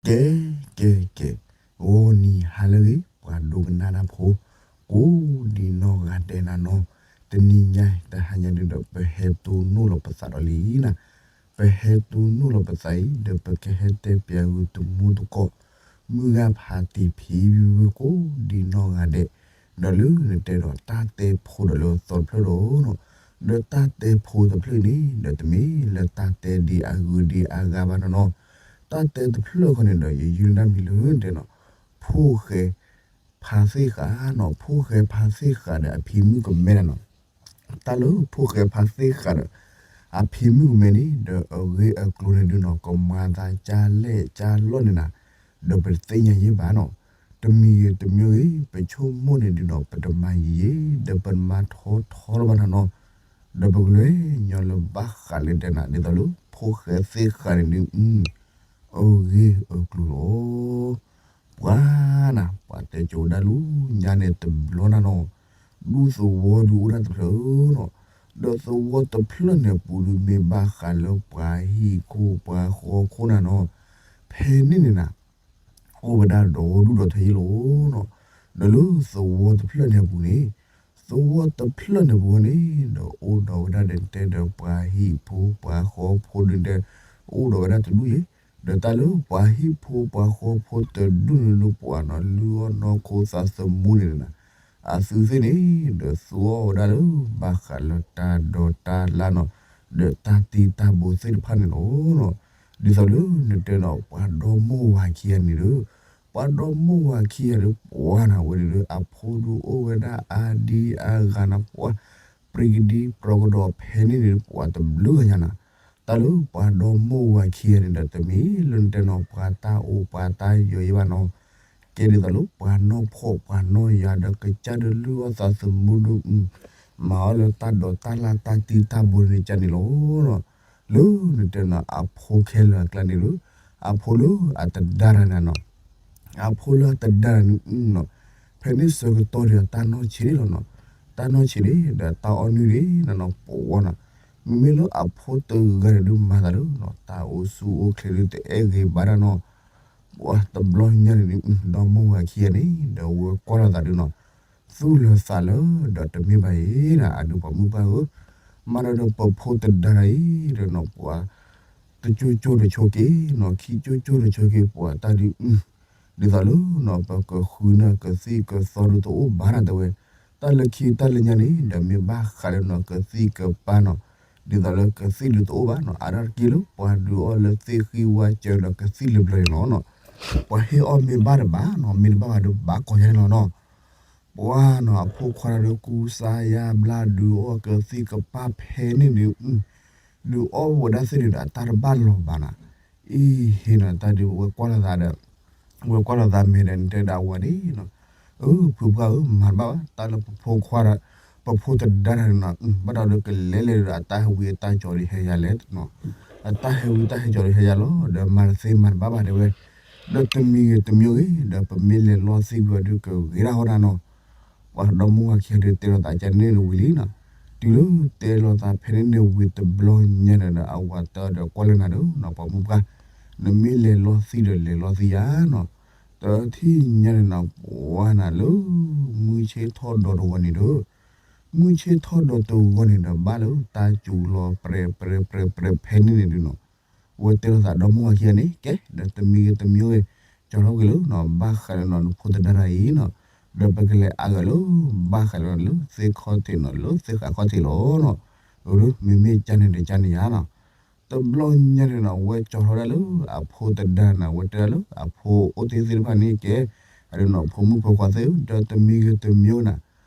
ကဲ ကဲ ကဲ, ဂီၤနံၤဟါလၢအဂ့ၤ ပှၤဒိကနၣ်တၢ်ဖိ ကိးဒံနီၢ်ဂၤဒဲးနၤနီၤ, တနံၤညါ တဟါညါဒုဒီး ပဟဲတိၢ်နီၣ်လီၤပသးဒီးလံနၤ, ပဟဲတိၢ်နီၣ်လီၤပသးအံၤ ဒီးပကဟဲတဲပၠးဂုာ်တမူတကိး မုၢ်ဂၤဖးတံၢ်ဖံဖု ကိးဒံနီၢ်ဂၤဒဲး, ဒီးလၢနတဲဒီးတၢ်တဲဖိဒီးလၢသီတဖျၢၣ်ဒီး ဒီးတၢ်တဲဖိတဖျၢၣ်န့ၣ် ဒီးတမ့ၢ်လၢတၢ်တဲဒံးအဂုၤဒံးအဂၤဘၣ်နီၤနီၤ, တၢ်တဲတဖျၢၣ်ဃီန့ၣ်ဒီး ယယုၢ်နၢ်မံၤလၢနတဲနီၤ, ဖိၣ်ဃဲဖါသ့ၣ်ဃာ်နီၤ, ဖိၣ်ဃဲဖါသ့ၣ်ဃာ်ဒီးအဖံမုၣ်ကမဲနၤနီၤ, တၢ်လၢဖိၣ်ဃဲဖါသ့ၣ်ဃာ်ဒီး အဖံမုၣ်ကမဲန့ၣ် ဒီးအဂ့ၢ်အကျိၤန့ၣ်ဒုနီၤ ကမၤသးကၢ်လဲၢ်ကၢ်လီၢ်န့ၣ်နၤ, ဒီးပတသ့ၣ်ညါယဲၢ်ဘၣ်နီၤ, တမံၤဂ့ၤတမံၤဂ့ၤ ပဆိကမိၣ်န့ၣ်ဒုနီၤ ပတမၤယံာ်ယံာ် ဒီးပတမၤထီထီလၢၤဘၣ်နၤနီၤ, ဒီးပကလဲၤညီလၢဘၣ်ဃးလၢတဲနၤ ဒ်သိးလၢဖိၣ်ဃဲသ့ၣ်ဃာ်န့ၣ်ဒု အဂ့ၢ်အကျိၤလီၤ. ပှၤနၤ ပှၤတဲကၠိဒၣ်လၢညါန့ၣ်တဘျီနၤနီၤ, ဒူသဝီဒုအိၣ်ဒၣ်တဖျၢၣ်နီၤ, ဒီးသဝီတဖျၢၣ်န့ၣ်ပူၤဒုမ့ၢ်ဘၣ်ဃးလၢပှၤဟံၣ်ခိၣ်ပှၤဃီခိၣ်နၤနီၤ, ဖဲန့ၣ်န့ၣ်နၤ အိၣ်ဝဲဒၣ်ဒီဒူၣ်ဒီထၢယ့ၢ်လီၤနီၤ, ဒီးလၢသဝီတဖျၢၣ်န့ၣ်အပူၤန့ၣ်, သဝီတဖျၢၣ်န့ၣ်ပူၤန့ၣ် ဒီးအိၣ်ဒီးဝဲဒၣ်ဒီးတဲဒီးပှၤဟံၣ်ဖိပှၤဃီဖိဒုတဲ, အိၣ်ဒီးဝဲဒၣ်တဒူၣ်ယ့ၢ်, ဒီးတၢ်လၢပှၤဟံၣ်ဖိပှၤဃီဖိတဒူၣ်န့ၣ်ဒုပှၤနီၤ လုၢ်အီၣ်နီၢ်ခိသးသမူန့ၣ်နၤ, အသုသ့ၣ်န့ၣ် ဒီးသူအီၣ်ဝဲဒၣ်လၢ ဘၣ်ဃးလၢတၢ်ဒိးတၢ်လၢ်နီၤ, ဒီးတၢ်တံတၢ်ဘိသ့ၣ်တဖၣ်န့ၣ်လီၤ. ဒ်သိးလၢနတဲနီၤ ပှၤဒီမိၢ်ဝၤခံဂၤန့ၣ်ဒီး, ပှၤဒီမိၢ်ဝၤခံဂၤဒီး ပှၤနၤဝဲန့ၣ်ဒီး အဖိဒုအိၣ်ဝဲဒၣ်အါဒံအါဂၤနၤ ပှၤ ပြံကဒံပြီကဒီးဖဲန့ၣ်န့ၣ် ပှၤတဘျုးဂၤညါနၤ, တၢ်လၢပှၤဒီမိၢ်ဝၤခံဂၤန့ၣ်ဒီး တမ့ၢ်လၢနတဲနီၤ ပှၤတၢ်အိၣ်ပှၤတၢ်ယီၤယဲၢ်ဘၣ်နီၤ, ကဲဒ်သိးလၢပှၤနီၢ်ဖှီၣ်ပှၤနီၢ်ယၤဒီး ကစၢ်ဒီးလုၢ်အီၣ်သးသမူဒု မၤအီၣ်လၢတၢ်ဒိးတၢ်လၢ်တၢ်တံတၢ်ဘိန့ၣ်ကန့ၣ်လီၤ. လၢနတဲနီၤ အဖိခဲလၢာ်အကျါန့ၣ်ဒီး, အဖိလၢအတဒါတၢ်န့ၣ်နီၤ, အဖိလၢအတဒါတၢ်န့ၣ်နီၤ, ဖဲန့ၣ်ဆၢကတီၢ်ဒီးတၢ်နီၢ်ဆံးန့ၣ်လီၤနီၤ, တၢ်နီၢ်ဆံးန့ၣ်ဒီးတၢ်အီၣ်နုၢ်န့ၣ်နနီၤ ပဝီနၤ, မ့မ့ၢ်လၢအဖိတဂၤန့ၣ်ဒုမၤသးလၢ တၢ်အိၣ်ဆူၣ်အိၣ်ချ့ဒုတအဲၣ်ဂ့ၤဘၣ်ဒၣ်နီၤ, ပှၤတဘျီညါန့ၣ်ဒု ဒီမိၢ်ဝၤခံဂၤန့ၣ် ဒီးဝဲကွၢ်လိာ်သးဒုနီၤ, သူၣ်လၢသးလၢ ဒီးတမ့ၢ်ဘၣ်အံၤနၤ အဒုပှၤမုၣ်ပှၢ်ဧၢ, မၤဒီးဒီးပဖိတဒါတၢ်အံၤဒီးနီၤ ပှၤ တကၠိကၠိတဆိက့ၤနီၤ, ခံကၠိကၠိတဆိက့ၤ ပှၤတၢ်ဒု ဒ်သိးလၢနီၤ ပကဃုနၢ်ကသံၣ်ကသီဒုတအိၣ်ဘၣ်နၤတဲဝဲ, တၢ်လၢခံတၢ်လၢညါန့ၣ် ဒီးမ့ၢ်ဘၣ်ဃးလၢနီၤ ကသံၣ်ကပၤနီၤ, ဒ်သိးလၢကသံၣ်ဒုတအိၣ်ဘၣ်နီၤ, အါဒၣ်တက့ၢ်လၢ ပှၤဒုးအီၣ်လၢသ့ၣ်ဃံဝါစၢၤဒီးကသံၣ်လၢဘျီန့ၣ်လီၤနီၤ, ပှၤဟ့ၣ်အီၣ်မ့ၢ်ဘၣ်တဘၣ်နီၤ, မ့ၢ်တဘၣ်ဘၣ်ဒီးဘၣ်ကီၢ်ယါန့ၣ်လီၤနီၤ. ပှၤနီၤ အဖိခွါတၢ်ဒီးကူစါယါဘျါဒုးအီၣ်ကသံၣ်ကပၤဖဲန့ၣ်န့ၣ်, ဒုးအီၣ်ဝဲဒၣ်သ့ၣ်န့ၣ်ဒီး အတၢ်တဘၣ်လီၤဘၣ်နၤ, အံၤဟ့ၣ်နီၤ တၢ်ဒုးဝဲကွၢ်လိာ်သးဒီး ဝဲကွၢ်လိာ်သးမဲာ်ဒီး နတဲဒၣ်ဝဲဒၣ်နီၤ, အၢ ဖုပှၢ်ဧၢ မၤတဘၣ်ဘၣ် တၢ်လၢပဖိခွါဒီး ပဖိတဒါတၢ်န့ၣ်နီၤ, ဘၣ်ဒီးကလဲၤလဲၤဒီး အတၢ်ဟဲဝံအတၢ်ကၠီၤဒုးဟဲယၤလဲၣ်နီၤ, အတၢ်ဟဲဝံတၢ်ဟဲကၠီၤဒုးဟဲယၤလီၤ, ဒီးမၤတသ့မၤတဘၣ်ဘၣ်တဲဝဲ, ဒီးတမံၤဂ့ၤတမံၤဂ့ၤ ဒီးပမ့ၢ်လဲၤလီသံကွံာ်အီၤဒုးကဂ့ၤဒၣ်ဃီနၤနီၤ. ပှၤဒီမိၢ်ဝၤခံဂၤဒုးတဲလိာ်သးကန့ၣ်န့ၣ်ဝံၤလံနီၤ, တုၤလၢတဲလိာ်သးဖဲန့ၣ်န့ၣ်ဝံၤတဘျီညါန့ၣ်ဒီး အဝၤတၢ်ဒီးကွၢ်လၢနၤဒီးနီၤ ပှၤမုၢ်ပှၢ်, နမ့ၢ်လဲၤလီသံဒီးလဲၤလီသံယါနီၤ, တထံၣ်ညါန့ၣ်နီၤ ပှၤနၤလၢ မုၢ်ဆ့ၣ်ထီၣ်ဒီးတဂီၤန့ၣ်ဒီး မုၢ်ဆ့ၣ်ထီၣ်ဒီးတဂီၤန့ၣ်ဒီး ဘၣ်လၢတၢ်စူၤလီၤပြဲးပြဲးပြဲးပြဲးဖဲန့ၣ်န့ၣ်ဒုးနီၤ, ဝဲတဲလိာ်သးဒီမိၢ်ဝၤခံဂၤန့ၣ် ကဲ ဒီးတမံၤဂ့ၤတမံၤဂ့ၤ ကၠီၤထီၣ်ကွံာ်လၢနီၤ ဘၣ်ဃးလၢနီၤ နဖိတဒါတၢ်အံၤနီၤ, ဒီးပကလဲၤအါဂၤလၢ ဘၣ်ဃးလၢနီၤ လၢသ့ၣ်ခီၣ်ထံးနီၤ လၢသ့ၣ်ဃးခီၣ်ထံးလီၤနီၤ, မ့မ့ၢ်ကန့ၣ်ဒီးကန့ၣ်ယါနီၤ. တဘျီညါန့ၣ်နီၤ ဝဲကၠီၤထီၣ်ဝဲဒၣ်လၢအဖိတဒါနၤ ဝဲတဲဒၣ်လၢအဖိအိၣ်တ့ၢ်သ့ၣ်တဖၣ်န့ၣ်ကဲ, အဒုးနီၤ ဖိမုၣ်ဖိခွါသ့ၣ်ဧၢ ဒီးတမံၤဂ့ၤတမံၤဂ့ၤနၤ,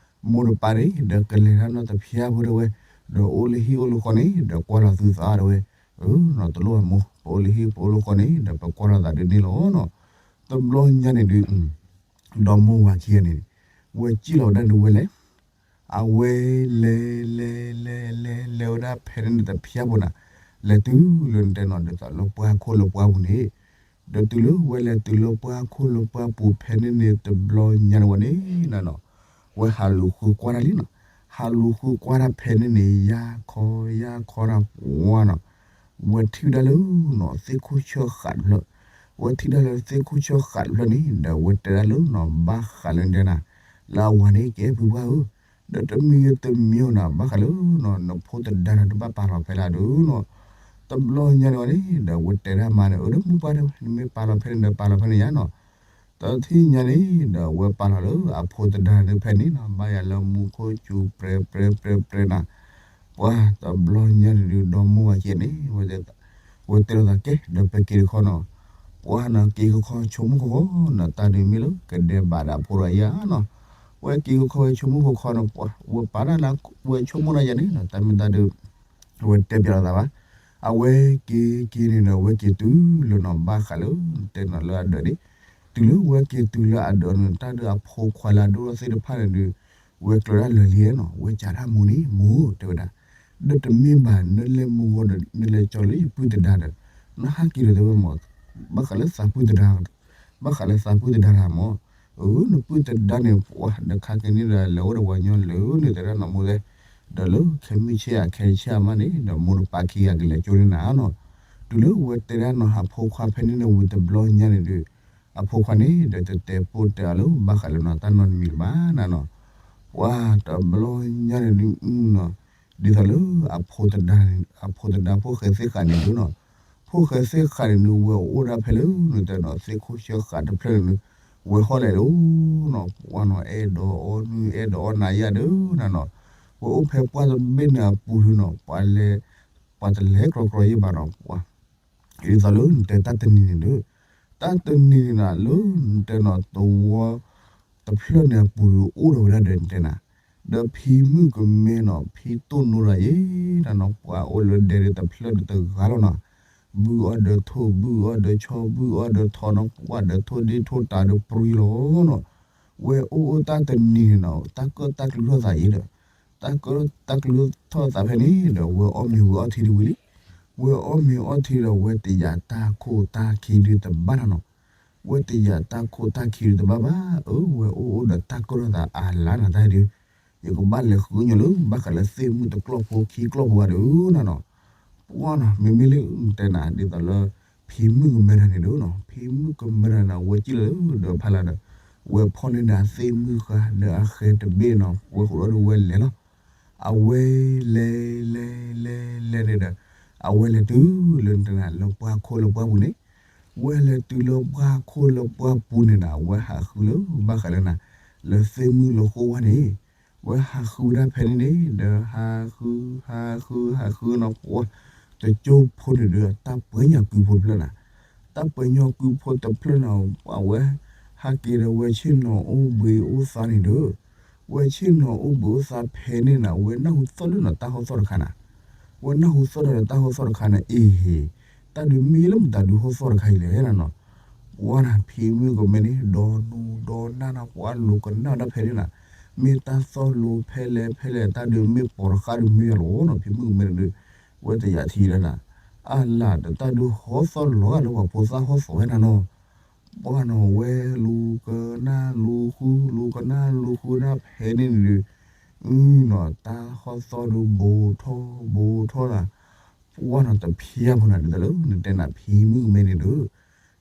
မိၢ်တပၢ်န့ၣ် ဒီးကလဲၤတၢ်နီတဖျါဖိတဲဝဲ, ဒီးအိၣ်လၢဟံၣ်အိၣ်လၢဃီန့ၣ် ဒီးကွၢ်လီၤသုသးတဲဝဲ, အၢ နီၤတလိၣ်ဘၣ်မိၢ် ပအိၣ်လၢဟံၣ်ပအိၣ်လၢဃီန့ၣ် ဒီးပကွၢ်လီၤသးဒ်န့ၣ်လီၤနီၤ. တဘျီညါန့ၣ်ဒုး ဒီမိၢ်ဝၤခံဂၤန့ၣ် ဝဲစံၣ်လီၤဝဲဒၣ်ဒုးဝဲလဲၣ် အဝဲလဲၤလဲၤလဲၤလဲၤလဲၤဝဲဒၣ်ဖဲန့ၣ်န့ၣ် တဖျါဖိနၤ, လဲၤတုၤလၢနတဲနီၤ ဒ်သိးလၢပှၢ်ခိၣ်လၢပှၢ်ပူၤန့ၣ်, ဒီးတုၤလၢဝဲလဲၤတုၤလၢပှၢ်ခိၣ်လၢပှၢ်ပူၤဖဲန့ၣ်န့ၣ် တဘျီညါန့ၣ်ဝဲန့ၣ်နီၤ, ဝဲဟးလူၤဃုကွၢ်တၢ်လံနီၤ, ဟးလူၤဃုကွၢ်တၢ်ဖဲန့ၣ်န့ၣ် ယါခီယါခီတၢ်ပှၤနီၤ, ဝဲထံၣ်ဝဲဒၣ်လၢနီၤ သ့ၣ်ခိၣ်ဆၢဃာ်တဖျၢၣ်, ဝဲထံၣ်ဒၣ်လၢသ့ၣ်ခိၣ်ဆၢဃာ်တဖျၢၣ်န့ၣ် ဒီးဝဲတဲဒၣ်လၢနီၤ ဘၣ်ဃးလၢတဲနၤ လၢအဝၤန့ၣ် ကဲဖုပှၢ်ဧၢ, ဒီးတမံၤဂ့ၤတမံၤဂ့ၤနီၤ ဘၣ်ဃးလၢနီၤ နဖိသဒါန့ၣ် တဘၣ်ပာ်လီၤဖဲလၢဒုနီၤ, တဘျီညါန့ၣ်ဝဲန့ၣ် ဒီးဝဲတဲဒၣ်မါန့ၣ် အၢ ဒီးမုၢ်ပှၢ်ဒီး နမ့ၢ်ပာ်လီၤဖဲန့ၣ်ဒီး ပာ်လီၤဖဲန့ၣ်ယါနီၤ, တထံၣ်ညါန့ၣ် ဒီးဝဲပာ်လီၤလၢအဖိသဒါန့ၣ်ဖဲန့ၣ်နီၤ ဘၣ်ယၤလၢမူခိၣ်စူၤပြဲပြဲပြဲပြဲနၤ, ပှၤတဘျီညါန့ၣ်ဒုး ဒီမါဝၤကဲန့ၣ် ဝဲတဲလီၤသးကဲ ဒီးပက့ၤတခီနီၤ, ပှၤနီၤ က့ၤခီခီဆိကမိၣ်ခီခီနီၤ တၢ်ဒုးမ့ၢ်လၢကဒဲးဘးဒီးအဖိဒီးယါနီၤ, ဝဲက့ၤခီခီဝဲဆိကမိၣ်ခီခီနီၤ ပှၤ ဝဲပာ်ဒၣ်လၢ ဝဲဆိကမိၣ်ဒၣ်ယါန့ၣ်နီၤ တၢ်မ့ၢ်တၢ်ဒုး အဝဲတဲပျးလီၤသးဘၣ်, အဝဲက့ၤက့ၤန့ၣ်ဒီး ဝဲက့ၤတုၤလၢနီၤ ဘၣ်ဃးလၢ တဲနီၤလၢအဒၢးန့ၣ်, တုၤလၢဝဲက့ၤတုၤလၢအဒၢးန့ၣ် တၢ်ဒုးအဖိခွါလၢအဒိၣ်ထီၣ်သ့ၣ်တဖၣ်န့ၣ်ဒုး ဝဲကျၢၤဒၣ်လၢာ်လံနီၤ ဝဲစံးဒၣ်မိၢ်န့ၣ် မိၢ်တဲဝဲဒၣ်, ဒီးတမ့ၢ်ဘၣ် နလဲၤမုၢ်ဂီၤဒီး နလဲၤကၠီလၢယပုၢ်သဒါဒီး နဟးက့ၤဒီးတဲဝဲမး ဘၣ်ဃးလၢသးပုၢ်သဒါ ဘၣ်ဃးလၢသးပုၢ်သဒါတဂၤမး, အၢ နပုၢ်သဒါန့ၣ် ပှၤဒီးခါက့ၤန့ၣ်ဒီး လဲၤအိၣ်ဒီးပှၤညီလၢာ်န့ၣ် တဲဒၣ်နီၤမိၢ်သ့ၣ်, ဒီးလၢခဲမုၢ်ဆ့ၣ်အခဲဆ့အမးန့ၣ် ဒီးမိၢ်တပာ်ခံဂၤကလဲၤကၠိန့ၢ်နၤနီၤ, တုၤလၢဝဲတဲဒၣ်နီၤ အဖိခွါဖဲန့ၣ်န့ၣ်ဝံၤတဘျီညါန့ၣ်ဒီး အဖိခွါန့ၣ်ဒီးတတဲပိၢ်တဲအီၤလၢ ဘၣ်ဃးလၢနီၤတၢ်နီတမံၤလၢၤဘၣ်နၤနီၤ, ပှၤတဘျီညါန့ၣ်ဒုးနီၤ ဒ်သိးလၢ အဖိသဒါ အဖိသဒါဖိၣ်ဃဲသ့ၣ်ဃာ်န့ၣ်ဒုးနီၤ, ဖိၣ်ဃဲသ့ၣ်ဃာ်န့ၣ်ဒုး ဝဲအိၣ်ဒၣ်ဖဲလၢ နတဲနီၤ သ့ၣ်ခိၣ်ဆၢဃာ်တဖျၢၣ်န့ၣ်ဒုး ဝဲဟီၣ်လဲၣ်လီၤနီၤ, ပှၤနီၤ အဲၣ်ဒိးအီနုၢ် အဲၣ်ဒိးအီနၤယၢ်ဒုးနၤနီၤ, ဝဲအိၣ်ဖဲပှၢ်တဘ့ၣ်န့ၣ်အပူၤဒုးနီၤ ပှၤလဲၤ ပှၤတလဲၤကြီကြီယဲၢ်ဘၣ်နီၤ, ပှၤ ဒ်သိးလၢနတဲတၢ်တနံၤန့ၣ်ဒုး, တၢ်တနံၤန့ၣ်နီၤ လၢနတဲနီၤ သဝီ တဖျၢၣ်န့ၣ်အပူၤဒုး အိၣ်ဒီးဝဲဒၣ်ဒီးနတဲနၤ, ဒီးဖံမုၣ်ကမဲနီၤ ဖံတိၢ်နိဒီးယဲၢ်နၤနီၤ ပှၤအိၣ်လၢဒဲဒုးတဖျၢၣ်ဒုးတဂၤလီၤနီၤ, ဘုအီၣ်ဒီးထိၣ် ဘုအီၣ်ဒီးဆီ ဘုအီၣ်ဒီးထီနီၤ ပှၤဒီးထိၣ်ဒ့ၣ်ထိၣ်တၤဒုးပြံလီၤနီၤ, ဝဲအိၣ်အိၣ်တၢ်တနံၤန့ၣ်နီၤ တၢ်ကၢၣ်တၢ်ကျူထီၣ်သးယဲၢ်ဒီး တၢ်ကၢၣ်တၢ်ကျူထီၣ်သးဖဲန့ၣ်ဒီး ဝဲအီၣ်မ့ၤဝဲအီထံဒုးဝံၤလံ, ဝဲအီၣ်မ့ၤအီထံဒီး ဝဲတယာ်တၢ်ခိၣ်တၢ်ခံဒုးတဘၣ်နၤနီၤ, ဝဲတယာ်တၢ်ခိၣ်တၢ်ခံဒုးတဘၣ်ဘၣ်, အၢ ဝဲအိၣ်အိၣ်ဒီးတၢ်ကၢၣ်ထီၣ်သးအါလါနၤတၢ်ဒုး, ယကဘၣ်လဲၤဃုညီလၢ ဘၣ်ဃးလၢသ့ၣ်မုၣ်တကျီၢ်ဖိခံကျီၢ်ဖိဂၤဒုးနၤနီၤ, ပှၤနီၤ မ့မ့ၢ်လၢနတဲနၤ ဒ်သိးလၢ ဖံမုၣ်ကမဲတၢ်န့ၣ်ဒုးနီၤ ဖံမုၣ်ကမဲတၢ်န့ၣ် ဝဲစံၣ်လီၤလၢဒီးဖးလၢ်ဒီး ဝဲဖီၣ်န့ၢ်ဒၣ်သ့ၣ်မုၣ်ဃါဒီးအဃဲတဘ့ၣ်နီၤ ဝဲဃိးဒီးဝဲလဲၤလီၤ, အဝဲလဲၤလဲၤလဲၤလဲၤန့ၣ်ဒီး အဝဲလဲၤတုၤလၢနတဲနၤ လၢပှၢ်ခိၣ်လၢပှၢ်ပူၤန့ၣ်, ဝဲလဲၤတုၤလၢပှၢ်ခိၣ်လၢပှၢ်ပူၤန့ၣ်နၤ အဝဲဟးဃုလၢ ဘၣ်ဃးလၢနၤ လၢသ့ၣ်မုၣ်လၢဃိဝါန့ၣ် ဝဲဟးဃုဝဲဒၣ်ဖဲန့ၣ်န့ၣ် ဒီးဟးဃု ဟးဃု ဟးဃုနီၤ ပှၤ တကၠိဖိန့ၣ်ဒီး တၢ်ပှဲၤညီကုဖိတဖျၢၣ်နၤ, တၢ်ပှဲၤညီကုဖိတဖျၢၣ်နၤ အဝဲ ဟးက့ၤဒီးဝဲဆ့ၣ်နီၤအိၣ်ဘှံးအိၣ်သါန့ၣ်ဒီး ဝဲဆ့ၣ်နီၤအိၣ်ဘှံးအိၣ်သါဖဲန့ၣ်နၤ ဝဲနၢ်ဟူသီၣ်လၢနီၤတၢ်ဟီၣ်သီၣ်တခါနၤ, ဝဲနၢ်ဟူသီၣ်ဒီးတၢ်ဟီၣ်သီၣ်တခါန့ၣ် အ့ၣ် တၢ်ဒုးမ့ၢ်လၢမတၤဒုးဟီၣ်သီၣ်တခါအံၤလဲၣ်နၤနီၤ, ပှၤနၤ ဖံမုၣ်ကမဲန့ၣ် ဒီနူဒီနၢ်နၤ ပှၤလိၤကနၣ်ဒၣ်ဖဲန့ၣ်နၤ, မ့ၢ်တၢ်သီၣ်လိၤဖဲလဲၣ်ဖဲလဲၣ် တၢ်ဒုးမ့ၢ်ပိာ်တဃၣ်ဒုးမ့ၢ်ယါလီၤနီၤ ဖံမုၣ်ကမဲန့ၣ်ဒုး, ဝဲတယာ်ထံဒၣ်နၤ, အလၢ်ဒီးတၢ်ဒုးဟီၣ်သီၣ်လီၤဂာ်လၢပှၤဖိသၣ် ဟီၣ်သီၣ်ဝဲနၤနီၤ, ပှၤနီၤ ဝဲလူၤကနၣ်လူၤဃု လူၤကနၣ်လူၤဃုဒၣ်ဖဲန့ၣ်န့ၣ်ဒုး, နီၤ တၢ်ဟီၣ်သီၣ်ဒုးဘူးထီၣ်ဘူးထီၣ်နၤ, ပှၤနီၤတဖျါဖိနၤဒ်သိးလၢ နတဲနၤဖံမုၣ်ကမဲန့ၣ်ဒုး,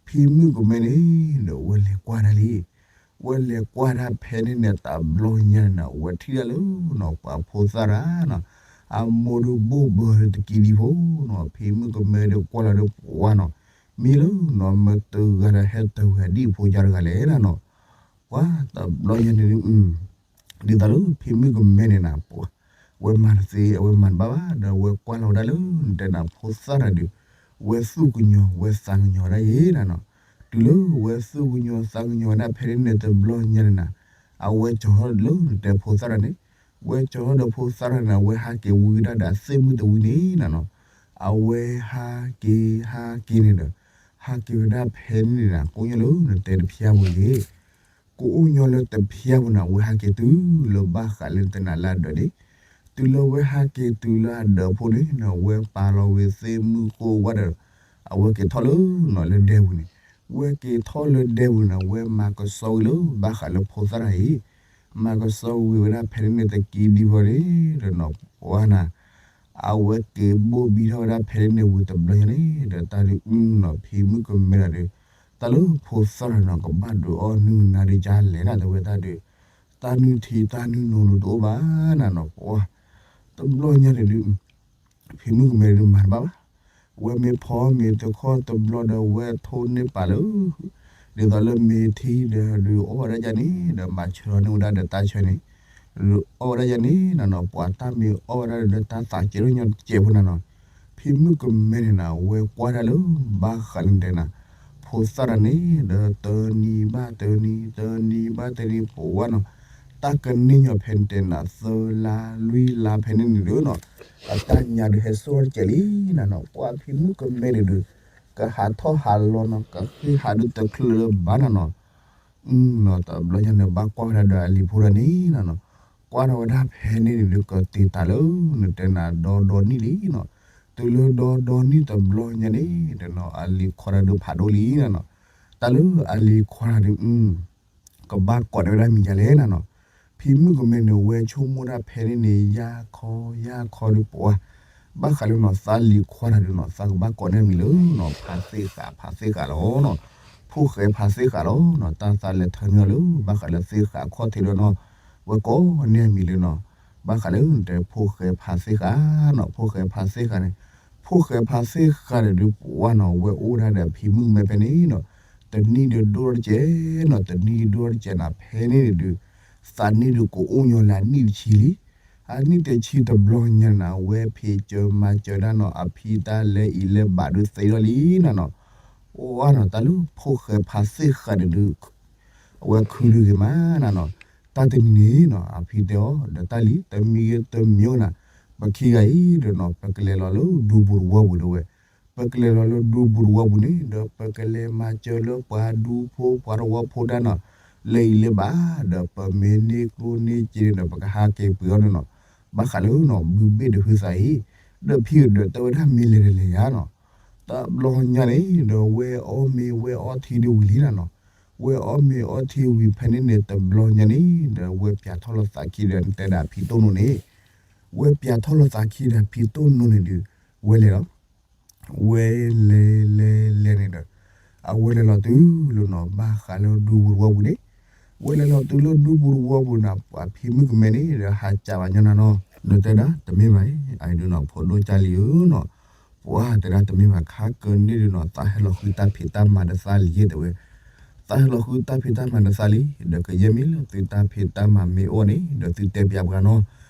ဖံမုၣ်ကမဲန့ၣ်ဒီး ဝဲလဲၤကွၢ်ဒၣ်လံ, ဝဲလဲၤကွၢ်ဒၣ်ဖဲန့ၣ်န့ၣ် တဘျီညါန့ၣ်နၤ ဝဲထံၣ်ဒၣ်လၢနီၤ ပှၤဖိသၣ်တဂၤနီၤ, အမိၢ်ဒုးဘိၣ်ဘၢဒီးတကံဒံဖိနီၤ, ဖံမုၣ်ကမဲဒီးကွၢ်လီၤဒီးပှၤနီၤ, မ့ၢ်လၢနီၤ မ့ၢ်တဂၤဒီးဟဲတဂၤဒ်ဖိယါတဂၤလဲၣ်နၤနီၤ, ပှၤတဘျီညါန့ၣ်ဒုး ဒ်သိးလၢဖံမုၣ်ကမဲန့ၣ်နၤ ပှၤ ဝဲမၤတသ့ အဝဲမၤတဘၣ်ဘၣ် ဒီးဝဲကွၢ်လီၤဝဲဒၣ်လၢ နတဲနၤဖိသၣ်တဂၤဒီး ဝဲသူၣ်ကညီၤဝဲသးကညီၤဝဲဒၣ်ယဲနၤနီၤ, တုၤလၢဝဲသူၣ်ကညီၤသးကညီၤဝဲဒၣ်ဖဲန့ၣ်န့ၣ်တဘျီညါန့ၣ်နၤ, အဝဲကၠီၤထီၣ်လၢနတဲဖိသၣ်တဂၤန့ၣ်, ဝဲကၠီၤထီၣ်ဒီးဖိသၣ်တဂၤန့ၣ် အဝဲဟးက့ၤဝံၤဒၣ်ဒီးသ့ၣ်မုၣ်တဝံၤန့ၣ်နၤနီၤ, အဝဲဟးက့ၤဟးက့ၤန့ၣ်ဒီး ဟးက့ၤဝဲဒၣ်ဖဲန့ၣ်န့ၣ်နၤ ကိးညီလၢနတဲတဖျါပူၤန့ၣ် ကအိၣ်ညီလၢတဖျါပူၤန့ၣ် အဝဲဟးက့ၤတုၤလၢဘၣ်ဃးလၢနတဲနၤလၢအဒၢးန့ၣ်, တုၤလၢဝဲဟးက့ၤတုၤလၢအဒၢးဖိန့ၣ် အဝဲပာ်လီၤဝံၤသ့ၣ်မုၣ်ဃိဝါဒီး အဝဲက့ၤထီၣ်လၢနီၤလၢဒဲပူၤန့ၣ်, ဝဲက့ၤထီၣ်လၢဒဲပူၤန့ၣ် အဝဲမၤကဆှီဝံၤလၢဘၣ်ဃးလၢဖိသၣ်တဂၤအံၤ, မၤကဆှီဝံၤဝဲဒၣ်ဖဲန့ၣ်န့ၣ်တကံဒံဖိန့ၣ်ဒီးနီၤ ပှၤနၤ အဝဲက့ၤဘိၣ်ဘံထီၣ်ဝဲဒၣ်ဖဲန့ၣ်န့ၣ်ဝံၤတဘျီညါန့ၣ် ဒီးတၢ်ဒုးနီၤ ဖံမုၣ်ကမဲတၢ်ဒီး တၢ်လၢဖိသၣ်တဂၤနီၤ ကဘၣ်ဒုးအီၣ်နုၢ်နၤဒုးကလဲၣ်ဒၣ် တဲဝဲတၢ်ဒုး, တၢ်နုၢ်ထံတၢ်နုၢ်နိဒုးတအိၣ်ဘၣ်နၤနီၤ ပှၤ တဘျီညါန့ၣ်ဒုး ဖံမုၣ်ကမဲဒုးမၤတဘၣ်ဘၣ်. ဝဲမ့ၢ်ဖီမ့ၤတခီတဘျီဒီး ဝဲထိၣ်န့ၢ်ပာ်လၢ ဒ်သိးလၢမ့ၤထံဒီး ဒုးအီၣ်ဝဲဒၣ်ယၤန့ၣ်ဒီး မၤဆၢထီၣ်န့ၢ်ဝဲဒၣ်ဒီးတၢ်ဆၢန့ၣ် ဒုးအီၣ်ဝဲဒၣ်ယၤန့ၣ်နၤနီၤ ပှၤတၢ်မ့ၢ်အီၣ်ဝဲဒၣ်ဒီး တၢ်သးကဲထီၣ်ညီတစဲးဖိနၤနီၤ. ဖံမုၣ်ကမဲန့ၣ်နၤ ဝဲကွၢ်တၢ်လၢ ဘၣ်ဃးလၢတဲနၤ ဖိသၣ်တဂၤန့ၣ်ဒီး တနံၤဘၣ်တနံၤ တနံၤဘၣ်တနံၤ ပှၤနီၤ တၢ်ကန့ၢ်ညီဖဲန့ၣ်တဲနၤ သၢလါလွံၢ်လါဖဲန့ၣ်န့ၣ်ဒုးနီၤ အတၢ်ညါဒုးဟဲစိၣ်ထီၣ်တစဲးလံနၤနီၤ ပှၤဖံမုၣ်ကမဲန့ၣ်ဒုး ကဟးထီၣ်ဟးလီၤနီၤ ကဃ့ၢ်ဟးဒုးတချုးလၢၤဘၣ်နၤနီၤ နီၤ တဘျီညါန့ၣ်ဘၣ်ကွၢ်ဝဲဒၣ်ဒီးအလံၤဖိတဂၤန့ၣ်နၤနီၤ ကွၢ်ထီၣ်ဝဲဒၣ်ဖဲန့ၣ်န့ၣ်ဒုး ကတ့ၤတၢ်လၢ နတဲနၤဒီဒီနံၣ်လံနီၤ တုၤလၢဒီဒီနံၣ်တဘျီညါန့ၣ် တဲနၤ အလံၤခွါတဂၤဒုးဖးဒိၣ်လံနၤနီၤ တၢ်လၢအလံၤခွါတဂၤဒုး ကဘၣ်ကိးန့ၢ်ဝဲဒၣ်မံၤဒ်လဲၣ်နၤနီၤ ဖံမုၣ်ကမဲန့ၣ် ဝဲဆိကမိၣ်ဒၣ်ဖဲန့ၣ်န့ၣ် ယၢ်ခီယၢ်ခီဒုးပှၤ ဘၣ်ဃးလၢနီၤ သးလံၤခွါတဂၤဒုးနီၤ သးကဘၣ်ကိးန့ၢ်မံၤလၢနီၤ ဖါသ့ၣ်ဃး ဖါသ့ၣ်ဃးလီၤနီၤ ဖိၣ်ဃဲဖါသ့ၣ်ဃးလီၤနီၤ တၢ်သးလဲၤထၢန့ၢ်အီၤလၢ ဘၣ်ဃးလၢသ့ၣ်ဃးခီၣ်ထံးဒီးနီၤ ဝဲကိးန့ၢ်အမံၤလၢနီၤ ဘၣ်ဃးလၢနတဲဖိၣ်ဃဲဖါသ့ၣ်ဃးနီၤ ဖိၣ်ဃဲဖါသ့ၣ်ဃးန့ၣ် ဖိၣ်ဃဲဖါသ့ၣ်ဃးန့ၣ်ဒုးပှၤနီၤ ဝဲအိၣ်ဒၣ်ဒီးဖံမုၣ်ကမဲဖဲန့ၣ်နီၤ တနံၣ်ဒုးဒိၣ်ထီၣ်တစဲးနီၤ တနံၣ်ဒုးဒိၣ်ထီၣ်တစဲးနၤ ဖဲန့ၣ်န့ၣ်ဒုး သးနံၣ်ဒုးကအိၣ်ညီလၢအနံၣ်တဆံလံ အနံၣ်တဆံတဘျီညါနၤ ဝဲဖံးစၢၤမၤစၢၤဒၣ်နီၤ အဖံတၢ်လဲၤအံၤလဲၤဘးဒုးသ့ထီၣ်လံနၤနီၤ အိၣ်နီၤ တၢ်လၢဖိၣ်ဃဲဖါသ့ၣ်ဃးန့ၣ်ဒုး အဝဲခုဒုးဂ့ၤမးနၤနီၤ တၢ်တနံၤန့ၣ်နီၤ အဖံတဲအီၤ ဒီးတၢ်လံၤ တမံၤဂ့ၤတမံၤဂ့ၤနၤ ပခံဂၤအံၤဒီးနီၤ ပကလဲၤလီၤလၢဒူပူၤတဝီပူၤတဲဝဲ ပကလဲၤလီၤလၢဒူပူၤတဝီပူၤန့ၣ် ဒီးပကလဲၤမၤစၢၤလၢပှၤဒူဖိပှၤတဝီဖိဒၣ်နီၤ လဲၤအံၤလဲၤဘး ဒီးပမ့ၢ်န့ၢ်ကျိၣ်န့ၢ်စ့န့ၣ်ဒီး ပကဟးက့ၤပှ့ၤအီၤန့ၣ်နီၤ ဘၣ်ဃးလၢနီၤ ဘုဘ့ၣ်တဟုသးအံၤ ဒီးဖံဒီးတဲဝဲဒၣ်မ့ၢ်လဲၤဒီးလဲၤယၤနီၤ တဘျီညါန့ၣ်ဒီး ဝဲအီၣ်မ့ၤဝဲအီထံဒုးဝံၤလံနၤနီၤ ဝဲအီၣ်မ့ၤအီထံဝံၤဖဲန့ၣ်န့ၣ် တဘျီညါန့ၣ်ဒီး ဝဲပျးထီၣ်လိာ်သးခံဒီး နတဲဒၣ်ဖံတိၢ်နိန့ၣ် ဝဲပျးထီၣ်လိာ်သးခံဒီးဖံတိၢ်နိန့ၣ်ဒုး ဝဲလဲၤလီၤ ဝဲလဲၤလဲၤလဲၤန့ၣ်ဒီး အဝဲလဲၤလီၤတုၤလၢနီၤ ဘၣ်ဃးလၢဒူပူၤတဝီပူၤန့ၣ် ဝဲလဲၤလီၤတုၤလၢဒူပူၤတဝီပူၤနၤ ပှၤဖံမုၣ်ကမဲန့ၣ်ဒီး ဟးကးဘၣ်ညီနၤနီၤ ဒီးတဲဒၣ် တမ့ၢ်ဘၣ်အံၤ အအံၤဒုးနီၤ ဖိဒိၣ်ကၢ်လံဧၢနီၤ ပှၤတဲဒၣ်တမ့ၢ်ဘၣ် ခါကန့ၣ်ဒုးနီၤ သးဟဲလီၤဃုတၢ်ဖံးတၢ်မၤဒီးသးလံဧၢ တဲဝဲ သးဟဲလီၤဃုတၢ်ဖံးတၢ်မၤဒီးသးလံ ဒီးကယဲၢ်မ့ၢ်လၢ သုတၢ်ဖံးတၢ်မၤမ့ၢ်အိၣ်န့ၣ် ဒီးသုတဲပျးပှၤနီၤ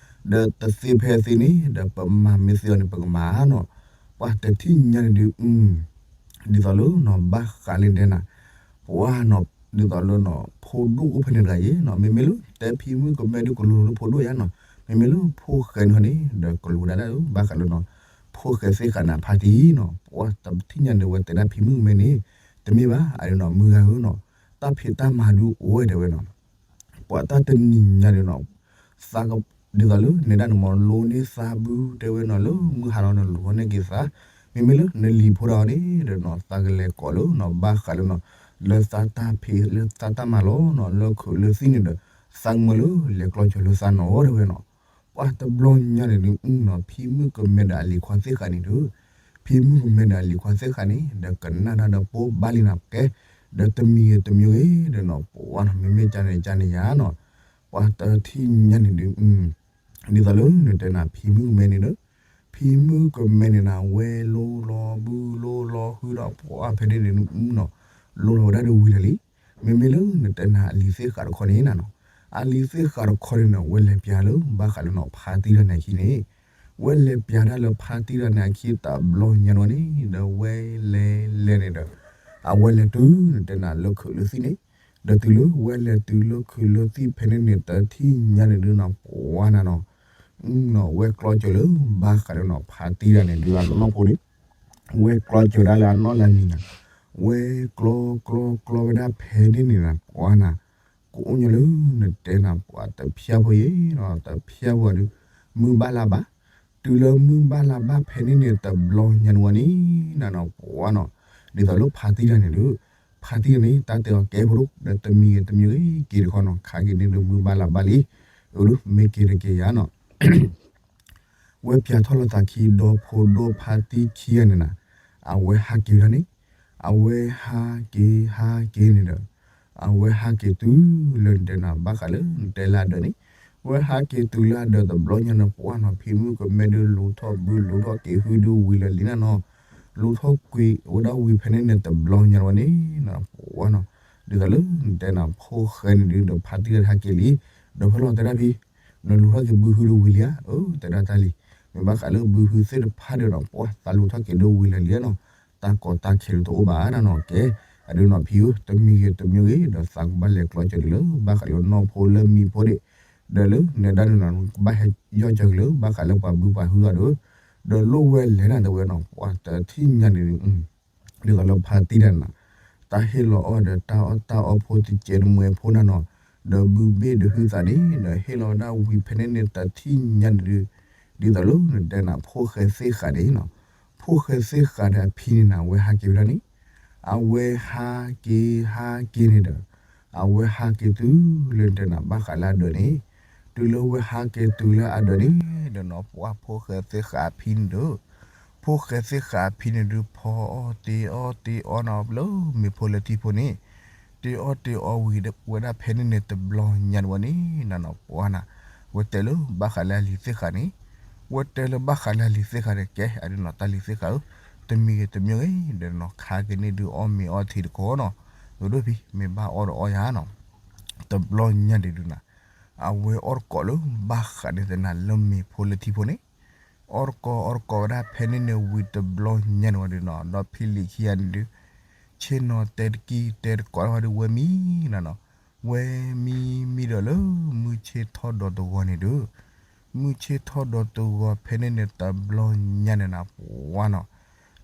ဒီးတသ့ဖဲသ့န့ၣ် ဒီးပမၤမ့ၢ်သ့အီၤန့ၣ် ပကမၤနီၤ ပှၤတထံၣ်ညါန့ၣ်ဒုး ဒ်သိးလၢနီၤ ဘၣ်ဃးလၢတဲနၤ ပှၤနီၤ ဒ်သိးလၢနီၤ ဖိဒိၣ်အိၣ်ဖဲန့ၣ်တဂၤအံၤနီၤ မ့မ့ၢ်လၢ တဲဖံမုၣ်ကမဲဒုးကလိၤလၢဖိဒိၣ်ယါနီၤ မ့မ့ၢ်လၢဖိၣ်ဃဲန့ၣ်န့ၣ် ဒီးကလိၤဒၣ်ဒၣ်လၢ ဘၣ်ဃးလၢနီၤ ဖိၣ်ဃဲသ့ၣ်ဃးန့ၣ်ဖါတံၢ်နီၤ ပှၤတထံၣ်ညါန့ၣ် ဝဲတဲဒၣ်ဖံမုၣ်ကမဲန့ၣ် တမ့ၢ်ဘၣ် အဒုးနီၤ မုၢ်ဂၤဧၢနီၤ တၢ်ဖံးတၢ်မၤဒုးအိၣ်ဝဲတဲဝဲနီၤ ပှၤတၢ်တနံၤညါန့ၣ်နီၤ သးက ဒ်သိးလၢနဲဒၣ်န့ၣ်မ့ၢ် လိန့ၢ်သးဘုတဲဝဲနီၤ လၢမုၢ်ဟါလီၤန့ၣ် လိန့ၢ်က့ၤသး မ့မ့ၢ်လၢနလံၤဖိတဂၤန့ၣ်ဒီးနီၤ သးကလဲၤကိးလၢနီၤ ဘၣ်ဃးလၢနီၤ လၢသးတၢ်ဖံးလၢသးတၢ်မၤလီၤနီၤ လၢခုးလၢသံၣ်န့ၣ်ဒီး သးကမၢလၢလဲၤကျီၢ်စၢၤလၢသးနီၤတဲဝဲနီၤ ပှၤတဘျီညါန့ၣ်ဒုးနီၤ ဖံမုၣ်ကမဲဒီးအလံၤခွါသ့ၣ်ဃးန့ၣ်ဒီး ဖံမုၣ်ကမဲဒီးအလံၤခွါသ့ၣ်ဃးန့ၣ် ဒီးကနၣ်တၢ်ဒီးပိၢ်ဘၣ်လံနၤကဲ ဒီးတမံၤဂ့ၤတမံၤဂ့ၤဒီးနီၤ ပှၤနီၤ မ့မ့ၢ်ကန့ၣ်ကန့ၣ်ယါနီၤ ပှၤတထံၣ်ညါန့ၣ်ဒုး ဒ်သိးလၢနတဲနၤ ဖံမုၣ်ကမဲန့ၣ်ဒီး ဖံမုၣ်ကမဲန့ၣ်နၤ ဝဲလိလီၤဘုလိလီၤဟုဒီးပှၤဖဲန့ၣ်န့ၣ်နီၤ လိလီၤဝဲဒၣ်ဒီးဝံၤလီၤလံ မ့မ့ၢ်လၢနတဲနၤအလံၤသ့ၣ်ဃးတခီန့ၣ်နၤနီၤ အလံၤသ့ၣ်ဃးတခီန့ၣ်နီၤ ဝဲလဲၤပျးလၢဘၣ်ဃးလၢနီၤ ဖါတံၢ်တၢ်န့ၣ်အခံန့ၣ် ဝဲလဲၤပျးတၢ်လၢဖါတံၢ်တၢ်န့ၣ်အခံတဘျီညါန့ၣ်န့ၣ် ဒီးဝဲလဲၤလဲၤန့ၣ်ဒီး အဝဲလဲၤတုၤနတဲနၤလၢခုးလၢသံၣ်န့ၣ် ဒီးတုၤလၢဝဲလဲၤတုၤလၢခုးလၢသံၣ်ဖဲန့ၣ်န့ၣ် တထံၣ်ညါန့ၣ်ဒုးနီၤ ပှၤနၤနီၤ နီၤ ဝဲကျီစၢၤလၢဘၣ်ဃးလၢနီၤ ဖါတံၢ်တၢ်န့ၣ်ဒုးအနီၢ်ဖိန့ၣ် ဝဲကျီစၢၤဒၣ်လၢအနီၢ်လၢအနံၤနၤ ဝဲကျီကျီကျီဝဲဒၣ်ဖဲန့ၣ်န့ၣ်နၤ ပှၤနၤ ကအိၣ်ညီလၢနတဲနၤ ပှၤတဖၠၣ်ဖိအံၤနီၤ တဖၠၣ်ဖိအံၤဒုး မုၢ်ဘၣ်လါဘၣ် တုၤလၢမုၢ်ဘၣ်လါဘၣ်ဖဲန့ၣ်န့ၣ် တဘျီညါန့ၣ်ဝဲန့ၣ် နၤနီၤ ပှၤနီၤ ဒ်သိးလၢဖါတံၢ်တၢ်န့ၣ်ဒုး ဖါတံၢ်တၢ်န့ၣ် တၢ်တဲအီၤကဲဖိဒိၣ် ဒီးတမံၤဂ့ၤတမံၤဂ့ၤက့ၤတခီနီၤ ခးက့ၤန့ၣ်ဒုးမုၢ်ဘၣ်လါဘၣ်လံ အၢဒုး မ့ၢ်က့ၤတက့ၤယါနီၤ ဝဲပျးထီၣ်လိာ်သးခံ ဒီဖိဒိၣ်ဖါတံၢ်ခံဂၤန့ၣ်နၤ အဝဲဟးက့ၤဝဲဒၣ်န့ၣ် အဝဲဟးက့ၤဟးက့ၤန့ၣ်ဒီး အဝဲဟးက့ၤတုၤလၢနတဲနၤ ဘၣ်ဃးလၢနတဲလၢအဒၢးန့ၣ်, ဝဲဟးက့ၤတုၤလၢအဒၢးတဘျီညါန့ၣ် ပှၢ်နီၤ ဖံမုၣ်ကမဲဒုး လူၤထီၣ်ဘုလူၤထီၣ်က့ၤဟုဒုးဝံၤလၢာ်လံနၤနီၤ, လူၤထီၣ်ကွံာ်ဝဲဒၣ်ဝံၤဖဲန့ၣ်န့ၣ် တဘျီညါဝဲန့ၣ် ပှၢ်နီၤ, ဒ်သိးလၢနတဲနၤ ဖိၣ်ဃဲန့ၣ်ဒုး ဒီးဖါတံၢ်တဟးက့ၤလံ, ဒီးဖဲလီၤတဲဒၣ်ဖံ နလူၤထီၣ်က့ၤဘုဟုဒုးဝံၤလံဧါ, အၢ တဲဒၣ်တၢ်လံ, မ့ၢ်ဘၣ်ဃးလၢဘုဟုသ့ၣ်တဖၣ်ဒီးနီၤ ပှၢ်သးလူၤထီၣ်က့ၤဒုးဝံၤလၢာ်လံနီၤ, တၢ်ကီတၢ်ခဲလူၤတအိၣ်ဘၣ်နၤနီၤ, ကဲ အဒုးနီၤဖံဧၢ တမံၤဂ့ၤတမံၤဂ့ၤ ဒီးသးကဘၣ်လဲၤကျီကၢၤက့ၤလၢ ဘၣ်ဃးလၢနီၢ်ဖိလၢမံၤဖိဒံး, ဒီးလၢနဲဒၣ်န့ၣ်နီၤ ကဘၣ်ဟဲယီၢ်ကၢၤက့ၤလၢ ဘၣ်ဃးလၢပှၤဘုပှၤဟုအီၤဒီး, ဒီးလိၣ်ဝဲလဲၣ်နၤတဲဝဲနီၤ ပှၢ်တထံၣ်ညါန့ၣ်ဒုး ဒ်သိးလၢဖါတံၢ်တၢ်နၤ, တၢ်ဟ့ၣ်လီၤအီၣ်ဒီးတၢ်အီၣ်တၢ်အီဖိတကဲးတမှဲၤဖိနၤနီၤ, ဒီးဘုဘ့ၣ်ဒီးဟုသးန့ၣ် ဒီးဟ့ၣ်လီၤဝဲဒၣ်ဝံၤဖဲန့ၣ်န့ၣ် တထံၣ်ညါန့ၣ်ဒုး, ဒ်သိးလၢနတဲနၤ ဖိၣ်ဃဲသ့ၣ်ဃးန့ၣ်နီၤ, ဖိၣ်ဃဲသ့ၣ်ဃးဒီးအဖံန့ၣ်နၤ အဝဲဟးက့ၤဝဲဒၣ်န့ၣ်, အဝဲဟးက့ၤဟးက့ၤန့ၣ်ဒီး, အဝဲဟးက့ၤတုၤလၢနတဲနၤ ဘၣ်ဃးလၢအဒၢးန့ၣ်, တုၤလၢဝဲဟးက့ၤတုၤလၢအဒၢးန့ၣ် ဒီးနီၤ ပှၢ်ဖိၣ်ဃဲသ့ၣ်ဃးအဖံန့ၣ်ဒီး ဖိၣ်ဃဲသ့ၣ်ဃးအဖံန့ၣ်ဒုး ဖီအီၣ်တ့အီၣ်တ့အီၣ်နီၤလၢမ့ၤဖိလၢထံဖိန့ၣ်, တ့အီၣ်တ့အီၣ်ဝံၤဝဲဒၣ်ဖဲန့ၣ်န့ၣ် တဘျီညါန့ၣ်ဝဲန့ၣ်နၤနီၤ ပှၢ်နၤ, ဝဲတဲလၢဘၣ်ဃးလၢအလံၤသ့ၣ်ဃးန့ၣ်, ဝဲတဲလၢဘၣ်ဃးလၢအလံၤသ့ၣ်ဃးန့ၣ် ကဲ အဒုးနီၤ တၢ်လံၤသ့ၣ်ဃးဧၢ, တမံၤဂ့ၤတမံၤဂ့ၤ ဒီးနီၤ ခါက့ၤန့ၢ်ဒုးအီၣ်မ့ၤအီထံတခီနီၤ, ဒိၣ်ဒိၣ်ဖံ မ့ၢ်ဘၣ်အီၣ်ဒီးအီၣ်ယၤနီၤ, တဘျီညါန့ၣ်ဒုးနၤ အဝဲအီၣ်တကိးလၢဘၣ်ဃးန့ၣ်သနာ်လၢမ့ၤဖိလၢထံဖိန့ၣ်, အီၣ်တကိးအီၣ်တကိးဝဲဒၣ်ဖဲန့ၣ်န့ၣ်ဝံၤတဘျီညါန့ၣ်ဝဲဒုးနီၤ ဒီးဖံလံၤခံဂၤန့ၣ်ဒုး, ဆ့ၣ်နီၤတဲတကံၢ်တဲတကိးထီၣ်ဝဲဒုး ဝဲမံနၤနီၤ, ဝဲမံမံဒီးလၢမုၢ်ဆ့ၣ်ထီၣ်ဒီးတဂီၤန့ၣ်ဒုး, မုၢ်ဆ့ၣ်ထီၣ်ဒီးတဂီၤဖဲန့ၣ်န့ၣ် တဘျီညါန့ၣ်နၤ ပှၢ်နီၤ,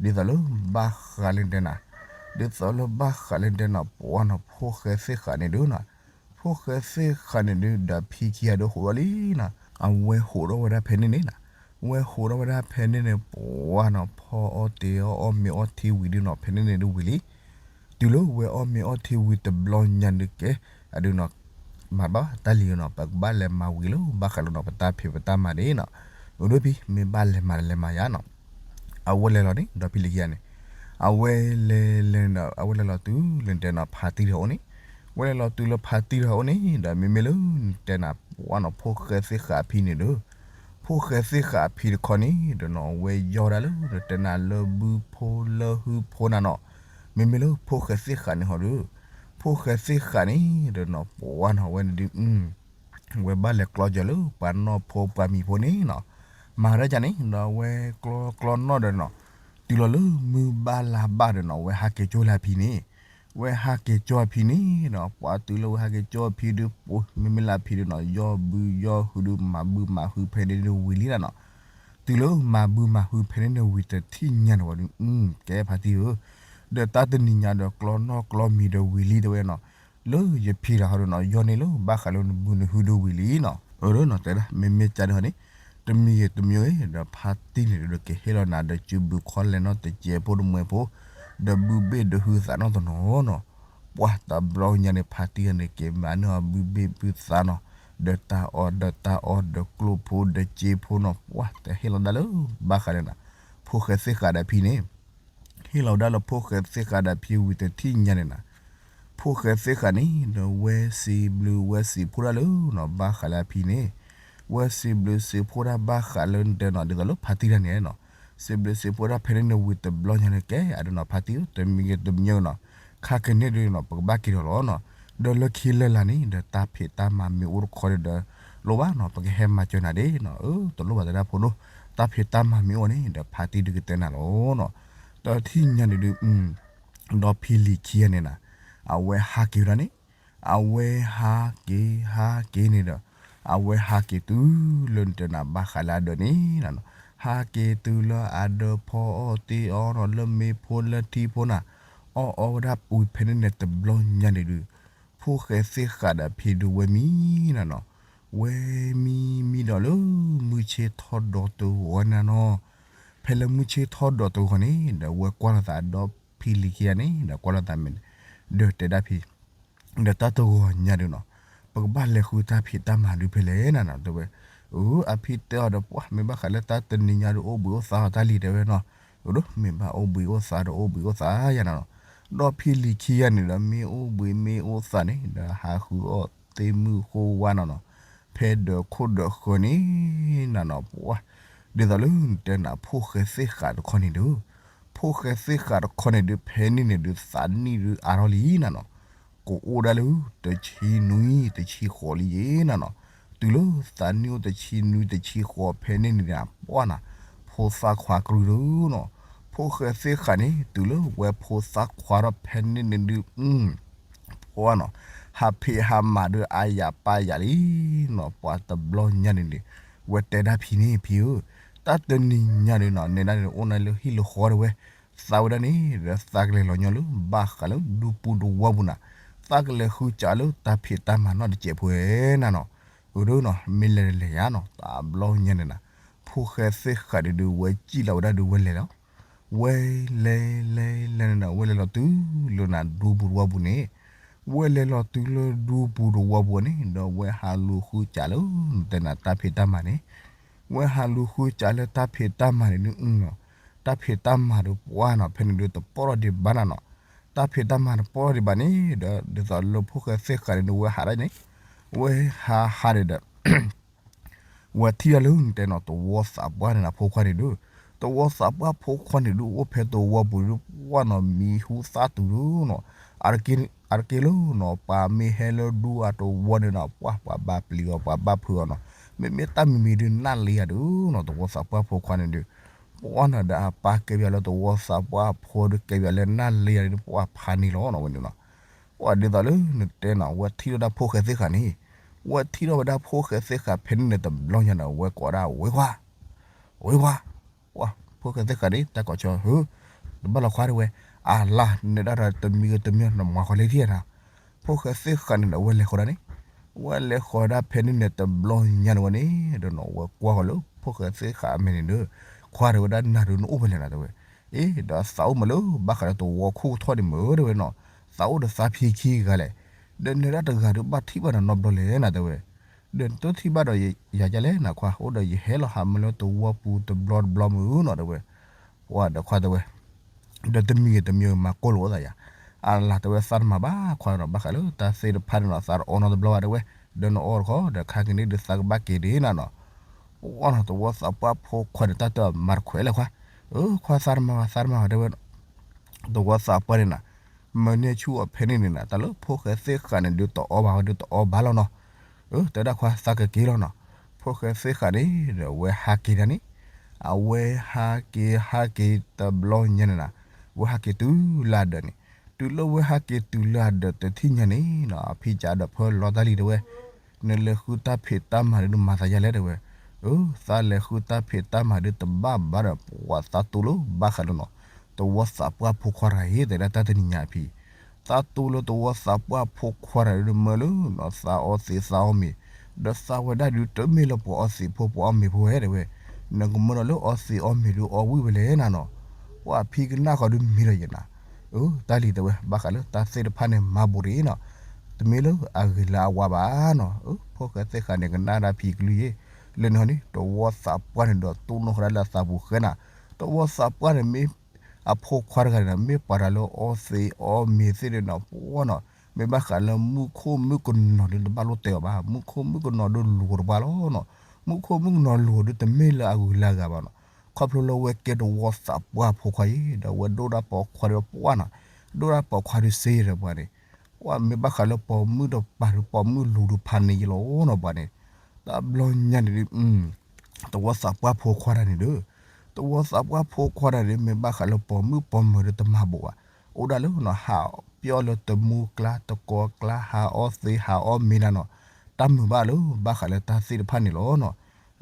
ဒ်သိးလၢဘၣ်ဃးလၢနတဲနၤ, ဒ်သိးလၢဘၣ်ဃးလၢနတဲနၤ ပှၢ်နီၤ ဖိၣ်ဃဲသ့ၣ်ဃးန့ၣ်ဒုးနီၤ, ဖိၣ်ဃဲသ့ၣ်ဃးန့ၣ်ဒုး ဒီးဖံခံဂၤဒီးဟးထီၣ်လံနီၤ, အဝဲဟးထီၣ်ဝဲဒၣ်ဖဲန့ၣ်န့ၣ်နၤ, ဝဲဟးထီၣ်ဝဲဒၣ်ဖဲန့ၣ်န့ၣ် ပှၢ်နီၤ ဖီအီၣ်တ့အီၣ်အီၣ်မ့ၤအီထံဝံၤဒုးနီၤ ဖဲန့ၣ်န့ၣ်ဒုးဝံၤလံ တုၤလၢဝဲအီၣ်မ့ၤအီထံဝံၤတဘျီညါန့ၣ်ကဲ, အဒုးနီၤ, မၤဘၣ်တၢ်လံၤနီၤ ပကဘၣ်လဲၤမၤဝံၤလၢ ဘၣ်ဃးလၢနီၤ ပတၢ်ဖံးပတၢ်မၤန့ၣ်နီၤ, ဒိၣ်ဒိၣ်ဖံ မ့ၢ်ဘၣ်လဲၤမၤလဲၤမၤယၤနီၤ, အဝဲလဲၤလီၤန့ၣ် ဒီးဖံလံၤခံဂၤန့ၣ်, အဝဲလဲၤလဲၤဒီး အဝဲလဲၤလီၤတုၤလၢနတဲနၤ ဖါတံၢ်တဂၤအိၣ်န့ၣ်, ဝဲလဲၤလီၤတုၤလၢဖါတံၢ်တဂၤအိၣ်န့ၣ် ဒီးမ့မ့ၢ်လၢနတဲနၤ ပှၢ်နီၤ ဖိၣ်ဃဲသ့ၣ်ဃးအဖံန့ၣ်ဒီး ဖိၣ်ဃဲသ့ၣ်ဃးအဖံတခီန့ၣ် ဒီးနီၤ အဝဲယီၢ်ဝဲဒၣ်လၢ နတဲနၤလၢဘုဖိလၢဟုဖိနၤနီၤ, မ့မ့ၢ်လၢဖိၣ်ဃဲသ့ၣ်ဃးန့ၣ်ဟီဒီး, ဖိၣ်ဃဲသ့ၣ်ဃးန့ၣ် ဒီးနီၤ ပှၢ်နီၤ အဝဲန့ၣ်ဒုး ဝဲဘၣ်လဲၤကျီကၢၤလၢပှၤနီၢ်ဖိပှၤမံၤဖိန့ၣ်နီၤ, မၤဒ်ကန့ၣ် ဒီးဝဲကျီကျီနီၢ်ဒီးနီၤ, တုၤလီၤလၢမုၢ်ဘၣ်လါဘၣ်ဒီးနီၤ ဝဲဟးက့ၤကၠီလၢအဖံန့ၣ်, ဝဲဟးက့ၤကၠီအဖံန့ၣ်ဒီး ပှၢ်တုၤလၢဝဲဟးက့ၤကၠီအဖံဒီး ပမ့မ့ၢ်လၢအဖံဒီးနီၤ ယီၢ်ဘုယီၢ်ဟုဒီးမၤဘုမၤဟုဖဲန့ၣ်ဒုးဝံၤလံနၤနီၤ, တုၤလၢမၤဘုမၤဟုဖဲန့ၣ်န့ၣ်ဝံၤတထံၣ်ညါန့ၣ်ဝဲဒီး ကဲဖါတံၢ်ဧၢ, ဒီးတၢ်တနံၤညါဒီးကျီနီၢ်ကျီမံၤဒီးဝံၤလံတဲဝဲနီၤ, လၢယဖံတဂၤဟီဒီးနီၤ ယီၢ်န့ၢ်လၢဘၣ်ဃးလၢနဘုနဟုဒုးဝံၤလံနီၤ, အၢ နီၤတဲဒၣ် မ့မ့ၢ်ကန့ၣ်ဟီန့ၣ်, တမံၤဂ့ၤတမံၤဂ့ၤ ဒီးဖါတံၢ်န့ၣ်ဒီးကဟ့ၣ်လီၤနၤဒီးစုဘုခီလဲၤနီၣ်တစဲးဖိတမှဲၤဖိ, ဒီးဘုဘ့ၣ်ဒီးဟုသးနီၣ်တနီၤနီၤ, ပှၢ်တဘျီညါန့ၣ် ဖါတံၢ်န့ၣ်က့ၤမၤန့ၢ်အီၤဘုဘ့ၣ်ဘုသးနီၤ, ဒီးတၢ်အီၣ်ဒီးတၢ်အီဒီးကျိၣ်ဖိဒီးစ့ဖိနီၤ ပှၢ်တဟ့ၣ်လီၤဒၣ်လၢ ဘၣ်ဃးန့ၣ်နၤ, ဖိၣ်ဃဲသ့ၣ်ဃးဒီးဖံန့ၣ် ဟ့ၣ်လီၤဝဲဒၣ်လၢဖိၣ်ဃဲသ့ၣ်ဃးဒီးဖံဝံၤတထံၣ်ညါန့ၣ်နၤ, ဖိၣ်ဃဲသ့ၣ်ဃးန့ၣ် ဒီးဝဲစံးဘျုးဝဲစံးဖှိၣ်ဒၣ်လၢနီၤ ဘၣ်ဃးလၢအဖံန့ၣ်, ဝဲစံးဘျုးစံးဖှိၣ်ဒၣ်ဘၣ်ဃးလၢနတဲနီၤ ဒ်သိးလၢဖါတံၢ်တၢ်န့ၣ်နီၤ, စံးဘျုးစံးဖှိၣ်ဒၣ်ဖဲန့ၣ်န့ၣ်ဝံၤတဘျီညါန့ၣ် ကဲအဒိနီၤ ဖါတံၢ်ဧၢ တမံၤဂ့ၤတမံၤဂ့ၤနီၤ, ခါကန့ၣ်ဒုးနီၤ ပကဘၣ်က့ၤဒီးလီၤနီၤ, ဒီးလၢခံလၢလာ်န့ၣ် ဒီးတၢ်ဖံးတၢ်မၤမ့ၢ်အိၣ်တခီဒီး လိၣ်ဘၣ်နီၤ ပကဟဲမၤစၢၤနၤဒ်နီၤ, အၢ တလိၣ်ဘၣ်တဲဒၣ်ဖိဒိၣ်, တၢ်ဖံးတၢ်မၤမ့ၢ်အိၣ်န့ၣ် ဒီးဖါတံၢ်ဒုးကတဲနၤလီၤနီၤ, ဒီးထံၣ်ညါန့ၣ်ဒုး ဒီးဖံလံၤခံဂၤန့ၣ်နၤ, အဝဲဟးက့ၤဝဲဒၣ်န့ၣ်, အဝဲဟးက့ၤဟးက့ၤန့ၣ်ဒီး, အဝဲဟးက့ၤတုၤလၢနတဲနၤဘၣ်ဃးလၢအဒၢးန့ၣ်နၤနီၤ, ဟးက့ၤတုၤလၢအဒၢးဖီအီၣ်တ့အီၣ်နီၤ လၢမ့ၤဖိလၢထံဖိနၤ, အီၣ်အီၣ်ဝဲဒၣ်ပူၤဖဲန့ၣ်န့ၣ်တဘျီညါန့ၣ်ဒုး, ဖိၣ်ဃဲသ့ၣ်ဃးဒီးဖံဒုးဝဲမံနၤနီၤ, ဝဲမံမံဒီးလၢ မုၢ်ဆ့ၣ်ထီၣ်ဒီးတဂီၤနၤနီၤ, ဖဲလၢမုၢ်ဆ့ၣ်ထီၣ်ဒီးတဂီၤန့ၣ် ဒီးဝဲကွၢ်လိာ်သးဒီးဖံလံၤခံဂၤန့ၣ် ဒီးကွၢ်လိာ်သးမ့ၢ်န့ၣ်, ဒီးတဲဒၣ်ဖံ ဒီးတၢ်တဂီၤညါဒုးနီၤ, ပကဘၣ်လဲၤဃုတၢ်ဖံးတၢ်မၤဒုးဖဲလဲၣ်နၤနီၤ တဲဝဲ, အၢ အဖံတဲအီၤဒီးပှၢ် မ့ၢ်ဘၣ်ဃးလၢတၢ်တနံၤညါဒီးအိၣ်ဘှံးအိၣ်သါအီၤတၢ်လံၤတဲဝဲနီၤ, အၢ မ့ၢ်ဘၣ်အိၣ်ဘှံးအိၣ်သါဒီးအိၣ်ဘှံးအိၣ်သါယၤနၤနီၤ, ဒီးဖံလံၤခံဂၤန့ၣ်ဒီး မ့ၢ်အိၣ်ဘှံးမ့ၢ်အိၣ်သးန့ၣ်ဒီး ဟးဃုအီၣ်သ့ၣ်မုၣ်ဃိဝါနီၤနီၤ, ဖဲဒၢးခိၣ်ဒၢးဃၢၤန့ၣ်နီၤနီၤ, ပှၤ ဒ်သိးလၢနတဲနၤ ဖိၣ်ဃဲသ့ၣ်ဃးတခီန့ၣ်ဒီး, ဖိၣ်ဃဲသ့ၣ်ဃးတခီန့ၣ်ဒီး ဖဲန့ၣ်န့ၣ်ဒီး သးနံၣ်ဒုးအါထီၣ်လံနီၤနီၤ, ကအိၣ်ဒၣ်လၢ တဆံနွံတဆံဃိးလံယဲနီၤနီၤ, တုၤလၢသးနံၣ်အိၣ်တဆံနွံတဆံဃိးဖဲန့ၣ်န့ၣ် ပှၤနီၤ, ဖိသၣ်ခွါကရူၢ်ဒီးနီၤ, ဖိၣ်ဃဲသ့ၣ်ဃးန့ၣ် တုၤလၢဝဲဖိသၣ်ခွါထီၣ်ဖဲန့ၣ်န့ၣ်ဒုး ပှၤနီၤ, ဟးဖံးဟးမၤဒုးအါယၤပာ်ယၤလံနီၤ, ပှၤတဘျီညါန့ၣ်န့ၣ်, ဝဲတဲဒၣ်ဖံန့ၣ် ဖံဧၢ, တၢ်တနံၤညါဒုးနီၤ နဲဒၣ်န့ၣ် အိၣ်နၤလၢဟံၣ်လၢဃီတဲဝဲ, သးဝဲဒၣ်န့ၣ်ဒီး သးကလဲၤလီၤညီလၢဘၣ်ဃးလၢဒူပူၤတဝီပူၤနၤ, သးကလဲၤဃုစးလၢတၢ်ဖံးတၢ်မၤနီတစဲးဖိဧါနီၤနီၤ, အဒုးနီၤ မ့ၢ်လဲၤလဲၤယါနီၤ, တဘျီညါန့ၣ်နၤ, ဖိၣ်ဃဲသ့ၣ်ဃးဒုး ဝဲစံၣ်လီၤဝဲဒၣ်ဒုးဝဲလဲၤလီၤ ဝဲလဲၤလဲၤလဲၤန့ၣ်ဒီး ဝဲလဲၤလီၤတုၤလၢနၤဒူပူၤတဝီပူၤန့ၣ်, ဝဲလဲၤလီၤတုၤလၢဒူပူၤတဝီပူၤန့ၣ်ဒီး ဝဲဟးလူၤဃုစးလၢ တဲနၤတၢ်ဖံးတၢ်မၤန့ၣ်, ဝဲဟးလူၤဃုစးလၢတၢ်ဖံးတၢ်မၤန့ၣ်ဒုးနီၤ, တၢ်ဖံးတၢ်မၤဒီးပှၤနီၤ ဖဲန့ၣ်ဒုးတပီၢ်ထီၣ်ဒံးဘၣ်နၤနီၤ, တၢ်ဖံးတၢ်မၤတပီၢ်ထီၣ်ဒံးဘၣ်န့ၣ်ဒီး ဒ်သိးလၢဖိၣ်ဃဲသ့ၣ်ဃးန့ၣ်ဒုး ဝဲဟးဒၣ်န့ၣ်, ဝဲဟးဟးန့ၣ်ဒီး ဝဲထံၣ်ဒၣ်လၢနတဲနီၤ သဝီသးပှၢ်န့ၣ်နၤ ဖိခွါန့ၣ်ဒုး, သဝီသးပှၢ်ဖိခွါန့ၣ်ဒုး အိၣ်ဖဲသဝီပူၤဒုး ပှၢ်နီၤ မံၤဟူသၣ်တုၤဒုးနီၤ, အါတက့ၢ်လၢနီၤ ပှၤမ့ၢ်ဟဲလၢဒူအတဝီန့ၣ်နီၤ ပှၤ ပှၤဘၣ်ပျံၤအီၤ ပှၤဘၣ်ဖုးအီၤနီၤ, မ့မ့ၢ်တၢ်မံၤမံၤဒုး နၢ်လ့ယၤဒုးနီၤ သဝီသးပှၢ်ဖိခွါန့ၣ်ဒုး, ပှၢ်နီၤ ဒီးအပၢ်ကဲပၠးလၢသဝီသးပှၢ်ဖိဒုး ကဲပၠးလၢနၢ်လ့ယၤဒုး ပှၤဖးန့ၢ်လီၤနီၤ ဝဲန့ၣ်နီၤ, ပှၤဒ်သိးလၢနတဲနီၤ ဝဲထံၣ်ထီၣ်ဒၣ်ဖိၣ်ဃဲသ့ၣ်ဃးန့ၣ်, ဝဲထံၣ်ထီၣ်ဝဲဒၣ်ဖိၣ်ဃဲသ့ၣ်ဃးဖဲန့ၣ်န့ၣ် တဘျီညါန့ၣ် ဝဲကိးဒၣ်ဝ့ခွါ, ဝ့ခွါ, ပှၤ ဖိၣ်ဃဲသ့ၣ်ဃးန့ၣ် တၢ်ကိးဆၢ ဟၢ, တဘၣ်လီၤခွါတဲဝဲ, အလါ နဒၣ်ဒီးတမံၤဂ့ၤတမံၤ နမၤဃီၤလၢထံၣ်နၤ, ဖိၣ်ဃဲသ့ၣ်ဃးန့ၣ်ဒီး ဝဲလဲၤဃီၤဒၣ်န့ၣ်, ဝဲလဲၤဃီၤဒၣ်ဖဲန့ၣ်န့ၣ် တဘျီညါန့ၣ်ဝဲန့ၣ်ဒီးနီၤ ဝဲကွၢ်ဃီၤလၢဖိၣ်ဃဲသ့ၣ်ဃးအမဲာ်န့ၣ်ဒီး, ခွါတဲဝဲဒၣ် နၤဒုးနအိၣ်ဖဲလဲၣ်နၤတဲဝဲ, အ့ ဒီးသးအိၣ်မးလၢဘၣ်ဃးလၢသဝီခိၣ်ထီၣ်ဒံးမးတဲဝဲနီၤ, သးအိၣ်ဒီးသးဖံခံဂၤလဲၣ်, ဒီးနဒၣ်တဂၤဒုးဘၣ်ထံၣ်ဘၣ်နၤနီတဘျီလဲၣ်နၤတဲဝဲ, ဒီးနတထံၣ်ဘၣ်ဒီးယၤဒ်လဲၣ်နၤခွါ, အိၣ်ဒီးယဟဲလီၤဟးမၢလၢသဝီပူၤတဘျီတဘျီမးနီၤတဲဝဲ, ပှၤဒီးခွါတဲဝဲ ဒီးတမံၤဂ့ၤတမံၤမၤကိၢ်လိာ်သးယၤ, အလါတဲဝဲ သးတမၤဘၣ်ခွါနီၤ, ဘၣ်ဃးလၢတၢ်သ့ၣ်တဖၣ်န့ၣ်နီၤ သးတအီနီတဘျီဘၣ်တဲဝဲ, ဒီးနအီတခီ ဒီးခါက့ၤန့ၣ်ဒုးသးကဘၣ်က့ၤဒ်နၤနီၤ, ပှၤနီၤ သဝီသးပှၢ်ဖိခွါန့ၣ် တၢ်တမၤတခွဲးလဲၣ်ခွါ, အခွါသးတမၤဘၣ် သးတမၤဘၣ်တဲဝဲ သဝီသးပှၢ်န့ၣ်နၤ, မၢန့ၢ်ဆူၣ်အီၤဖဲန့ၣ်န့ၣ်နၤ တၢ်လၢဖိၣ်ဃဲသ့ၣ်ဃးန့ၣ်ဒုးတအီဘၣ်ဝဲဒုးတအီဘၣ်လီၤနီၤ, တဲဒၣ်ခွါသးကက့ၤလီၤနီၤ, ဖိၣ်ဃဲသ့ၣ်ဃးန့ၣ်ဒီး အဝဲဟးက့ၤဒၣ်န့ၣ်, အဝဲဟးက့ၤဟးက့ၤတဘျီညါန့ၣ်နၤ, ဝဲဟးက့ၤတုၤလၢအဒၢးန့ၣ်, တုၤလၢဝဲဟးက့ၤတုၤလၢအဒၢးတထံၣ်ညါန့ၣ်နီၤ အဖံကဒီးဖၢလီၤတၢ်လံတဲဝဲ, နလဲၤဃုတၢ်ဖံးတၢ်မၤဒုးနမၤသးယၤလဲၣ်တဲဝဲ, အၢ သးလဲၤဃုတၢ်ဖံးတၢ်မၤဒုးတဘၣ်ဘၣ်ဒီး ပှၤသးတိၢ်လၢဘၣ်ဃးလၢနီၤ, သဝီသးပှၢ်ဖိခွါတဂၤအံၤ တဲဒၣ်တၢ်တနံၤညါအဖံ သးတိၢ်လၢသဝီသးပှၢ်ဖိခွါတဂၤဒုး မၢလၢနီၤ သးအီသံးသးအီမ့ၤ, ဒီးသးဝဲဒၣ်ဒုးတမ့ၢ်လၢပှၤအီသံးဖိပှၤအီမ့ၤဖိဝဲတဲဝဲ, နကမၢဒီးလၢအီသံးအီမ့ၤဒုးအီဝံၣ်ဝဲလဲၣ်နၤနီၤ, ပှၤဖံကနၣ်ဃီဒုးမ့ၢ်ဒီးယဲနၤ, အၢ တၢ်လံၤတဲဝဲ ဘၣ်ဃးလၢတၢ်သ့ၣ်တဖၣ်န့ၣ် မၤဘူးတဂ့ၤနီၤ, တမ့ၢ်လၢအဂ့ၤလၢအဝါဘၣ်နီၤ, အၢ ဖိၣ်ဃဲသ့ၣ်ဃးန့ၣ် ကနၣ်ဒၣ်ဖံကလုၢ်ယဲ, လၢန့ၣ်ဟီန့ၣ် သဝီသးပှၢ်န့ၣ်ဒီး တိၢ်နီၣ်ဃီဒၣ်လၢအသးပူၤဃဲနၤ, သဝီသးပှၢ်န့ၣ်မ့ၢ် အဖိခွါတဂၤန့ၣ် မ့ၢ်ပှၤတဂၤလၢအီသံးအီမ့ၤသ့ၣ်န့ၣ်နီၤ ပှၤနီၤ, မ့ၢ်ဘၣ်ဃးလၢမူခိၣ်မုၣ်ကနီၤဒုး တဘၣ်လိၣ်တဲအီၤဘၣ်, မူခိၣ်မုၣ်ကနီၤဒုးလူၤတပှၢ်လီၤနီၤ, မူခိၣ်မုၣ်ကနီၤလူၤဒုး တမ့ၢ်လၢအဂုၤလၢအဂၤဘၣ်နီၤ, ခီဖျိလၢဝဲကဲသဝီသးပှၢ်ဖိခွါအံၤ ဒီးဝဲဒိၣ်ဒၣ်ပိာ်ခွါဒီးပှၤနီၤ, ဒိၣ်ဒၣ်ပိာ်ခွါဒုးစ့ဒီးပှၤန့ၣ်, ပှၤမ့ၢ်ဘၣ်ဃးလၢပိာ်မုၣ်တပၤဒုး ပိာ်မုၣ်လူၤဒုးဖးန့ၢ်ယလီၤနီၤပှၤန့ၣ်, တဘျီညါန့ၣ်ဒုး သဝီသးပှၢ်ဖိခွါတဂၤန့ၣ်ဒီး, သဝီသးပှၢ်ဖိခွါတဂၤန့ၣ် မ့ၢ်ဘၣ်ဃးလၢပိာ်မုၣ်ပိာ်မၢၤဒီးတမၤဘူးဘၣ်, အိၣ်ဒၣ်လၢနီၤ ဟးပျီလၢတမူကျါတကိးကျါ ဟးအီသံးဟးအီမ့ၤနၤနီၤ, တၢ်မုာ်ဘၣ်လၢဘၣ်ဃးလၢတၢ်သ့ၣ်တဖၣ်န့ၣ်လီၤနီၤ,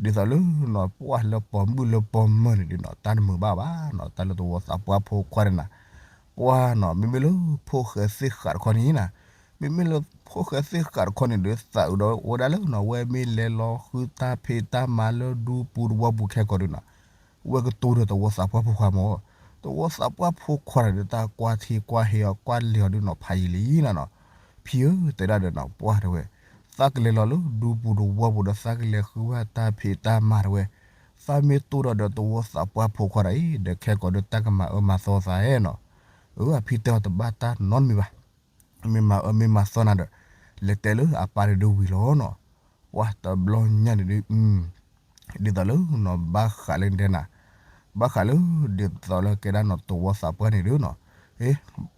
ဒ်သိးလၢနီၤ ပှၤလၢပိာ်မုၣ်လၢပိာ်မၢၤန့ၣ်ဒုးနီၤ တၢ်တမုာ်ဘၣ်ဘၣ်နီၤ, တၢ်လၢသဝီသးပှၢ်ဖိခွါတဂၤန့ၣ် ပှၤနီၤ မ့မ့ၢ်လၢဖိၣ်ဃဲသ့ၣ်ဃးတခီန့ၣ်နၤ, မ့မ့ၢ်လၢဖိၣ်ဃဲသ့ၣ်ဃးတခီန့ၣ်ဒီး သးအုးဒီးဝဲဒၣ်လၢနီၤ ဝဲမ့ၢ်လဲၤလီၤဃုတၢ်ဖံးတၢ်မၤလၢဒူပူၤတဝီပူၤခဲကိာ်ဒုးနီၤ, ဝဲကတိၤဒီးသဝီသးပှၢ်ဖိခွါမး, သဝီသးပှၢ်ဖိခွါတဂၤဒီး တၢ်ကွၢ်ထံကွၢ်ဟ့အီၤကွၢ်လဲၤအီၤဒုးနီၤ ဖးယံာ်လံနၤနီၤ, ဖံဧၢ တဲဒၣ်ဒီးနီၤ ပှၢ်တဲဝဲ, သးကလဲၤလီၤလၢဒူပူၤတဝီပူၤဒီး သးကလဲၤဃုဘၣ်တၢ်ဖံးတၢ်မၤတဲဝဲ, သးမ့ၢ်တိၢ်ဒီးဒီးသဝီသးပှၢ်ဖိခွါတဂၤအံၤ ဒီးခဲကိာ်ဒီးတၢ်ကမၤအၢမၤသီသးနီၤ, အဖံတဲအီၤတဘၣ်တၢ်နီတမံၤဘၣ်, မ့ၢ်မၤအၢမ့ၢ်မၤသီနၤဒီး လဲၤတဲလၢအပၢ်တဒုဝံၤလီၤနီၤ. ပှၤတဘျီညါန့ၣ်ဒုး ဒ်သိးလၢနီၤ ဘၣ်ဃးလၢတဲနၤ, ဘၣ်ဃးလၢဒ်သိးလၢကဲဒၣ်နီၤ သဝီသးပှၢ်န့ၣ်ဒုးနီၤ,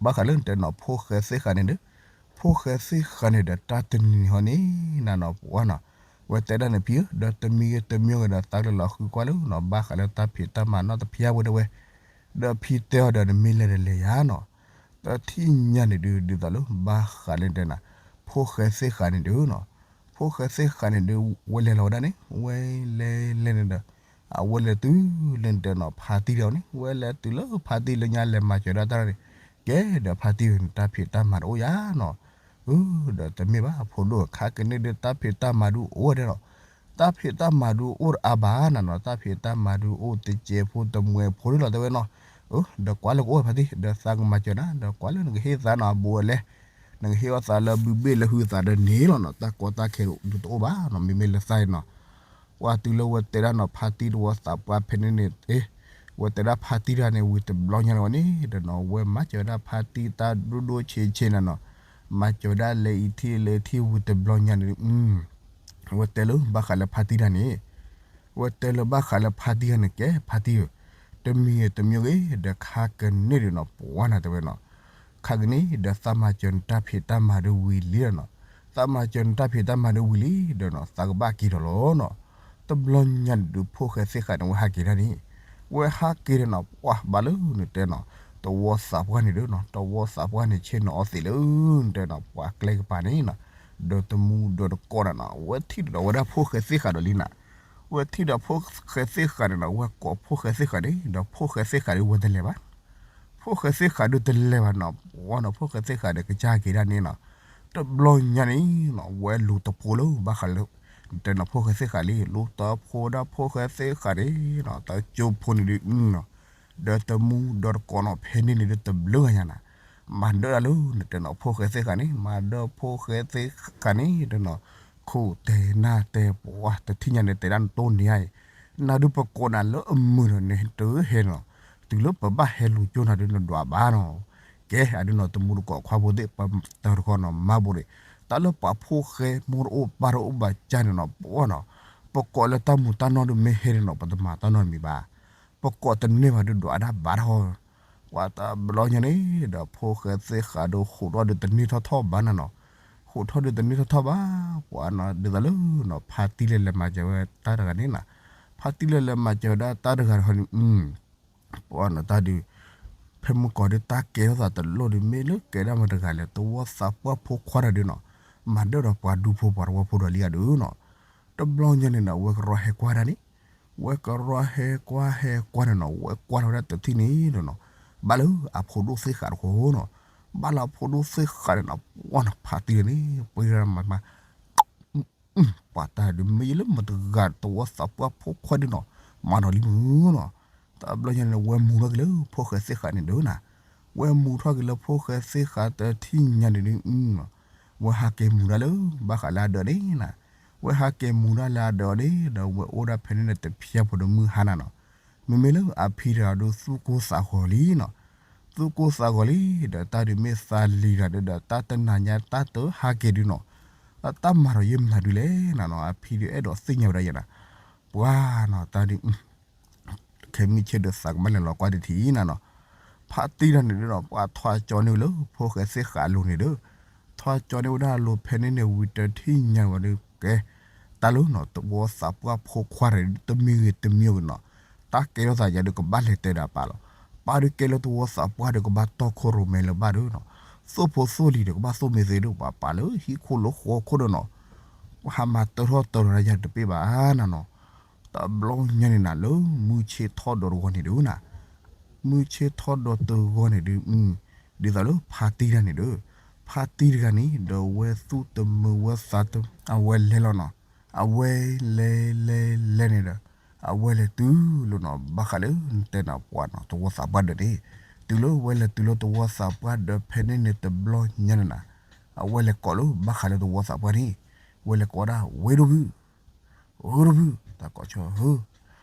ဘၣ်ဃးလၢတဲနီၤ ဖိၣ်ဃဲသ့ၣ်ဃးန့ၣ်ဒုး, ဖိၣ်ဃဲသ့ၣ်ဃးန့ၣ်ဒီးတၢ်တနံၤဟီန့ၣ် နနီၤပှၤနီၤ, ဝဲတဲဒၣ်န့ၣ်ဖံဧၢ, ဒီးတမံၤဂ့ၤတမံၤဂ့ၤဒီး သးကလဲၤလီၤဃုကွၢ်လၢနီၤ ဘၣ်ဃးလၢတၢ်ဖံးတၢ်မၤနီတဖျါဝဲဒၣ်ဝဲ, ဒီးဖံတဲအီၤဒီး နမ့ၢ်လဲၤဒီးလဲၤယၤနီၤ. တထံၣ်ညါန့ၣ်ဒုး ဒ်သိးလၢဘၣ်ဃးလၢတဲနၤ, ဖိၣ်ဃဲသ့ၣ်ဃးန့ၣ်ဒုးနီၤ, ဖိၣ်ဃဲသ့ၣ်ဃးန့ၣ်ဒုး ဝဲလဲၤလီၤဝဲဒၣ်န့ၣ် ဝဲလဲၤလဲၤန့ၣ်ဒီး အဝဲလဲၤတုၤလၢတဲနီၤ ဖါတံၢ်ဒီးန့ၣ် ဝဲလဲၤတုၤလၢဖါတံၢ်လၢညါလဲၤမၤစၢၤဒၣ်တၢ်န့ၣ်, ကဲဒီးဖါတံၢ်န့ၣ် တၢ်ဖံးတၢ်မၤတအိၣ်ယၤနီၤ. အၢ ဒီးတမ့ၢ်ဘၣ် အဖိဒိၣ်ခါကန့ၢ်ဒုး တၢ်ဖံးတၢ်မၤဒုးအိၣ်ဒဲးလီၤ. တၢ်ဖံးတၢ်မၤဒုးအိၣ်တအါဘၣ်နနီၤ, တၢ်ဖံးတၢ်မၤဒုးအိၣ်တစဲးဖိတမှဲးဖိဒၣ်လီၤ တဲဝဲနီၤ. အၢ ဒီးကွၢ်လၢကအိၣ်ဖါတံၢ် ဒီးသးကမၤစၢၤနၤ ဒီးကွၢ်လၢနကဟ့ၣ်သးနီၤ အဘူးအလဲ, နကဟ့ၣ်အီၣ်သးလၢဘုဘ့ၣ်လၢဟုသးဒီးန့ၣ်လီၤနီၤ, တၢ်ကီတၢ်ခဲဒုးတအိၣ်ဘၣ်နီၤ, မ့မ့ၢ်လၢသးအံၤနီၤ. ပှၤတုၤလၢဝဲတဲဒၣ်နီၤ ဖါတံၢ်တဝီသးပှၢ်ဖဲန့ၣ်န့ၣ်, ဝဲတဲဒၣ်ဖါတံၢ်တဂၤန့ၣ် ဝံၤတဘျီညါန့ၣ်ဝဲန့ၣ်ဒီးနီၤ ဝဲမၤစၢၤဝဲဒၣ်ဖါတံၢ်တၢ်ဒိၣ်ဒိၣ်ဆံးဆံးနနီၤ, မၤစၢၤဝဲဒၣ်လၢအံၤထံၣ်လၢထံၣ်ဝံၤတဘျီညါန့ၣ် ဝဲတဲလၢဘၣ်ဃးလၢဖါတံၢ်တဂၤန့ၣ်, ဝဲတဲလၢဘၣ်ဃးလၢဖါတံၢ်တဂၤန့ၣ် ကဲဖါတံၢ်ဧၢ, တမံၤဂ့ၤတမံၤဂ့ၤ ဒီးခါကန့ၢ်ဒုးနီၤ ပှၤနၤတဲဝဲနီၤ, ခါကန့ၢ်ဒီးသးမၤစၢၤနတၢ်ဖံးတၢ်မၤဒုးဝံၤလံလီၤနီၤ, သးမၤစၢၤနတၢ်ဖံးတၢ်မၤဒုးဝံၤလံဒီးနီၤ သးကဘၣ်က့ၤထီၣ်လီၤနီၤ. တဘျီညါန့ၣ်ဒုး ဖိၣ်ဃဲသ့ၣ်ဃးန့ၣ် ဝဲဟးက့ၤဒၣ်န့ၣ်, ဝဲဟးက့ၤဒီးနီၤ ပှၤဘၣ်လၢနတဲနီၤ တဝီသးပှၢ်န့ၣ်ဒုးနီၤ, တဝီသးပှၢ်န့ၣ် ဆ့ၣ်နီၤအီသံးလၢနတဲနီၤ ပှၤကျဲကပၤန့ၣ်နီၤ, ဒီးတမူဒီးတကိးနၤနီၤ ဝဲထံၣ်ဒီးဝဲဒၣ်ဖိၣ်ဃဲသ့ၣ်ဃးဒီးလံနၤ, ဝဲထံၣ်ဒီးဖိၣ်ဃဲသ့ၣ်ဃးန့ၣ်နီၤ ဝဲကိးဖိၣ်ဃဲသ့ၣ်ဃးန့ၣ် ဒီးဖိၣ်ဃဲသ့ၣ်ဃးဒုးဝဲတလဲၤဘၣ် ဖိၣ်ဃဲသ့ၣ်ဃးဒုးတလဲၤဘၣ်နီၤ, ပှၤနီၤ ဖိၣ်ဃဲသ့ၣ်ဃးဒီးကစၢ်က့ၤဒၣ်န့ၣ်နီၤ, တဘျီညါန့ၣ်နီၤ ဝဲလူၤတဖိလၢဘၣ်ဃးလၢ တဲနီၤ ဖိၣ်ဃဲသ့ၣ်ဃးလံ, လူၤတဖိဒၣ်ဖိၣ်ဃဲသ့ၣ်ဃးန့ၣ်နီၤ တကၠိဖိန့ၣ်ဒုးနီၤ, ဒီးတမူဒီးတကိးနီၤ ဖဲန့ၣ်န့ၣ်ဒုးတဘျုးဂၤညါနၤ, မၤဒၢၣ်ဒၣ်လၢနတဲနီၤ ဖိၣ်ဃဲသ့ၣ်ဃးန့ၣ် မၤဒၢၣ်ဖိၣ်ဃဲသ့ၣ်ဃးန့ၣ်ဒီးနီၤ, ခိၣ်တဲနၢ်တဲပှၤတထံၣ်ညါန့ၣ် တဲဒၣ်နတိၢ်န့ၢ်ဧါအံၤ, နၤဒုးပကိးနၤလၢအမုာ်ဒီးန့ၣ် တဟဲနီၤ, တုၤလၢပဘၣ်ဟဲလူၤကၠိနၤဒုးနဒွးဘၣ်နီၤ, ကဲအဒုးနီၤ တမူတကိးခွါဖိသ့ၣ် ပတၢ်တခီနီၤ မၤဘိးန့ၣ်, တၢ်လၢပှၤဖိၣ်ဃဲမိၢ်တအိၣ်ပၢ်တအိၣ်ဘၣ်ကၢ်န့ၣ်နီၤ ပှၤနီၤ, ပကိးလၢတၢ်မူတၢ်နီၢ်ဒုးမ့ၢ်ဟဲန့ၣ်နီၤ ပတမၤတၢ်နီတမံၤဘၣ်, ပကိးတန့ၢ်ဘၣ်ဒုးဒွးဒၣ်ဘၣ်တၢ်ဟီ ပှၤတဘျီညါန့ၣ်ဒီး ဖိၣ်ဃဲသ့ၣ်ဃးဒီး ဃိးထီၣ်ဒုးတန့ၢ်ထီၣ်ထီၣ်ဘၣ်နၤနီၤ, ဃိးထီၣ်ဒုးတန့ၢ်ထီၣ်ထီၣ်ဘၣ်, ပှၤနီၤ ဒ်သိးလၢနီၤ ဖါတံၢ်လဲၤလဲၤမၤစၢၤဝဲတၢ်တဂၤန့ၣ်နၤ, ဖါတံၢ်လဲၤလဲၤမၤစၢၤဝဲဒၣ်တၢ်တဂၤတခီန့ၣ် ပှၤနီၤတၢ်ဒုး ဖဲမုၢ်ကီၤဒုးတၢ်ကဲထီၣ်သးတလိၣ်ဒုး မ့ၢ်လၢကဲဒၣ်မတၤတဂၤလဲၣ် သဝီသးပှၢ်ဖိခွါတဂၤဒုးနီၤ, မၤဒၢၣ်ဒီးပှၤဒူဖိပှၤသဝီဖိဒီးလံဧါဒုးနီၤ, တဘျီညါန့ၣ်နီၤ ဝဲကရီဟဲကွၢ်ဒၣ်န့ၣ်, ဝဲကရီဟဲကွၢ်ဟဲကွၢ်န့ၣ်နီၤ ဝဲကွၢ်ထီၣ်ဝဲဒၣ်တထံၣ်န့ၣ်ဒီးနီၤ, ဘၣ်လၢအဖိဒိၣ်သ့ၣ်ဃးတဃီနီၤ, ဘၣ်လၢအဖိဒိၣ်သ့ၣ်ဃးန့ၣ်နီၤ ပှၤနီၤ ဖါတံၢ်န့ၣ် ပှၤမၤ ပှၤတၢ်ဒုး မ့ၢ်ယလၢမတၤတဂၤ သဝီသးပှၢ်ဖိခွါဒုးနီၤ, မၤနီၤလံမုၢ်နီၤ, တဘျီညါန့ၣ် ဝဲမူထီၣ်က့ၤလၢဖိၣ်ဃဲသ့ၣ်ဃးန့ၣ်ဒုးနၤ, ဝဲမူထီၣ်က့ၤလၢဖိၣ်ဃဲသ့ၣ်ဃးတထံၣ်ညါန့ၣ်ဒုး ဝဲဟးက့ၤမူၤဒၣ်လၢ ဘၣ်ဃးလၢအဒၢးန့ၣ်နၤ, ဝဲဟးက့ၤမူၤဒၣ်လၢအဒၢးန့ၣ် ဒီးဝဲအိၣ်ဒၣ်ဖဲန့ၣ်န့ၣ်တဖျဲၣ်ဖိဒီးမုၢ်ဟါနၤနီၤ, မ့မ့ၢ်လၢအဖံတဂၤဒုးသူၣ်ကိၢ်သးဂီၤလံနီၤ, သူၣ်ကိၢ်သးဂီၤလံ ဒီးတၢ်ဒုးမ့ၢ်သးလံၤတဂၤဒုးဒီး တၢ်တနၤညါတၢ်တဟးက့ၤဒုးနီၤ, တၢ်မၤဒီးယဲၢ်မနုၤဒုးလဲၣ်နၤနီၤ, အဖံဒုးအဲၣ်ဒိးသ့ၣ်ညါဝဲဒၣ်ယဲနၤ, ပှၤနီၤ တၢ်ဒုး ခဲမုၢ်ဆ့ၣ်ဒီးသးကဘၣ်လဲၤလီၤကွၢ်တထံၣ်နၤနီၤ, ဖါတံၢ်တဂၤန့ၣ်ဒုးနီၤ ပှၤထွါကၠီန့ၢ်ဝဲလၢဖိၣ်ဃဲသ့ၣ်ဃးအလိၤန့ၣ်ဒီး, ထွါကၠီန့ၢ်ဝဲဒၣ်အလိၤဖဲန့ၣ်န့ၣ် ဝံၤတထံၣ်ညါဝဲဒုးကဲ, တၢ်လၢနီၤ သဝီသးပှၢ်ဖိခွါတဂၤဒုး တမံၤဂ့ၤတမံၤဂ့ၤနီၤ, တၢ်ကဲထီၣ်သးယၤဒုးကဘၣ်လဲၤတဲဒီးပၢ်လီၤ, ပၢ်ဒုးကဲလၢသဝီသးပှၢ်ဒီးကဘၣ်တီၢ်ခိၣ်ရိၣ်မဲလၢဘၣ်ဒုးနီၤ, သိၣ်ဖိသိၣ်လံၤဒီးကဘၣ်သိၣ်မ့ၢ်သ့ဒုး ပှၤပာ်လၢဟံၣ်ခိၣ်လၢဃီခိၣ်ဒီးနီၤ ပှၤဟးမၤတၢထီၣ်တၢထီၣ်ယၤတပ့ၢ်ဘၣ်နၤနီၤ, တဘျီညါန့ၣ်နၤ လၢမုၢ်ဆ့ၣ်ထီၣ်ဒီးတဂီၤန့ၣ်ဒုးနၤ, မုၢ်ဆ့ၣ်ထီၣ်ဒီးတဂီၤန့ၣ်ဒုး ဒ်သိးလၢဖါတံၢ်တဂၤန့ၣ်ဒီး, ဖါတံၢ်တဂၤန့ၣ် ဒီးဝဲသူၣ်တမုာ်ဝဲသးတမုာ် အဝဲလဲၤလီၤနီၤ, အဝဲလဲၤလဲၤလဲၤန့ၣ်ဒီး, အဝဲလဲၤတုၤလီၤနီၤ ဘၣ်ဃးလၢနတဲနၤပှၤနီၤ သဝီသးပှၢ်ဒၢးန့ၣ်, တုၤလၢဝဲလဲၤတုၤလၢသဝီသးပှၢ်ဒၢးဖဲန့ၣ်န့ၣ်တဘျီညါန့ၣ်နၤ, အဝဲလဲၤကိးလၢဘၣ်ဃးလၢသဝီသးပှၢ်န့ၣ်, ဝဲလဲၤကိးဒၣ် ဝ့ၢ်ဒိၣ်ဘုၣ် ဂုၢ်တဘုၣ် တၢ်ကိးဆၢဧၢ,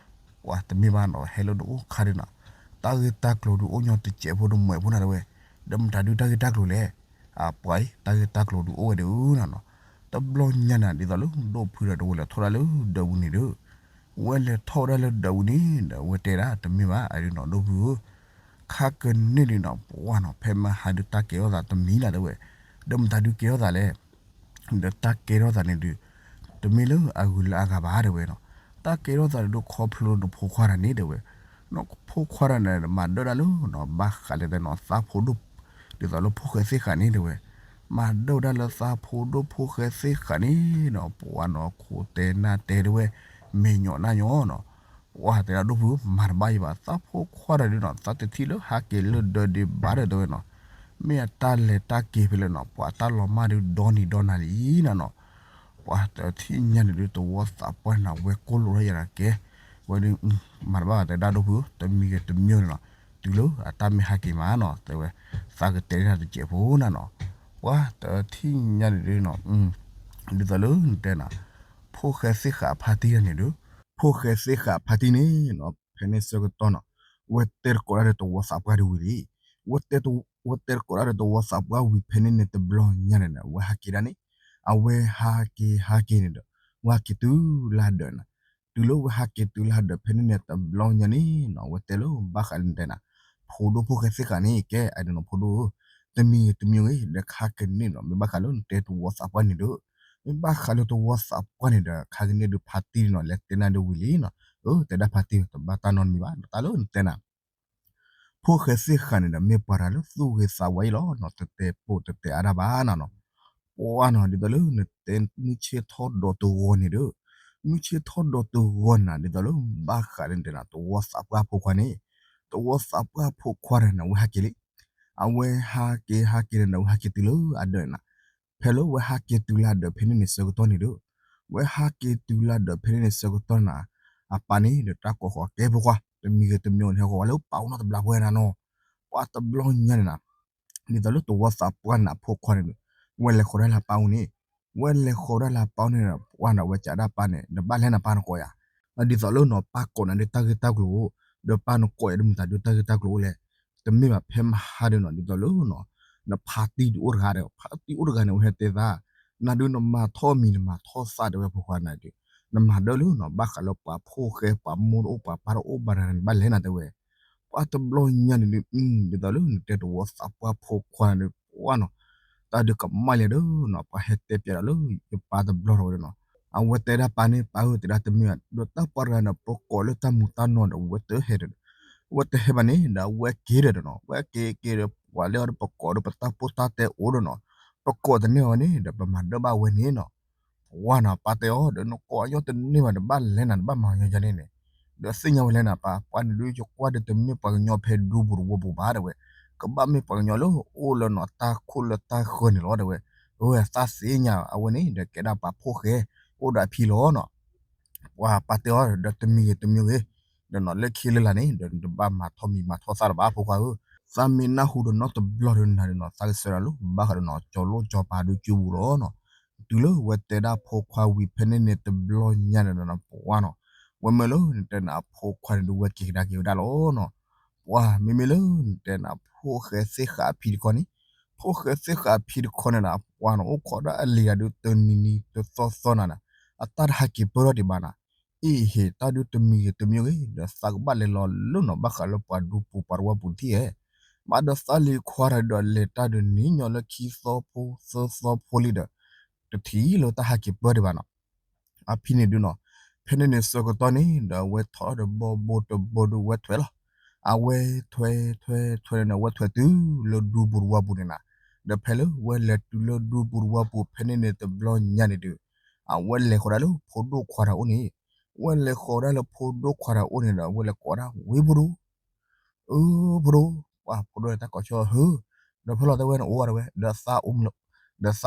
ပှၤတမ့ၢ်ဘၣ်နီၤ ဟဲလၢနအိၣ်ခါဒုးနီၤ, တၢ်ဂ့ၢ်တၢ်ကျိၤဒုးအိၣ်ညီတစဲးဖိတမှဲးဖိနၤတဝဲ, ဒီးမတၤဒုးတၢ်ဂ့ၢ်တၢ်ကျိၤလဲၣ်. အပှၤအံၤ တၢ်ဂ့ၢ်တၢ်ကျိၤဒုးအိၣ်ဝဲဒၣ်နီၤ. တဘျီညါန့ၣ် ဒ်သိးလၢဒိၣ်ဖုဒီးတဝဲလဲၤထီၣ်ဒၣ်လၢဒၢးပူၤန့ၣ်ဒီး, ဝဲလဲၤထီၣ်ဝဲဒၣ်လၢဒၢးပူၤန့ၣ်ဒီး ဝဲတဲဒၣ်တမ့ၢ်ဘၣ် အဒုးနီၤ ဒိၣ်ဖုဧၢ, ခါကန့ၢ်ဒုးနီၤ ပှၢ်နီၤ ဖဲမဟါဒုးတၢ်ကဲထီၣ်သးတမံၤလၢ်တဲဝဲ, ဒီးမတၤဒုးကဲထီၣ်သးလဲၣ်. ဒီးတၢ်ကဲထီၣ်သးန့ၣ်ဒုး တမ့ၢ်လၢအဂုၤလၢအဂၤဘၣ်တဲဝဲနီၤ. တၢ်ကဲထီၣ်သးန့ၣ်ဒုးခီဖျိလၢနဖိခွါတဂၤန့ၣ်တဲဝဲ, နဖိခွါတဂၤန့ၣ် မၤဒၢၣ်ဒၣ်လၢနီၤ ဘၣ်ဃးလၢတဲနီၤ သးဖိဒိၣ်, ဒ်သိးလၢဖိၣ်ဃဲသ့ၣ်ဃာ်န့ၣ်တဲဝဲ, မၤဒၢၣ်ဝဲဒၣ်လၢသးဖိဒိၣ်ဖိၣ်ဃဲသ့ၣ်ဃာ်န့ၣ်နီၤ ပှၢ်နီၤ ခိၣ်တဲနၢ်တဲတဲဝဲ, မဲာ်ညိးနၢ်ညိးနီၤ. ပှၢ်တဲဒၣ်ဒိၣ်ဖုဧၢ မၤတဘၣ်ယံၤဘၣ် သးဖိခွါတဂၤဒုးနီၤ သးတထံၣ်လၢဟးက့ၤလၢဒၢးဒံးဘၣ်ဒီးတဲဝဲနီၤ. မ့ၢ်အတၢ်လဲၤတၢ်က့ၤဖဲလဲၣ်နီၤ ပှၤတၢ်လီၤမၢ်ဒုးဒီနံၤဒီနၤလံနီၤနီၤ. ပှၢ်တထံၣ်ညါန့ၣ်ဒုး တဝီသးပှၢ်န့ၣ် ဝဲကိၢ်လိာ်ထီၣ်ယၤန့ၣ်ကဲ, ဝဲဒုး မၤတဘၣ်တဲဒၣ်ဒိၣ်ဖုဧၢ တမံၤဂ့ၤတမံၤဂ့ၤန့ၣ်နီၤ, တုၤလၢအတၢ်မ့ၢ်ဟးက့ၤမးနီၤ တဲဝဲ, သးကတဲဒၣ်တစဲးဖိနၤနီၤ. ပှၢ်တထံၣ်ညါန့ၣ်ဒုးနီၤ ဒ်သိးလၢနတဲနၤ ဖိၣ်ဃဲသ့ၣ်ဃာ်အဖါတံၢ်တဂၤန့ၣ်ဒီး, ဖိၣ်ဃဲသ့ၣ်ဃာ်အဖါတံၢ်န့ၣ်နီၤ ဖဲန့ၣ်ဆၢကတီၢ်နီၤ, ဝဲတဲတကိးဒၣ်ဒီးတဝီသးပှၢ်ဒုးဝံၤလံ. ဝဲတဲတကိးဒၣ်ဒီးတဝီသးပှၢ်ဝံၤဖဲန့ၣ်န့ၣ် တဘျီညါန့ၣ် အဝဲဟးက့ၤဒၣ်န့ၣ်, အဝဲဟးက့ၤဟးက့ၤန့ၣ်ဒီး ဝဲဟးက့ၤတုၤလၢဒၢးနၤ. တုၤလၢဝဲဟးက့ၤတုၤလၢဒၢးဖဲန့ၣ်န့ၣ် တဘျီညါန့ၣ်နီၤ ဝဲတဲလၢဘၣ်ဃးလၢနတဲနၤ ဖိဒိၣ်ဖိၣ်ဃဲသ့ၣ်ဃာ်န့ၣ် ကဲ အဒုးနီၤ ဖိဒိၣ်ဧၢ, တမံၤဂ့ၤတမံၤဂ့ၤ ဒီးခါကန့ၢ်နီၤ မ့ၢ်ဘၣ်ဃးလၢနတဲတဝီသးပှၢ်န့ၣ်ဒီး, မ့ၢ်ဘၣ်ဃးလၢတဝီသးပှၢ်န့ၣ်ဒီး ခါကန့ၢ်ဒုးဖါတံၢ်နီၤ လဲၤတဲနၤဒုးဝံၤလံနီၤ. အၢ တဲဒၣ်ဖါတံၢ် တဘၣ်တၢ်နီတမံၤဘၣ် တၢ်လၢနတဲနၤ ဖိၣ်ဃဲသ့ၣ်ဃာ်န့ၣ်ဒီး မ့ၢ်ပှၤတဂၤလၢသူၣ်ဂ့ၤသးဝါအံၤလီၤနီၤ တတဲပိာ်တတဲအါဒၣ်ဘၣ်နၤနီၤ. ပှၢ်နီၤ ဒ်သိးလၢနတဲမုၢ်ဆ့ၣ်ထီၣ်ဒီးတဂီၤန့ၣ်ဒီး, မုၢ်ဆ့ၣ်ထီၣ်ဒီးတဂီၤနၤ ဒ်သိးလၢဘၣ်ဃးလၢနတဲနၤ တဝီသးပှၢ်ဖိခွါန့ၣ်, တဝီသးပှၢ်ဖိခွါန့ၣ် အဝဲဟးက့ၤလံ. အဝဲဟးက့ၤဟးက့ၤန့ၣ်ဒီး အဝဲဟးက့ၤတုၤလၢအဒၢးနၤ. ဖဲလၢဝဲဟးက့ၤတုၤလၢအဒၢးဖဲန့ၣ်န့ၣ်ဆၢကတီၢ်န့ၣ်ဒီး, ဝဲဟးက့ၤတုၤလၢအဒၢးဖဲန့ၣ်န့ၣ်ဆၢကတီၢ်နၤ, အပၢ်န့ၣ်ဒီး တၢ်ကိးဃီၤကဲဖိခွါ တမံၤဂ့ၤတမံၤဂ့ၤန့ၣ် ဟဲဃီၤဝဲလၢပၢ်အိၣ်နီတဘျီပှဲၤနၤနီၤ. ပှၢ်တဘျီညါန့ၣ်နၤ ဒ်သိးလၢတဝီသးပှၢ်န့ၣ်အဖိခွါန့ၣ်ဒီး, ဝဲလဲၤဃီၤဒၣ်လၢအပၢ်အိၣ်န့ၣ်, ဝဲလဲၤဃီၤဒၣ်လၢအပၢ်အိၣ်န့ၣ်ဒီး ပှၢ်န့ၣ် အဝဲကးဒၣ်ပၢ်န့ၣ် နဘၣ်လဲၤနၤပၢ်နကိးယၤ, ဒ်သိးလၢနီၤ ပၢ်ကိးနၤဒုးတၢ်ဂ့ၢ်တၢ်ကျိၤ, ဒီးပၢ်နကိးယၤဒုးမတၤဒုးတၢ်ဂ့ၢ်တၢ်ကျိၤအိၣ်လဲၣ်, တမ့ၢ်ဘၣ်ဖဲမဟါဒီးနီၤ ဒ်သိးလၢနီၤ နဖါတံၢ်ဒုးအိၣ်တဂၤဒီး ဖါတံၢ်အိၣ်တဂၤန့ၣ် အဝဲဟဲတဲသး, နၤဒုးနမၤထီၣ်မံၤနမၤထီၣ်သၣ်တဲဝဲဖိခွါနၤဒုး, နမၤဒၢလၢနီၤ ဘၣ်ဃးလၢပှၤဖိၣ်ဃဲ ပှၤမိၢ်တအိၣ် ပှၤပၢ်တအိၣ်ဘၣ်တဂၤန့ၣ် နဘၣ်လဲၤနၤတဲဝဲ. ပှၢ်တဘျီညါန့ၣ်ဒုး ဒ်သိးလၢနတဲတဝီသးပှၢ်ဖိခွါန့ၣ် ပှၢ်နီၤ, တၢ်ဒုးကမၣ်လံဒီးနီၤ ပှၤဟဲတဲပၠးဒီးလၢယပၢ်တဘျီထီၣ်ဝဲဒီးနီၤ, အဝဲတဲဒၣ်ပၢ်န့ၣ် ပၢ်ဧၢ တဲဒၣ်တမ့ၢ်ဘၣ် ဒီးတၢ်ပှၢ်တဂၤန့ၣ် ပကိးလၢတၢ်မူၤတၢ်နီၤဒီး အဝဲတဟဲဒီး အဝဲတဟဲဘၣ်န့ၣ်ဒီး အဝဲက့ၤဒီးနီၤ အဝဲက့ၤက့ၤဒီး ပှၤလၢအီၤဒီးပကိးဒီးပတၢ်ဖိတၢ်တဲအိၣ်ဒီးနီၤ, ပကိးတန့ၢ်အီၤန့ၣ်ဒီး ပမၤဒၢၣ်ဘၣ်ဝဲန့ၣ်နီၤ. ပှၢ်နီၤ ပၢ်တဲအီၤဒီး နကိးအညီတန့ၢ်ဘၣ်ဒီး ဘၣ်လဲၤနၤ နဘၣ်မၤညီယါန့ၣ်န့ၣ်, ဒီးသ့ၣ်ညါဝဲလဲၣ်နၤပၢ်, ပှၢ်န့ၣ်ဒုး ယကွၢ်ဒီးတမ့ၢ်ပှၤကညီဖဲဒူပူၤတဝီပူၤဘၣ်တဲဝဲ, ကဘၣ်မ့ၢ်ပှၤကညီလၢအိၣ်လၢနီၤ တၢ်ခိၣ်လၢတၢ်ဃၢၤန့ၣ်လီၤတဲဝဲ. အဝဲသးသ့ၣ်ညါ အဝဲန့ၣ်ဒီး ကဲဒၣ်ပှၤဖိၣ်ဃဲ အိၣ်ဒီးအဖံလီၤနီၤ. ပှၢ်ပၢ်တဲအီၤဒီး တမံၤဂ့ၤတမံၤဂ့ၤ, ဒီးနီၤ လၢခံလၢလာ်န့ၣ်ဒီး နတဘၣ်မၤထီၣ်မံၤမၤထီၣ်သၣ်လၢၤဘၣ်ဖိခွါဧၢ, သးမ့ၢ်နၢ်ဟူဒီးနီတဘျီဒီးနၤဒီးနီၤ သးကဆၢဒၣ်လၢ ဘၣ်ဃးဒီးနီၤ ကၠီၤလိၣ်ကၠီၤပၤဒုးကၠူပူၤလီၤနီၤ. တုၤလၢဝဲတဲဒၣ်ဖိခွါဝံၤဖဲန့ၣ်န့ၣ်တဘျီညါန့ၣ်ဒီးနီၤ ပှၢ်နီၤ, ဝဲမ့ၢ်လၢနတဲနၤဖိခွါန့ၣ်ဒုး ဝဲက့ၤကဒါက့ၤဝဲဒၣ်လီၤနီၤ. ပှၢ်မ့မ့ၢ်လၢနတဲနၤ ဖိၣ်ဃဲသ့ၣ်ဃာ်အဖံတခီန့ၣ်, ဖိၣ်ဃဲသ့ၣ်ဃာ်အဖံတခီန့ၣ်ဒီး ပှၢ်နီၤ အိၣ်ခိးဒၣ်အလံၤဂၤဒုးတနံၤနံၤတသီသီနၤဒီး အတၢ်တဟးက့ၤပၢၢ်ထီၣ်ဒံးဘၣ်နၤ, အ့ၣ်ဟ့ၣ် တၢ်ဒုးတမံၤဂ့ၤတမံၤဂ့ၤ ဒီးသးကဘၣ်လဲၤလီၤလၢနီၤ ဘၣ်ဃးလၢပှၤဒူပူၤပှၤတဝီပူၤထံၣ်ဧဲ, ဘၣ်ဒီးသးလံၤခွါဒီး လဲၤတၢ်ဒုးနံၤညီလၢခံသီဖိသၢသီဖိလံဒီး တထံၣ်လၢတၢ်ဟးက့ၤပၢၢ်ဒံးဘၣ်နီၤ. အဖံန့ၣ်ဒုးနီၤ, ဖဲန့ၣ်န့ၣ်ဆၢကတီၢ်န့ၣ်ဒီး အဝဲထီၣ်ဒီးဘီဘိတဘီဒုးဝဲထွဲလီၤ. အဝဲထွဲထွဲထွဲန့ၣ် အဝဲထွဲတုၤလၢဒူပူၤတဝီပူၤန့ၣ်နၤ, ဒီးဖဲလၢဝဲလဲၤတုၤလၢဒူပူၤတဝီပူၤဖဲန့ၣ်န့ၣ်တဘျီညါန့ၣ်ဒုး, အဝဲလဲၤဃီၤဒၣ်လၢဖိဒိၣ်ခွါတဂၤအိၣ်န့ၣ်, ဝဲလဲၤဃီၤဒၣ်လၢဖိဒိၣ်ခွါတဂၤအိၣ်န့ၣ်ဒီး အဝဲလဲၤကိးဒၣ်ဝံၤဖိဒိၣ် အၢ ဖိဒိၣ်, ပှၢ်ဖိဒိၣ်န့ၣ်တၢ်ကိးဆၢဟၢ, ဒီးဖဲလီၤတဲဝဲန့ၣ်အိၣ်ဝဲတဲဝဲ, ဒီးသ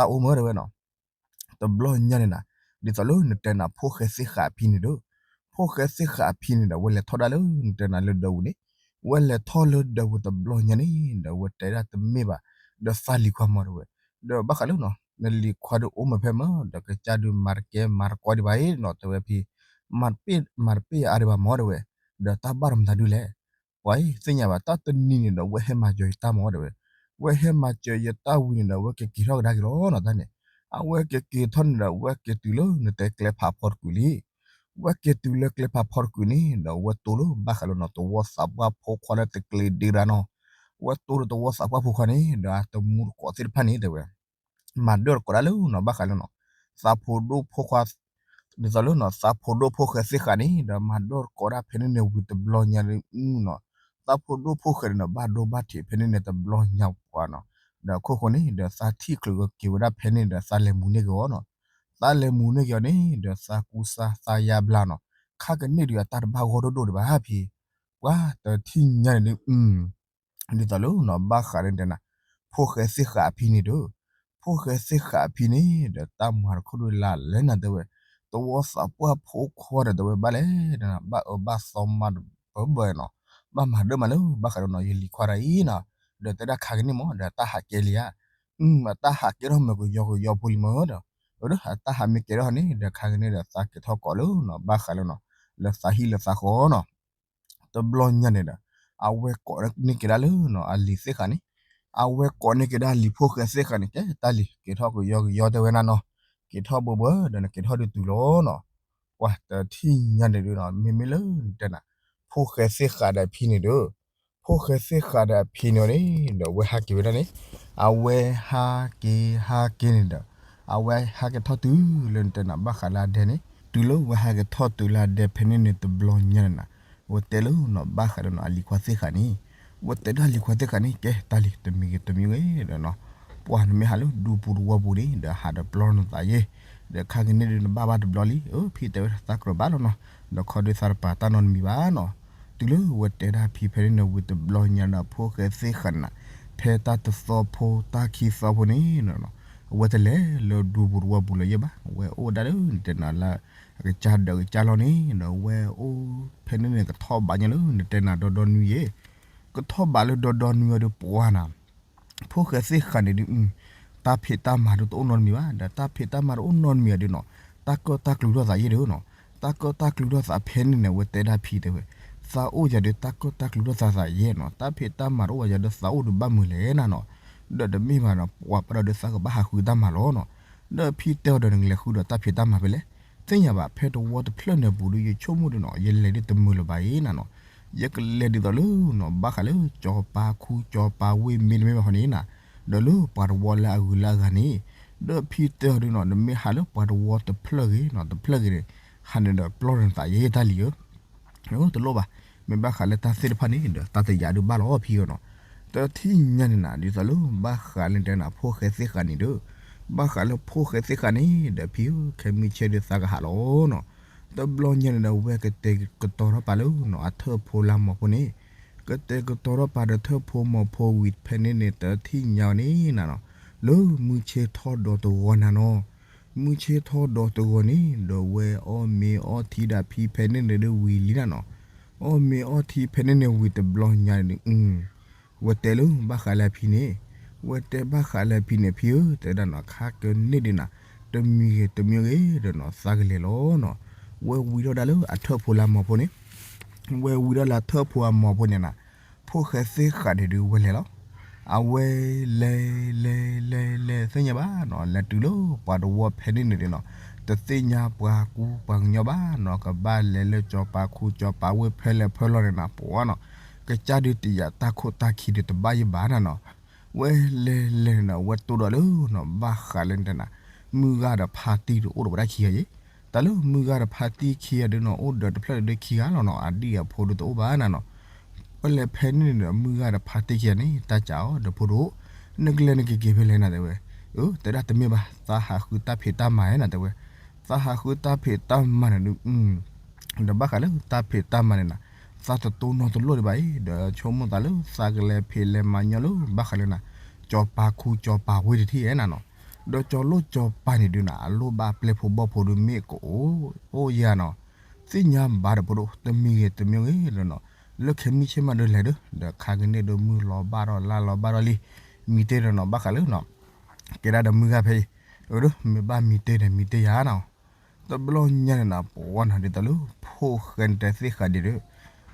းအိၣ်မၢတဲဝဲနီၤ. တဘျီညါန့ၣ်နၤ, ဒ်သိးလၢနတဲနၤ ဖိၣ်ဃဲသ့ၣ်ဃာ်အဖံန့ၣ်ဒီး, ဖိၣ်ဃဲသ့ၣ်ဃာ်အဖံန့ၣ်ဒီး ဝဲလဲၤထီၣ်ဒၣ်လၢနတဲနၤလၢဒၢးပူၤန့ၣ်, ဝဲလဲၤထီၣ်လၢဒၢးပူၤတဘျီညါန့ၣ်ဒီး ဝဲတဲဒၣ်တမ့ၢ်ဘၣ်, ဒီးသးလံၤခွါမၢတဲဝဲ, ဒီးဘၣ်ဃးလၢနီၤ နလံၤခွါဒုးအိၣ်မၢဖဲမၢ, ဒီးကစၢ်ဒုးမၤတကဲမၤတကီဒံးဘၣ်အံၤနီၤ တဲဝဲဖံ, မၤတပ့ၢ်မၤတပ့ၢ်အါဒံးဘၣ်မၢတဲဝဲ, ဒီးတၢ်ဘၣ်ဒီးမတၤဒုးလဲၣ် ပှၤအံၤသ့ၣ်ညါဘၣ် တၢ်တနံၤန့ၣ်ဒီး ဝဲဟဲမၤယီၤယတၢ်မၢတဲဝဲ, ဝဲဟဲမၤစၢၤယတၢ်ဝံၤန့ၣ်ဒီး ဝဲကက့ၤထီၣ်ကဒါက့ၤလီၤနီၤတၢ်န့ၣ်. အဝဲကက့ၤထီၣ်န့ၣ်ဒီး ဝဲက့ၤတုၤလၢနတဲကျဲဖးဖီတကုာ်လံ. ဝဲက့ၤတုၤလၢကျဲဖးဖီတကုာ်န့ၣ် ဒီးဝဲတိၢ်လၢဘၣ်ဃးလၢနီၤ သဝီသးပှၢ်ဖိခွါလၢတကျ့ဒ့ရၣ်နီၤ. ဝဲတိၢ်လၢသဝီသးပှၢ်ဖိခွါန့ၣ်ဒီး အတမူတကိးသ့ၣ်တဖၣ်န့ၣ် တဲဝဲ မၤဒၢၣ်တကိးဒၣ်လၢနီၤ ဘၣ်ဃးလၢနီၤ သးဖိဒိၣ်ဖိခွါ ဒ်သိးလၢနီၤ သးဖိဒိၣ်ဖိၣ်ဃဲသ့ၣ်ဃးန့ၣ်ဒီး မၤဒၢၣ်တကိးဒၣ်ဖဲန့ၣ်န့ၣ်ဝံၤတဘျီညါန့ၣ်နီၤ. သးဖိဒိၣ်ဖိၣ်ဃဲန့ၣ်ဒီး ဘၣ်ဒိဘၣ်ထံးဖဲန့ၣ်န့ၣ်တဘျီညါပှၤနီၤ. ဒီးအခိၣ်ဃိန့ၣ်ဒီး သးထံၣ်ချုးက့ၤဝဲဒၣ်ဖဲန့ၣ်ဒီး သးလဲၤမူန့ၢ်က့ၤအီၤနီၤ. သးလဲၤမူန့ၢ်က့ၤအီၤန့ၣ်ဒီး သးကူစါသးယါဘျါနီၤ. ခါကန့ၢ်ဒုးအတၢ်တဘၣ်ဂီၢ်ဒိၣ်ဒိၣ်ဒံးဘၣ်ဖံ ပှၤတထံၣ်ညါန့ၣ်ဒုး ဒ်သိးလၢနီၤ ဘၣ်ဃးလၢတဲနၤ ဖိၣ်ဃဲသ့ၣ်ဃးအဖံန့ၣ်ဒီး ဖိၣ်ဃဲသ့ၣ်ဃးအဖံန့ၣ်ဒီး တၢ်မၤတခိၣ်ဒုးလၢလဲၣ်နၤ တဲဝဲ သဝီသးပှၢ်ဖိခွါဒီး တဲဝဲ ဘၣ်လဲၣ် ဘၣ်အၢဘၣ်သီမးတဘၢဘၢနီၤ. ဘၣ်မၤဒၢၣ်မးလၢ ဘၣ်ဃးဒီးနီၤ ယလံၤခွါတၢ်အံၤနီၤ. ဒီးတဲဒၣ်ခါကန့ၢ်မး ဒီးတၢ်ဟးကဲလံဧါ. အတၢ်ဟးကဲထီၣ်မ့ၢ်ကယီကယီဖိလံမးဒီး အတၢ်ဟးမ့ၢ်ကဲထီၣ်န့ၣ်ဒီး ခါကန့ၢ်ဒီး သးကဲထီၣ်ကိးလၢနီၤ ဘၣ်ဃးလၢနီၤ လၢသးဟံၣ်လၢသးဃီနီၤ. တဘျီညါန့ၣ်ဒီး အဝဲကိးန့ၢ်က့ၤဒၣ်လၢနီၤ အလံၤသ့ၣ်ဃးန့ၣ်, အဝဲကိးန့ၢ်က့ၤဒၣ်အလံၤဖိၣ်ဃဲသ့ၣ်ဃးန့ၣ် ကဲတၢ်လံၤ က့ၤထီၣ်ကယီကယီတဲဝဲနၤနီၤ, က့ၤထီၣ်ဘၢဘၢဒီးနက့ၤထီၣ်ဒုးတုၤလီၤနီၤ. ပှၤတထံၣ်ညါန့ၣ်ဒုးနီၤ မ့မ့ၢ်လၢတဲနၤ ဖိၣ်ဃဲသ့ၣ်ဃးဒီးအဖံန့ၣ်ဒီး ဖိၣ်ဃဲသ့ၣ်ဃးဒီးအဖံန့ၣ်န့ၣ်ဒီး အဝဲဟးက့ၤဝဲဒၣ်န့ၣ်, အဝဲဟးက့ၤဟးက့ၤန့ၣ်ဒီး အဝဲဟးက့ၤထီၣ်တုၤလၢနတဲနၤ ဘၣ်ဃးလၢအဒဲန့ၣ်, တုၤလၢဝဲဟးက့ၤထီၣ်တုၤလၢအဒဲဖဲန့ၣ်န့ၣ် တဘျီညါန့ၣ်နၤ, ဝဲတဲလၢနီၤ ဘၣ်ဃးဒီးနီၤ အလံၤခွါသ့ၣ်ဃးန့ၣ်, ဝဲတဲဒၣ်လံၤခွါသ့ၣ်ဃးန့ၣ် ကဲတၢ်လံၤ တမံၤဂ့ၤတမံၤဂ့ၤဒီးနီၤ, ပှၤနမ့ၢ်ဟးလၢဒူပူၤတဝီပူၤန့ၣ်ဒီး ဟးဒီးပျီနသးယဲ, ဒီးခါကန့ၢ်ဒုးနဘၣ်ဘၣ်တဘျီလံ, အဖံတဲဝဲသးကြၢးဘၣ်လီၤနီၤ, ဒီးခီဒုးသးတပာ်တၢ်နီတမံၤဘၣ်နီၤ. တုၤလၢဝဲတဲဒၣ်ဖံဖဲန့ၣ်န့ၣ် ဝံၤတဘျီညါဒီး ဖိၣ်ဃဲသ့ၣ်ဃးန့ၣ်နၤ, ဖဲတၢ်တသီဖိတၢ်ခံသီဖိန့ၣ် အဝဲတလဲၤလၢဒူပူၤတဝီပူၤလၢၤယဲဘၣ်, ဝဲအိၣ်ဒၣ်လၢနတဲနၤလၢ အကစၢ်ဒၢးကစၢ်လီၢ်န့ၣ်ဒီး ဝဲအိၣ်ဖဲန့ၣ်န့ၣ် ကထီၣ်ဘးညါလၢနတဲနၤဒီဒီနွံယဲ, ကထီၣ်ဘးလၢဒီဒီနွံအီၤဒီးပှၤနၤ ဖိၣ်ဃဲသ့ၣ်ဃးန့ၣ်ဒုး တၢ်ဖံးတၢ်မၤဒုးတအိၣ်နီတမံၤဘၣ်, ဒီးတၢ်ဖံးတၢ်မၤတအိၣ်နီတမံၤအီၤဒုးနီၤ, တၢ်ကၢၣ်တၢ်ကျူထီၣ်သးယဲၢ်ဒုးနီၤ, တၢ်ကၢၣ်တၢ်ကျူထီၣ်သးဖဲန့ၣ်န့ၣ် အဝဲတဲဒၣ်ဖံတဲဝဲ, သးအိၣ်ယၤဒုး တၢ်ကၢၣ်တၢ်ကျူထီၣ်သးသးယဲၢ်နီၤ, တၢ်ဖံးတၢ်မၤတအိၣ်ဘၣ်ယၤဒုးသးအိၣ်ဒုးဘၣ်မုာ်လဲၣ်နၤနီၤ, ဒီးတမ့ၢ်ဘၣ်နီၤ ပှၤပာ်ဒီးဒုးသးကဘၣ်ဟးဃုတၢ်မၤလီၤနီၤ, ဒီးဖံတဲအီၤဒီးနကလဲၤဃုဒီးတၢ်ဖံးတၢ်မၤဖဲလဲၣ်, သ့ၣ်ညါဘၣ် ဖဲတဝီတဖျၢၣ်န့ၣ်ပူၤဒုး ယဆိကမိၣ်ဒုးနီၤ ယလဲၤဒုးတမုာ်လၢၤဘၣ်အံၤနၤနီၤ, ယကလဲၤဒ်သိးလၢနီၤ ဘၣ်ဃးလၢ ကၠီၤပၤခူ ကၠီၤပၤဝ့ၢ်မ့တမ့ၢ်ဘၣ်ဃီန့ၣ်နၤ, ဒီးလၢပှၤတဝီလၢအဂုၤလၢအဂၤန့ၣ်, ဒီးဖံတဲအီၤဒုးနီၤ နမ့ၢ်ဟးလၢပှၤတဝီတဖျၢၣ်ဂ့ၤနီၤ တဖျၢၣ်ဂ့ၤန့ၣ်, ဟးန့ၣ်ဒီးပျီၢ်နသးယဲၢ်တၢ်လံဧၢ တလိၣ်ဘၣ်, မ့ၢ်ဘၣ်ဃးလၢတၢ်သ့ၣ်တဖၣ်န့ၣ်ဒီး တၢ်တယာ်ဒုးဘၣ်လီၤဖံဧၢနီၤ, တထံၣ်ညါန့ၣ်နၤ ဒ်သိးလၢဘၣ်ဃးလၢတဲနၤ ဖိၣ်ဃဲသ့ၣ်ဃးန့ၣ်ဒီး, ဘၣ်ဃးလၢဖိၣ်ဃဲသ့ၣ်ဃးန့ၣ်ဒီး ဖံဧၢ ခဲမုၢ်ဆ့ၣ်ဒုးသးကဟးလီၤနီၤ, တဘျီညါန့ၣ်ဒီး ဝဲကတဲာ်ကတီၤထီၣ်ပာ်လၢနီၤ အထၢၣ်ဖိလၢမီၤဖိန့ၣ်, ကတဲာ်ကတီၤထီၣ်ပာ်ဒီးထၢၣ်ဖိမီၤဖိဝံၤဖဲန့ၣ်န့ၣ် တထံၣ်ညါန့ၣ်နၤနီၤ, လၢမုၢ်ဆ့ၣ်ထီၣ်ဒီးတဂီၤနၤနီၤ မုၢ်ဆ့ၣ်ထီၣ်ဒီးတဂီၤန့ၣ် ဒီးဝဲအီၣ်မ့ၤအီထံဒၣ်ဖံဖဲန့ၣ်န့ၣ်ဒုးဝံၤလံနၤနီၤ, အီၣ်မ့ၤအီထံဖဲန့ၣ်န့ၣ်ဝံၤတဘျီညါန့ၣ်, ဝဲတဲလၢဘၣ်ဃးလၢအဖံန့ၣ်, ဝဲတဲဘၣ်ဃးလၢအဖံန့ၣ် ဖံဧၢ တဲဒၣ်နီၤ ခါကန့ၢ်ဒုးနၤ, တမံၤဂ့ၤတမံၤဂ့ၤဒီးနီၤ သးကလဲၤလီၤနီၤ, ဝဲဝံၤထီၣ်ဒၣ်လၢအထၢၣ်ဖိလၢမီၤဖိန့ၣ် ဝဲဝံၤဒၣ်လၢအထၢၣ်ဖိအမီၤဖိန့ၣ်နၤ, ဖိၣ်ဃဲသ့ၣ်ဃးန့ၣ်ဒုးဝဲလဲၤလီၤ, အဝဲလဲၤလဲၤလဲၤလဲၤသ့ၣ်ညါဘၣ်နီၤ လဲၤတုၤလၢပှၤတဝီဖဲန့ၣ်န့ၣ်ဒုးနီၤ, တသ့ၣ်ညါပှၤကူပှၤကညီဘၣ်နီၤ ကဘၣ်လဲၤလၢကၠီၤပၤခူကၠီၤပၤဝ့ၢ်ဖဲလဲၣ်ဖဲလဲၣ်န့ၣ်နၤ ပှၤနီၤ, ကစၢ်ဒုးတယာ်တၢ်ခိၣ်တၢ်ခံဒုးတဘၣ်ယံၤဘၣ်နၤနီၤ, ဝဲလဲၤလဲၤန့ၣ်ဒီး ဝဲတိၢ်ဒီးလၢနီၤ ဘၣ်ဃးလၢနတဲနၤ, မုၢ်ဂၤဒီးဖါတံၢ်တအိၣ်ဒီးဝဲဒၣ်ခံဂၤယဲ, တၢ်လၢမုၢ်ဂၤဒီးဖါတံၢ်ခံဂၤဒုးနီၤ အိၣ်ဒီးတဖျၢၣ်ဒုးခံဂၤလီၤနီၤ အဒံၣ်အဖိဒုးတအိၣ်ဘၣ်နၤနီၤ, ဝဲလဲၤဖဲန့ၣ်န့ၣ်ဒီး မုၢ်ဂၤဒီးဖါတံၢ်ခံဂၤန့ၣ် တၢ်ကးအီၤဒီးဖိတအိၣ်, နကလဲၤနကက့ၤဖဲလဲၣ်နၤတဲဝဲ, အၢ တဲဒၣ်တမ့ၢ်ဘၣ် သးဟးဃုတၢ်ဖံးတၢ်မၤနၤတဲဝဲ, သးဟးဃုတၢ်ဖံးတၢ်မၤန့ၣ်ဒုး ဒီးဘၣ်ဃးလၢတၢ်ဖံးတၢ်မၤန့ၣ်နၤ, သးတတိၢ်နီၣ်တလိၣ်ဒံးဘၣ်အံၤ ဒီးဆိကမိၣ်သးလၢသးကလဲၤဖံးလဲၤမၤညီလၢဘၣ်ဃးလၢနၤ, ကၠီၤပၤခူကၠီၤပၤဝ့ၢ်တထံၣ်ဧဲနၤနီၤ, ဒီးကၠီၤလိၣ်ကၠီၤပၤန့ၣ်ဒုးနၤ အလိၣ်ဘၣ်ပျဲၢ်ဖိဘီၣ်ဖိဒုးမ့ၢ်ကအိၣ်, အိၣ်ယၤနီၤ, သ့ၣ်ညါဘၣ်ဒီးဖိဒိၣ် တမံၤဂ့ၤတမံၤဂ့ၤဒီးနီၤ, လၢခဲမုၢ်ဆ့ၣ်မးဒုးလဲၤဒုး ဒီးခါကန့ၢ်ဒုးမုၢ်လီၤဘၣ်ထီၣ်လါလီၤဘၣ်ထီၣ်လံ, မံတ့ၢ်ဒီးနီၤ ဘၣ်ဃးလၢနီၤ ကဲဒၣ်ဒီးမုၢ်ဂၤဖဲအံၤ, အၢ မ့ၢ်ဘၣ်မံတ့ၢ်ဒီးမံတ့ၢ်ယၤနီၤ, တဘျီညါန့ၣ်နၤ ပှၤနီၤ ဒ်သိးလၢ ဖိၣ်ဃဲန့ၣ်တဲသ့ၣ်ဃးဒံးဒီး,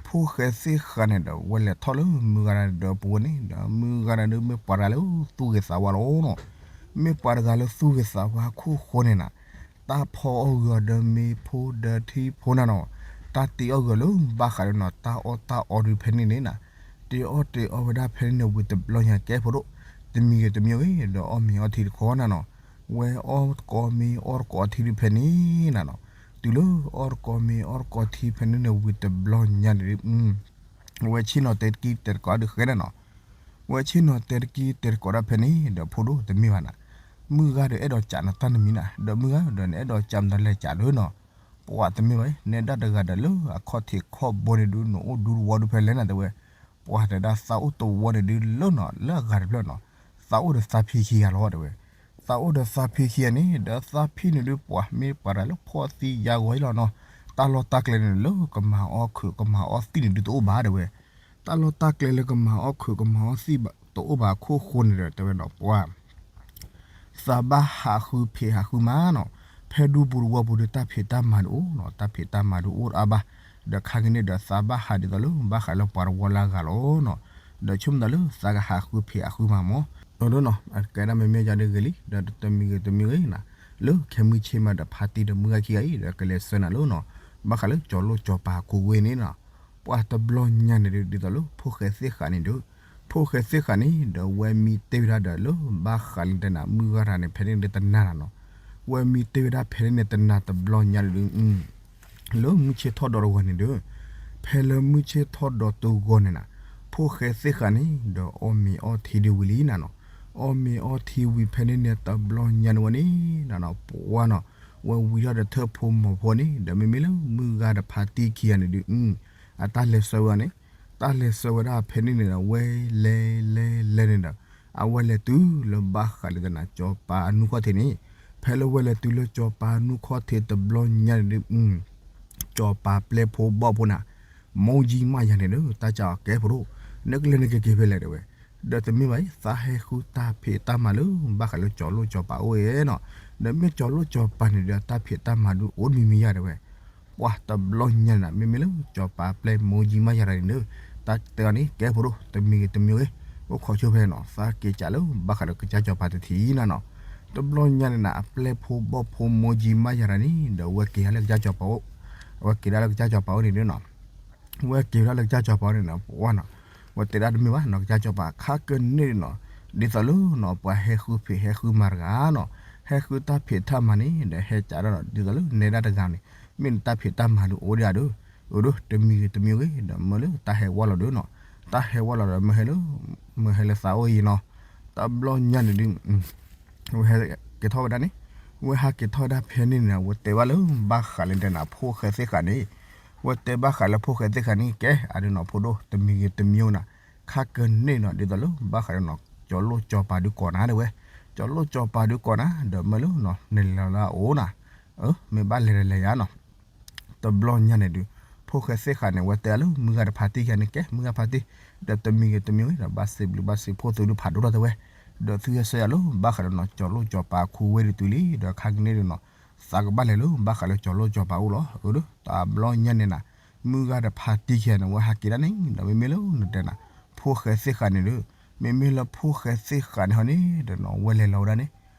ဖိ ဖိၣ်ဃဲသ့ၣ်ဃးန့ၣ်ဒီး ဝဲလဲၤထီၣ်လၢမုၢ်ဂၤတဂၤဒီးပဝဲန့ၣ်ဒီး မုၢ်ဂၤတဂၤဒီးမ့ၢ်ပှၤတဂၤလၢသူၣ်ဂ့ၤသးဝါလီၤနီၤ. မ့ၢ်ပှၤတဂၤလၢသူၣ်ဂ့ၤသးဝါအခိၣ်ဃိန့ၣ်နီၤ, တၢ်ဖီအီၣ်ဂ့ၤအီၤဒီးမ့ၢ်ဖိဒီးထံဖိနၤနီၤ, တၢ်တ့အီၣ်ဂ့ၤအီၤလၢဘၣ်ဃးဒီးနီၤ တၢ်အီၣ်တၢ်အီဒုးဖဲန့ၣ်န့ၣ်နီၤ, တ့အီၣ်တ့အီဝဲဒၣ်ဖဲန့ၣ်န့ၣ် ဝံၤတဘျီညါကဲဖိဒိၣ်, တမံၤဂ့ၤတမံၤဂ့ၤ ဒီးအီၣ်မ့ၤအီထံတခီနၤနီၤ, ဝဲအီၣ်တကိးမ့ၤအီၣ်တကိးထံဒုးဖဲန့ၣ်နၤနီၤ, တုၤလၢအီၣ်တကိးမ့ၤအီၣ်တကိးထံဖဲန့ၣ်န့ၣ် ဝံၤတဘျီညါန့ၣ်ဒုး ဝဲဆ့ၣ်နီၤတဲတကံတဲတကိးဒုးဃဲနၤနီၤ, ဝဲဆ့ၣ်နီၤတဲတကံတဲတကိးဒၣ်ဖဲန့ၣ်ဒီး ဖိဒိၣ်တမ့ၢ်ဘၣ်နၤ, မုၢ်ဂၤဒီးအဲၣ်ဒိးကးနၤတၢ်နမံၤနၤ, ဒီးမုၢ်ဂၤဒီးနအဲၣ်ဒိးကးမတၤလဲၣ်ကးဒုးနီၤ, ပှၤတမ့ၢ်ဘၣ်, နဲဒၣ်တဂၤဒီးလၢအခီၣ်ထံးခီၣ်ဘိန့ၣ်ဒုး နအိၣ်ဒူတဝီဒုးဖဲလဲၣ်နၤတဲဝဲ, ပှၤတဲဒၣ်သးအိၣ်တဝီန့ၣ်ဒုးလၢနီၤ လၢအဂၤတဖျၢၣ်နီၤ, သးအိၣ်ဒီးသးဖံခံဂၤလီၤတဲဝဲ, သးအိၣ်ဒီးသးဖံခံဂၤန့ၣ် ဒီးသးဖံန့ၣ်ဒုးပှၤမ့ၢ်ပှၤတဂၤလၢဖှီၣ်သံယါဂီၤအံၤလီၤနီၤ, တၢ်လီၢ်တၢ်ကျဲန့ၣ် လၢကမၤအီၣ်ခုးကမၤအီၣ်သံၣ်န့ၣ်ဒုးတအိၣ်ဘၣ်တဲဝဲ, တၢ်လီၢ်တၢ်ကျဲလၢကမၤအီၣ်ခုးကမၤအီၣ်သံၣ်တအိၣ်ဘၣ်အခိၣ်ဃိန့ၣ်ဒီး တဲဝဲနီၤ ပှၤ သးဘၣ်ဟးဃုဖံးဟးဃုမၤနီၤ, ဖဲဒူပူၤတဝီပူၤဒီးတၢ်ဖံးတၢ်မၤဒုးအိၣ်နီၤ, တၢ်ဖံးတၢ်မၤဒုးအိၣ်အါဘၣ်, ဒီးခါက့ၤန့ၣ်ဒီးသးဘၣ်ဟးဒ်သိးလၢဘၣ်ဃးလၢပှၤတဝီလၢအဂၤလီၤနီၤ, ဒီးဆိကမိၣ်သးလၢသးကဟးဃုဖံးဟးဃုမၤမၢ်, အဒိနီၤ အကဲဒၣ်မ့မ့ၢ်ယၤဒ်ဂ့ၤလံ, ဒီးတမံၤဂ့ၤတမံၤဂ့ၤနၤ, လၢခဲမုၢ်ဆ့ၣ်မးဒီးဖါတံၢ်ဒီးမုၢ်ဂၤခံဂၤအံၤ ဒီးကလဲၤဆှၢနၤလၢနီၤ, ဘၣ်ဃးလၢကၠီၤလိၣ်ကၠီၤပၤအခိၣ်ဝဲန့ၣ်နီၤ, ပှၤတဘျီညါန့ၣ်ဒုး ဒ်သိးလၢဖိၣ်ဃဲသ့ၣ်ဃးန့ၣ်ဒီး, ဖိၣ်ဃဲသ့ၣ်ဃးန့ၣ်ဒီး ဝဲမံတ့ၢ်ဝဲဒၣ်ဒီးလၢဘၣ်ဃးလၢတဲနၤ မုၢ်ဂၤတဂၤန့ၣ် ဖဲန့ၣ်ဒုးတနာ်နၤနီၤ, ဝဲမံတ့ၢ်ဝဲဒၣ်ဖဲန့ၣ်န့ၣ်တနာ်တဘျီညါန့ၣ်ဒုး လၢမုၢ်ဆ့ၣ်ထီၣ်ဒီးတဂီၤန့ၣ်ဒီး, ဖဲလၢမုၢ်ဆ့ၣ်ထီၣ်ဒီးတဂီၤန့ၣ်နၤ, ဖိၣ်ဃဲသ့ၣ်ဃးန့ၣ်ဒီးအီၣ်မ့ၤအီထံဒုးဝံၤလံနၤနီၤ, အီၣ်မ့ၤအီထံဝံၤဖဲန့ၣ်န့ၣ်တဘျီညါန့ၣ်ဝဲန့ၣ်နၤနီၤ ပှၤနီၤ, ဝဲဝံၤထီၣ်ဒီးထၢၣ်ဖိမီၤဖိန့ၣ် ဒီးမ့မ့ၢ်လၢမုၢ်ဂၤဒီးဖါတံၢ်ခံဂၤန့ၣ်ဒုး အတၢ်လဲၤဆှၢဝဲန့ၣ်, တၢ်လဲၤဆှၢဝဲဒၣ်ဖဲန့ၣ်န့ၣ်ဒီး ဝဲလဲၤလဲၤလဲၤန့ၣ်ဒီး, အဝဲလဲၤတုၤလၢဘၣ်ဃးလၢတနၤ ကၠီၤပၤအနူခီၣ်ထံးန့ၣ်, ဖဲလၢဝဲလဲၤတုၤလၢကၠီၤပၤအနူခီၣ်ထံးတဘျီညါန့ၣ်ဒုး ကၠီၤပၤပျဲၢ်ဖိဘီၣ်ဖိနၤ, မိၢ်ကၠံမးယၤန့ၣ်ဒီး တၢ်ကၢ်အီၤကဲဖိဒိၣ်, နကလဲၤနကက့ၤဖဲလဲၣ်တဲဝဲ, ဒီးတမ့ၢ်ဘၣ်အံၤ သးဟဲဃုတၢ်ဖံးတၢ်မၤလၢ ဘၣ်ဃးလၢကၠီၤလိၣ်ကၠီၤပၤအိၣ်အံၤနီၤ, ဒီးမ့ၢ်ကၠီၤလိၣ်ကၠီၤပၤန့ၣ်ဒီး တၢ်ဖံးတၢ်မၤဒုးအိၣ်တမံၤမံၤယၤတဲဝဲ, ပှၤတဘျီညါန့ၣ် မ့မ့ၢ်လၢကၠီၤပၤပျဲၢ်မိၢ်ကၠံမးယၤန့ၣ်ဒီး, တၢ်တဲအီၤန့ၣ် ကဲဖိဒိၣ် တမံၤဂ့ၤတမံၤဂ့ၤ, အိၣ်ခိးဆိဖဲနီၤ သးက့ၤကးလၢဘၣ်ဃးဒီးကစၢ်ကၠီၤပၤတထံၣ်နၤနီၤ, တဘျီညါန့ၣ်နၤ အပျဲၢ်ဖိဘီၣ်ဖိမိၢ်ကၠံမးယၤတဂၤန့ၣ် ဒီးအဝဲက့ၤဒၣ်လၢကစၢ်ကၠီၤပၤအိၣ်, အဝဲက့ၤဒၣ်လၢကစၢ်ကၠီၤပၤအိၣ်န့ၣ်ဒုးနီၤ ဝဲက့ၤဝဲဒၣ်လၢကစၢ်ကၠီၤပၤအိၣ်န့ၣ်နီၤ ပှၤနီၤ, ဝဲတဲဒၣ်တမ့ၢ်ဘၣ်နီၤ ကစၢ်ကၠီၤပၤ ခါကန့ၣ်နီၤ, ဒ်သိးလၢနီၤ ပှၤဟဲဃုဖံးဟဲဃုမၤတဂၤနီၤ, ဟဲဃုတၢ်ဖံးတၢ်မၤန့ၣ် ဒီးဟဲကးဒၣ်နီၤ ဒ်သိးလၢနဲဒၣ်တဂၤန့ၣ် မ့ၢ်နတၢ်ဖံးတၢ်မၤဒုးအိၣ်ဒံးဧါဒီး, အိၣ်ဒီး တမံၤဂ့ၤတမံၤဂ့ၤ ဒီးမၢလၢတၢ်ဟဲဝဲလီၤဒုးနီၤ, တၢ်ဟဲဝဲလီၤဒီးမၢဟဲလၢ, မၢဟဲလၢသးအိၣ်အံၤနီၤ, တဘျီညါန့ၣ်ဒုး ဝဲဟဲက့ၤထီၣ်ဝဲဒၣ်န့ၣ်, ဝဲဟးက့ၤထီၣ်ဝဲဒၣ်ဖဲန့ၣ်န့ၣ် ဝဲတဲဘၣ်လၢဘၣ်ဃးလၢတဲနၤ ဖိၣ်ဃဲသ့ၣ်ဃးန့ၣ်, ဝဲတဲဘၣ်ဃးလၢဖိၣ်ဃဲသ့ၣ်ဃးန့ၣ် ကဲ အဒုးနီၤ ဖိဒိၣ် တမံၤဂ့ၤတမံၤနၤ, ခါကန့ၣ်နီၤ ဒ်သိးလၢဘၣ်ဃးဒီးနီၤ ကၠီၤလိၣ်ကၠီၤပၤဒုးကိးနၤတဲဝဲ, ကၠီၤလိၣ်ကၠီၤပၤဒုးကိးနၤ ဒီးမၢလၢနီၤ နလဲၤလီၤလၢအအိၣ်နၤ, အၢ မ့ၢ်ဘၣ်လဲၤဒီးလဲၤယၤနီၤ တဘျီညါန့ၣ်ဒုး, ဖိၣ်ဃဲသ့ၣ်ဃးန့ၣ် ဝဲတဲအီၤလၢမုၢ်ဂၤဒီးဖါတံၢ်ခံဂၤန့ၣ် ကဲ မုၢ်ဂၤဖါတံၢ်, ဒီးတမံၤဂ့ၤတမံၤဂ့ၤဒီး ဘၣ်စံးဘျုးဘၣ်စံးဖှိၣ်သုဒုးဖးဒိၣ်ထီၣ်တဲဝဲ, ဒီးသုဟဲဆှၢယၤလၢဘၣ်ဃးဒီးနီၤ ကၠီၤလိၣ်ကၠီၤပၤအခိၣ်ဝဲဒုးတုၤလံ, ဒီးခါကန့ၣ်ဒုးနီၤ, သးကဘၣ်လဲၤလၢဘၣ်ဃးလၢကၠီၤလိၣ်ကၠီၤပၤအိၣ်လီၤ, အၢ တဘျီညါန့ၣ်နၤ, မုၢ်ဂၤဒီးဖါတံၢ်ခံဂၤန့ၣ် ဝဲဟးက့ၤဒၣ်န့ၣ် ဒီးမ့မ့ၢ်လၢနတဲနၤ, ဖိၣ်ဃဲသ့ၣ်ဃးန့ၣ်ဒီး, မ့မ့ၢ်လၢဖိၣ်ဃဲသ့ၣ်ဃးန့ၣ်ဟီန့ၣ် ဒီးနီၤ ဝဲလဲၤလီၤဝဲဒၣ်န့ၣ်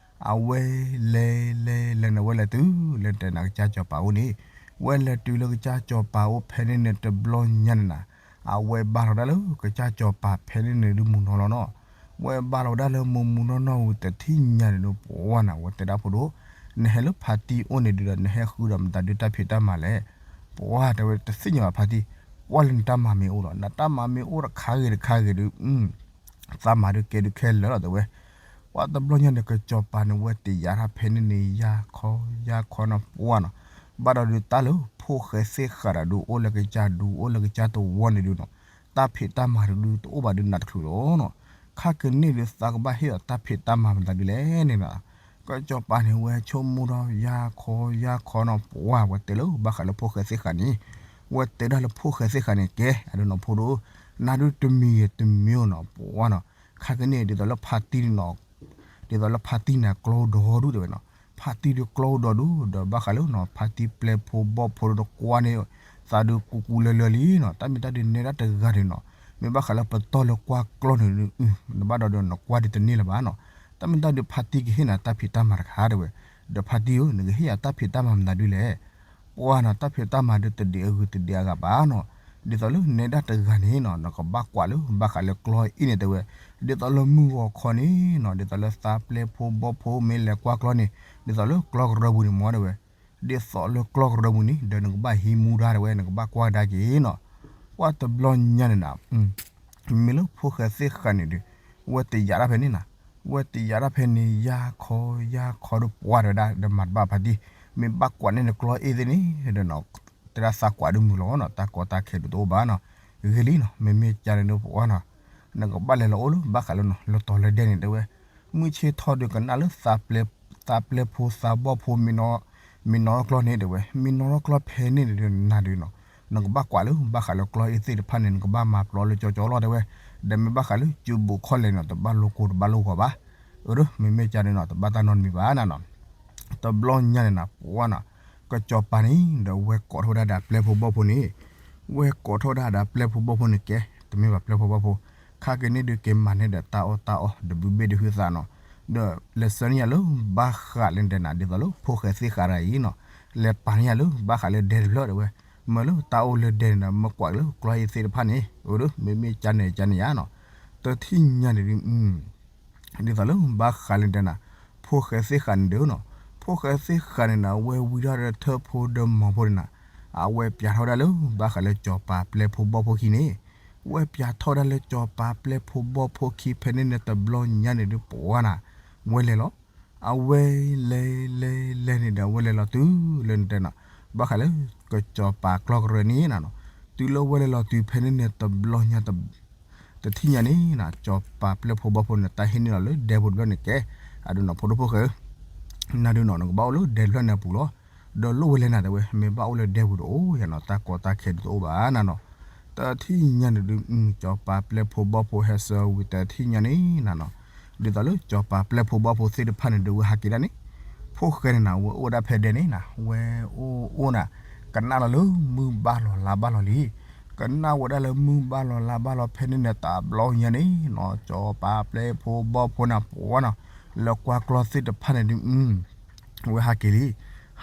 အဝဲလဲၤလဲၤလဲၤန့ၣ် ဝဲလဲၤတုၤလၢတဲနၤကစၢ်ကၠီၤပၤအိၣ်န့ၣ်, ဝဲလဲၤတုၤလၢကစၢ်ကၠီၤပၤအိၣ်ဖဲန့ၣ်န့ၣ် တဘျီညါန့ၣ်နၤ, အဝဲဘၣ်လီၤဝဲဒၣ်လၢကစၢ်ကၠီၤပၤဖဲန့ၣ်န့ၣ်ဒုးမုၢ်နီၢ်လီၤနီၤ, ဝဲဘၣ်လီၤဝဲဒၣ်လၢမုၢ်မုၢ်နီၢ်နီၢ်ဝံၤတထံၣ်ညါန့ၣ်ဒုး ပှၤနီၤ ဝဲတဲဒၣ်ဖိဒိၣ်, နဟဲလၢဖါတံၢ်အိၣ်န့ၣ်ဒုးဒီး နဟဲဃုဒီးမတၤဒုးတၢ်ဖံးတၢ်မၤလဲၣ်, ပှၤတဲဝဲတသ့ၣ်ညါဘၣ်ဖါတံၢ်, ကွၢ်လၢနတၢ်မၤမ့ၢ်အိၣ်လီၤ, နတၢ်မၤမ့ၢ်အိၣ်တခါဂ့ၤတခါဂ့ၤဒုး သးမၤဒုးကဲဒုးခဲလၢာ်လီၤတဲဝဲ, ပှၤတဘျီညါန့ၣ် ကစၢ်ကၠီၤပၤန့ၣ် ဝဲတယာ်ထီၣ်ဖဲန့ၣ်န့ၣ် ယါခီယါခီနီၤ ပှၤနီၤ, ဘၣ်ဒီးဒုးတၢ်လၢဖိၣ်ဃဲသ့ၣ်ဃးဒီးဒုးအိၣ်လၢကစၢ်ဒုး အိၣ်လၢကစၢ်တဝီန့ၣ်ဒုးနီၤ, တၢ်ဖံးတၢ်မၤဒုးတအိၣ်ဘၣ်ဒုးနးတချုးလီၤနီၤ, ခါကန့ၣ်ဒုးသးကဘၣ်ဟ့ၣ်အီၤတၢ်ဖံးတၢ်မၤမတၤဒုးလဲၣ်န့ၣ်နီၤ, ကစၢ်ကၠီၤပၤန့ၣ် ဝဲဆိကမိၣ်ထီၣ်ယါခီယါခီနီၤ ပှၤဝဲတဲလၢဘၣ်ဃးလၢဖိၣ်ဃဲသ့ၣ်ဃးန့ၣ်, ဝဲတဲဒၣ်လၢဖိၣ်ဃဲသ့ၣ်ဃးန့ၣ် ကဲ အဒုးနီၤဖိဒိၣ်, နၤဒုးတမံၤဂ့ၤတမံၤနီၤ ပှၤနီၤ, ခါကန့ၣ် ဒ်သိးလၢဖါတံၢ်နီၤ, ဒ်သိးလၢဖါတံၢ်န့ၣ် ကျီဒီဒူၣ်တဲဝဲနီၤ, ဖါတံၢ်ဒုးကျီဒီဒူၣ် ဒီးဘၣ်ဃးလၢနီၤ ဖါတံၢ်ပျဲၢ်ဖိဘီၣ်ဖိဒုးတကွၢ်န့ၣ်, သးဒုးကူကူလၢလၢလံနီၤ, တၢ်မ့ၢ်တၢ်ဒုးနဲဒၣ်တဂၤန့ၣ်နီၤ, မ့ၢ်ဘၣ်ဃးလၢပတီၢ်လၢကွၢ်ကျီၢ်န့ၣ်, နဘၣ်ဒီးဒီးနကွၢ်ဒုးတန့ၢ်လၢၤဘၣ်နီၤ, တၢ်မ့ၢ်တၢ်ဒုးဖါတံၢ်ကဟ့ၣ်နၤတၢ်ဖံးတၢ်မၤတခါတဲဝဲ, ဒီးဖါတံၢ်ဧၢ နကဟ့ၣ်ယၤတၢ်ဖံးတၢ်မၤမနုၤဒုလဲၣ်, ပှၤနီၤ တၢ်ဖံးတၢ်မၤဒုးတဒံးအဂုၤတဒံးအဂၤဘၣ်နီၤ, ဒ်သိးလၢနဲဒၣ်တဂၤန့ၣ်နီၤ နကဘၣ်ကွၢ်လၢဘၣ်ဃးလၢကျီၢ်အံၤန့ၣ်တဲဝဲ, ဒ်သိးလၢမုၢ်ဂီၤခီန့ၣ်နီၤ ဒ်သိးလၢသးပျဲဖိဘီဖိမ့ၢ်လဲၤကွၢ်ကျီၢ်န့ၣ် ဒ်သိးလၢကျီၢ်ကရၢပူၤန့ၣ်မ့ၢ်တဲဝဲ, ဒ်သိးလၢကျီၢ်ကရၢပူၤန့ၣ် ဒီးနကဘၣ်ဟံးမူဒါတဲဝဲ နကဘၣ်ကွၢ်ကဒါက့ၤနီၤ, ကွၢ်တဘျီညါန့ၣ်နၤ မ့မ့ၢ်လၢဖိၣ်ဃဲသ့ၣ်ဃးန့ၣ်ဒီး ဝဲတယာ်ဒၣ်ဖဲန့ၣ်နၤ, ဝဲတယာ်ဒၣ်ဖဲန့ၣ် ယါခီယါခီဒီးပှၤတဲဝဲဒၣ် ဒီးမၤတဘၣ်ဖါတံၢ်, မ့ၢ်ဘၣ်ကွၢ်န့ၢ်နကျီၢ်အ့ၣ်သ့ၣ်န့ၣ်ဒီးနီၤ, တဲဒၣ်သးကွၢ်ဒုးမုာ်လီၤနီၤ, တၢ်ကီတၢ်ခဲဒုးတအိၣ်ဘၣ်နီၤ, ဂ့ၤလံနီၤ, မ့မ့ၢ်ကန့ၣ်ဒီးပှၤနီၤ, နကဘၣ်လဲၤလီၤအိၣ်လၢဘၣ်ဃးလၢနီၤ လၢတီၤလၢဒဲန့ၣ်တဲဝဲ, မုၢ်ဆ့ၣ်ထီၣ်ဒီးကနၣ်လၢ သးပျဲဖိသးဘီၣ်ဖိ မ့ၢ်နီၣ်ထီၣ်ကျီၢ်န့ၣ်တဲဝဲ, မ့ၢ်နီၣ်ထီၣ်ကျီၢ်ဖဲန့ၣ်ဒီးနၤဒီးနီၤ, နကဘၣ်ကွၢ်လၢဘၣ်ဃးလၢကျီၢ်အ့ၣ်သ့ၣ်တဖၣ်န့ၣ် နကဘၣ်မၤပျီလၢကၠီကၠီလီၤတဲဝဲ, ဒီးမ့ၢ်ဘၣ်ဃးလၢကၠိဘိးခီၣ်လဲၣ်နီၤ တဘၣ်လိကိၤတဘၣ်လိဂီၤဘၣ်, အၢ မ့မ့ၢ်ကန့ၣ်နီၤ တဘၣ်တၢ်နီတမံၤဘၣ်နၤနီၤ, တဘျီညါန့ၣ်နၤ ပှၤနီၤ, ကစီၤပၤန့ၣ်ဒီးဝဲကိးထီၣ်ဝဲဒၣ်ဒီးပျဲဖိဘီၣ်ဖိန့ၣ်, ဝဲကိးထီၣ်ဝဲဒၣ်ဒီးပျဲဖိဘီၣ်ဖိန့ၣ်ကဲ, တမ့ၢ်ဘၣ်ပျဲဖိဘီၣ်ဖိ, ခါက့ၤန့ၣ်ဒုးက့ၤမၤန့ၢ်ဒီးတၢ်အီၣ်တၢ်အီ ဒီးဘုဘ့ၣ်ဒုးဟုသးနီၤ, ဒီးလဲၤဆှၢန့ၢ်ယၤလၢဘၣ်ဃးလၢတဲနၤ ဒ်သိးလၢဖိၣ်ဃဲသ့ၣ်ဃးတဂၤအံၤနီၤ, လဲၤပာ်န့ၢ်ယၤလၢဘၣ်ဃးလၢဒဲတဖျၢၣ်တဲဝဲ, မ့ၢ်လၢတၢ်အိၣ်လၢဒဲန့ၣ်ဒီး မ့ၢ်ကွၢ်လၢကျီၢ်အ့ၣ်သ့ၣ်တဖၣ်န့ၣ်, အၢ မ့မ့ၢ်ကန့ၣ်ကန့ၣ်ယါနီၤ, တထံၣ်ညါန့ၣ်ဒုး ဒ်သိးလၢဘၣ်ဃးလၢတဲနၤ, ဖိၣ်ဃဲသ့ၣ်ဃးန့ၣ်ဒီးနီၤ, ဖိၣ်ဃဲသ့ၣ်ဃးန့ၣ်နၤ ဝဲဝံထီၣ်ဒီးထၢၣ်ဖိဒီးမီၤဖိန့ၣ်နၤ, အဝဲပျးထီၣ်ဝဲဒၣ်လၢဘၣ်ဃးလၢကစီၤပၤပျဲဖိဘီၣ်ဖိခံန့ၣ်, ဝဲပျးထီၣ်ဝဲဒၣ်လၢကစီၤပၤပျဲဖိဘီၣ်ဖိခံဖဲန့ၣ်န့ၣ် တဘျီညါန့ၣ်ဒုးပှၤနီၤ, ဝဲလဲၤလီၤ အဝဲလဲၤလဲၤလဲၤန့ၣ်ဒီး အဝဲလဲၤလီၤတုၤလၢနတဲနီၤ, ဘၣ်ဃးလၢ ကစီၤပၤကျီၢ်ကရၢန့ၣ်နၤနီၤ, တုၤလၢဝဲလဲၤလီၤတုၤဖဲန့ၣ်န့ၣ် တဘျီညါ တထံၣ်ညါန့ၣ်နၤ, ကစီၤပၤပျဲဖိဘီၣ်ဖိန့ၣ် တၢ်ဟ့ၣ်န့ၢ်လီၤလၢဒဲပူၤတဖျၢၣ်န့ၣ်ကဲ, အဒုးနီၤ ဖိဒိၣ်ဖိၣ်ဃဲဧၢ, နၤဒုးနီၤ နကဘၣ်အိၣ်လၢဒဲတဖျၢၣ်န့ၣ်အပူၤလီၤ, ဒီးလိၣ်ဝဲလဲၣ်နၤတဲဝဲ, မ့ၢ်ဘၣ်အိၣ်လၢဒဲပူၤတအိၣ်ယၤနီၤ, တၢ်ကီတၢ်ခဲဒုးတအိၣ်ဘၣ်နၤနီၤ, တထံၣ်ညါန့ၣ်ဒုး ကစီၤပၤပျဲဖိဘီၣ်ဖိဟဲဆှၢဝံၤတထံၣ်ညါန့ၣ်နၤနီၤ, ဒ်သိးလၢကစီၤပၤပျဲဖိဘီၣ်ဖိသ့ၣ်တဖၣ်န့ၣ်ဒုး ဝဲဟးက့ၤဒၣ်န့ၣ်, ဖိၣ်ဃဲန့ၣ်နၤ ဝဲအိၣ်ဝဲဒၣ်ဖဲဒဲန့ၣ်နၤ, ဝဲအိၣ်အိၣ်နၤ, ကနၣ်လီၤလၢမုၢ်ဘၣ်လီၤလါဘၣ်လီၤလံ, ကနၣ်ဝဲဒၣ်လၢမုၢ်ဘၣ်လီၤလါဘၣ်လီၤဖဲန့ၣ်န့ၣ် တဘျီညါန့ၣ်နီၤ, ကစီၤပၤပျဲဖိဘီၣ်ဖိနၤပှၤနီၤ, လၢကွၢ်ကျီၢ်သ့ၣ်တဖၣ်န့ၣ်ဒုး ဝဲဟးက့ၤလံ,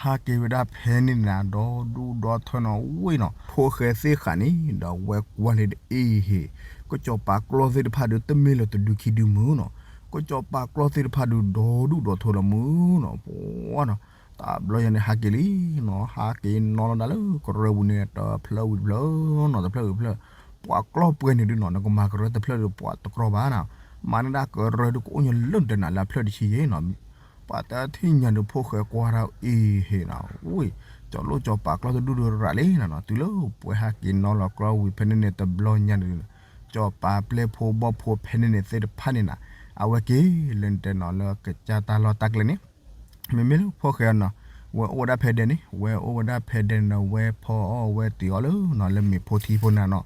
ဟးက့ၤဝဲဒၣ်ဖဲန့ၣ်နၤ ဒီဒူၣ်ဒီထၢနီၤ ဝ့ၢ်နီၤ, ဖိၣ်ဃဲသ့ၣ်ဃးန့ၣ်ဒီး ဝဲကွၢ်လၢဒ်အံၤဟ့ၣ်, ကစီၤပၤကျီၢ်သ့ၣ်တဖၣ်ဒုး တမ့ၢ်လၢတဒုခံဒုမုၢ်နီၤ, ကစီၤပၤကျီၢ်သ့ၣ်တဖၣ်ဒုး ဒီဒူၣ်ဒီထၢလီၤမုၢ်နီၤ ပှၤနီၤ, တဘျီညါန့ၣ် ဟးက့ၤလံနီၤ, ဟးက့ၤနီၤလီၤဒၣ်လၢကရၢပူၤန့ၣ် တဖျၢၣ်ဝံၤတဖျၢၣ်နီၤ, တဖျၢၣ်ဝံၤတဖျၢၣ်, ပှၤကျီၢ်ပှဲၤန့ၣ်ဒုးနီၤ နကမၤကရၢတဖျၢၣ်ဒီး ပှၤတကြီဘၣ်နီၤ, မၤန့ၢ်ဒၣ်ကရၢဒုး ကအိၣ်ညီလၢနတဲနၤလၢအဖျၢၣ်တဆံယဲနီၤ, ပှၤတထံၣ်ညါဒုး ဖိၣ်ဃဲကွၢ်ဒၣ်အံၤဟ့ၣ်နီၤ, ဝ့ၢ်, ကၠီၤလိၣ်ကၠီၤပၤကျီၢ်တဒူၣ်ဒုးရၤလံနီၤနီၤ, တုၤလၢပှဲၤဟးက့ၤနီၤလီၤကျီၢ်ဝံၤဖဲန့ၣ်န့ၣ် တဘျီညါန့ၣ်, ကၠီၤပၤပျဲဖိဘီၣ်ဖိဖဲန့ၣ်န့ၣ်သ့ၣ်တဖၣ်န့ၣ်နၤ, အဝဲက့ၤလၢနတဲနီၤလၢကစၢ်တၢ်လီၢ်တၢ်ကျဲန့ၣ် မ့မ့ၢ်လၢဖိၣ်ဃဲနီၤ, ဝဲအိၣ်ဝဲဒၣ်ဖဲဒဲန့ၣ်, ဝဲအိၣ်ဝဲဒၣ်ဖဲဒဲန့ၣ်ဒီး ဝဲဖီအီၣ်ဝဲတ့ၤအီၣ်လၢနီၤ လၢမ့ၤဖိထံဖိန့ၣ်နီၤ,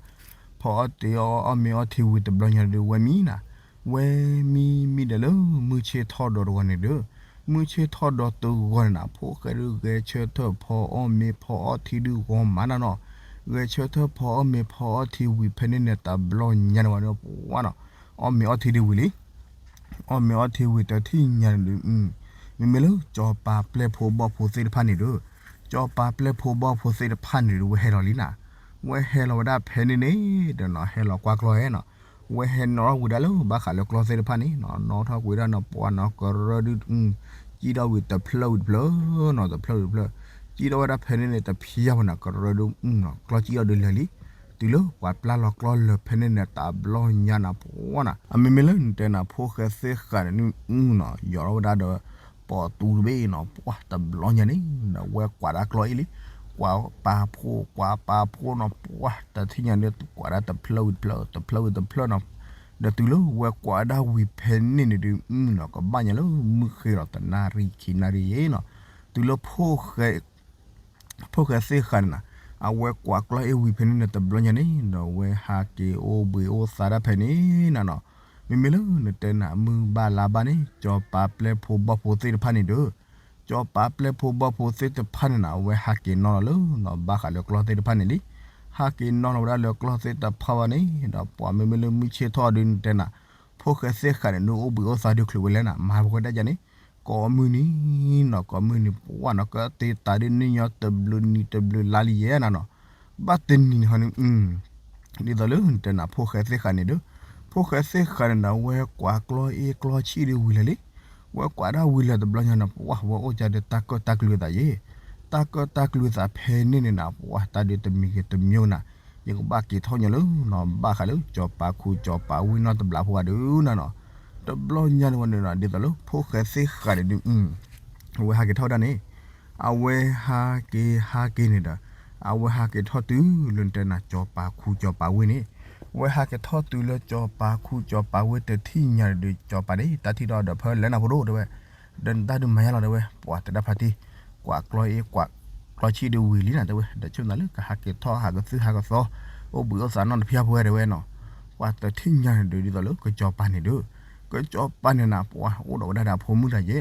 ဖီအီၣ်တ့ၤအီၣ်အီၣ်မ့ၤအီထံဝံၤတဘျီညါဒုး ဝဲမံနီၤ, ဝဲမံမံဒီးလၢမုၢ်ဆ့ၣ်ထီၣ်ဒီးတဂီၤန့ၣ်ဒီး, မုၢ်ဆ့ၣ်ထီၣ်ဒီးတဂီၤန့ၣ်နၤ ဖိၣ်ဃဲဒုးဂဲၤဆၢထၢၣ်ဖီအီၣ်မ့ၤဖီအီၣ်ထံဒုးဂီၤမးနီၤနီၤ, ဂဲၤဆၢထၢၣ်ဖီအီၣ်မ့ၤဖီအီၣ်ထံဝံၤဖဲန့ၣ်န့ၣ် တဘျီညါန့ၣ်ဝဲဒၣ်ပှၤနီၤ, အီၣ်မ့ၤအီထံဒုးဝံၤလံ အီၣ်မ့ၤအီထံဝံၤတထံၣ်ညါန့ၣ်ဒုး, မ့မ့ၢ်လၢကၠီၤပၤပျဲဖိဘီၣ်ဖိသ့ၣ်တဖၣ်န့ၣ်ဒီး, ကၠီၤပၤပျဲဖိဘီၣ်ဖိသ့ၣ်တဖၣ်န့ၣ်ဒီး ဝဲဟဲလီၤလံနၤ, ဝဲဟဲလီၤဝဲဒၣ်ဖဲန့ၣ်န့ၣ်ဒီးနီၤ ဟဲလီၤကွၢ်ကျီၢ်ဟဲနီၤ, ဝဲဟဲနီၤထီၣ်ကွံာ်ဒၣ်လၢဘၣ်ဃးလၢကျီၢ်သ့ၣ်တဖၣ်န့ၣ်နီၤ နီၤထီၣ်ကွံာ်ဒၣ်နီၤ ပှၤနီၤကရၢဒုး ကံၣ်ထီၣ်ဝံၤတဖျၢၣ်ဝံၤတဖျၢၣ်နီၤ တဖျၢၣ်ဝံၤတဖျၢၣ်, ကံၣ်ထီၣ်ဝဲဒၣ်ဖဲန့ၣ်န့ၣ် တဖျၢၣ်ဝဲနီၤ ကရၢဒုး ကျီၢ်ကံၣ်ထီၣ်ဒုးလၢာ်လံ, တုၤလၢပှၤပျၢ်လီၤကျီၢ်လၢာ်ဖဲန့ၣ်န့ၣ် တဘျီညါနၤပှၤနီၤ အမ့မ့ၢ်လၢနတဲနၤ ဖိၣ်ဃဲသ့ၣ်ဃာ်န့ၣ်နီၤ ယီၤထီၣ်ဝဲဒၣ်ဒီး ပိာ်တူတဘ့ၣ်နီၤ ပှၤတဘျီညါန့ၣ်ဒီး ဝဲကွၢ်ဒၣ်ကျီၢ်အ့ၣ်လံ, ကွၢ်ပာ်ဖိ ကွၢ်ပာ်ဖိနီၤ ပှၤတထံၣ်ညါန့ၣ် ကွၢ်ဒၣ်တဖျၢၣ်ဝံၤတဖျၢၣ် တဖျၢၣ်ဝံၤတဖျၢၣ်နီၤ, ဒီးတုၤလၢဝဲကွၢ်ဒၣ်ဝံၤဖဲန့ၣ်န့ၣ်ဒုးနီၤ ကဘၣ်ညါလၢမုၢ်ဃ့လီၤတနၣ်ရံၣ်ခံနၣ်ရံၣ်ယဲနီၤ, တုၤလၢ ဖိၣ်ဃဲသ့ၣ်ဃာ်န့ၣ်နၤ, အဝဲကွၢ်ကျီၢ်အ့ၣ်ဝံၤဖဲန့ၣ်န့ၣ် တဘျီညါန့ၣ်ဒီး ဝဲဟးက့ၤအိၣ်ဘှံးအိၣ်သါဒၣ်ဖဲန့ၣ်နၤနီၤ, မ့မ့ၢ်လၢနတဲနၤ မုၢ်ဘၣ်လါဘၣ်န့ၣ် ကၠီၤပၤပျဲဖိဘီၣ်ဖိသ့ၣ်တဖၣ်န့ၣ်ဒီး, စီၤပၤပျဲၢ်ဖိဘီၣ်ဖိသ့ၣ်တဖၣ်န့ၣ်နီၤ အဝဲဟးက့ၤနီၣ်လီၤလၢနီၤ ဘၣ်ဃးလၢကျီၢ်သ့ၣ်တဖၣ်န့ၣ်လံ. ဟးက့ၤနီၣ်လီၤဝဲဒၣ်လၢကျီၢ်သ့ၣ်တဖၣ်ဘၣ်န့ၣ်ဒီး ပှၤမ့မ့ၢ်လၢမုၢ်ဆ့ၣ်ထီၣ်ဒုးတဲနၤ ဖိၣ်ဃဲသ့ၣ်ဃးန့ၣ်ဒုး အိၣ်ဘှံးအိၣ်သါဒုးချုးဝဲလဲၣ်နၤ မၤပှဲၤဒၣ်ယၤန့ၣ် ကိးမုၢ်နံၤနီၤ ကိးမုၢ်နံၤပှၢ်နီၤ ကတ့တးဒုးန့ၢ်ညီတဘျုးနံၤတဘျုးလါလံယဲနၤနီၤ ဘၣ်တနံၤန့ၣ်ဟီန့ၣ် ဒ်သိးလၢနတဲနၤ ဖိၣ်ဃဲသ့ၣ်ဃးန့ၣ်ဒီး ဖိၣ်ဃဲသ့ၣ်ဃးန့ၣ်ဒီး ဝဲကွၢ်ကျီၢ်အ့ၣ်ကျီၢ်ဆံၣ်ဒုးဝံၤလၢာ်လံ. ဝဲကွၢ်ဒၣ်ဝံၤလၢာ်တဘျီညါန့ၣ် ပှၢ်ဝဲအိၣ်ကဒီးတၢ်ကၢၣ်တၢ်ကျူသးယဲ တၢ်ကၢၣ်တၢ်ကျူသးဖဲန့ၣ်န့ၣ်နၤ ပှၢ်တၢ်ဒုးတမံၤဂ့ၤတမံၤနၤ ယကဘၣ်က့ၤထီၣ်ညီလၢနီၤ ဘၣ်ဃးလၢ စီၤပၤခူစီၤပၤဝ့ၢ်နီၢ်တဘျးဖိဂၤဒုးနၤနီၤ တဘျီညါန့ၣ်ဝဲန့ၣ်ဒီး ဒ်သိးလၢဖိၣ်ဃဲသ့ၣ်ဃးန့ၣ်ဒုး အဝဲဟးက့ၤထီၣ်ဝဲဒၣ်န့ၣ် အဝဲဟးက့ၤဟးက့ၤန့ၣ်ဒီး အဝဲဟးက့ၤထီၣ်တုၤလၢနတဲနၤ စီၤပၤခူစီၤပၤဝ့ၢ်န့ၣ် အဝဲဟးက့ၤထီၣ်တုၤလၢစီၤပၤခူစီၤပၤဝ့ၢ်တထံၣ်ညါန့ၣ်ဒီး စီၤပၤန့ၣ် တၢ်ထံၣ်ဒီးဒီးဖဲလဲၣ်နၤဖိဒိၣ်တဲဝဲ ဒီးနတၢ်ဒုးမၤယါလီၤတဲဝဲ ပှၢ်တဲဒၣ်ဖါတံၢ် ကွၢ်ကျီၢ်အ့ၣ်ကွၢ်ကျီၢ်ဆံၣ်ဒုးဝံၤလံနၤတဲဝဲ ဒီးဆိၣ်နၤလၢကဟးက့ၤထီၣ်ဟးကသုၣ်ဟးကသီ အိၣ်ဘှံးအိၣ်သါနီတဖျၢၣ်ဖိဝဲတဲဝဲနီၤ ပှၢ်တထံၣ်ညါန့ၣ်ဒီး ဒ်သိးလၢကစီၤပၤန့ၣ်ဒီး ကစီၤပၤန့ၣ်နၤ ပှၢ်အိၣ်ဒီးဝဲဒၣ်ဒီးအဖိမုၣ်တဂၤယဲ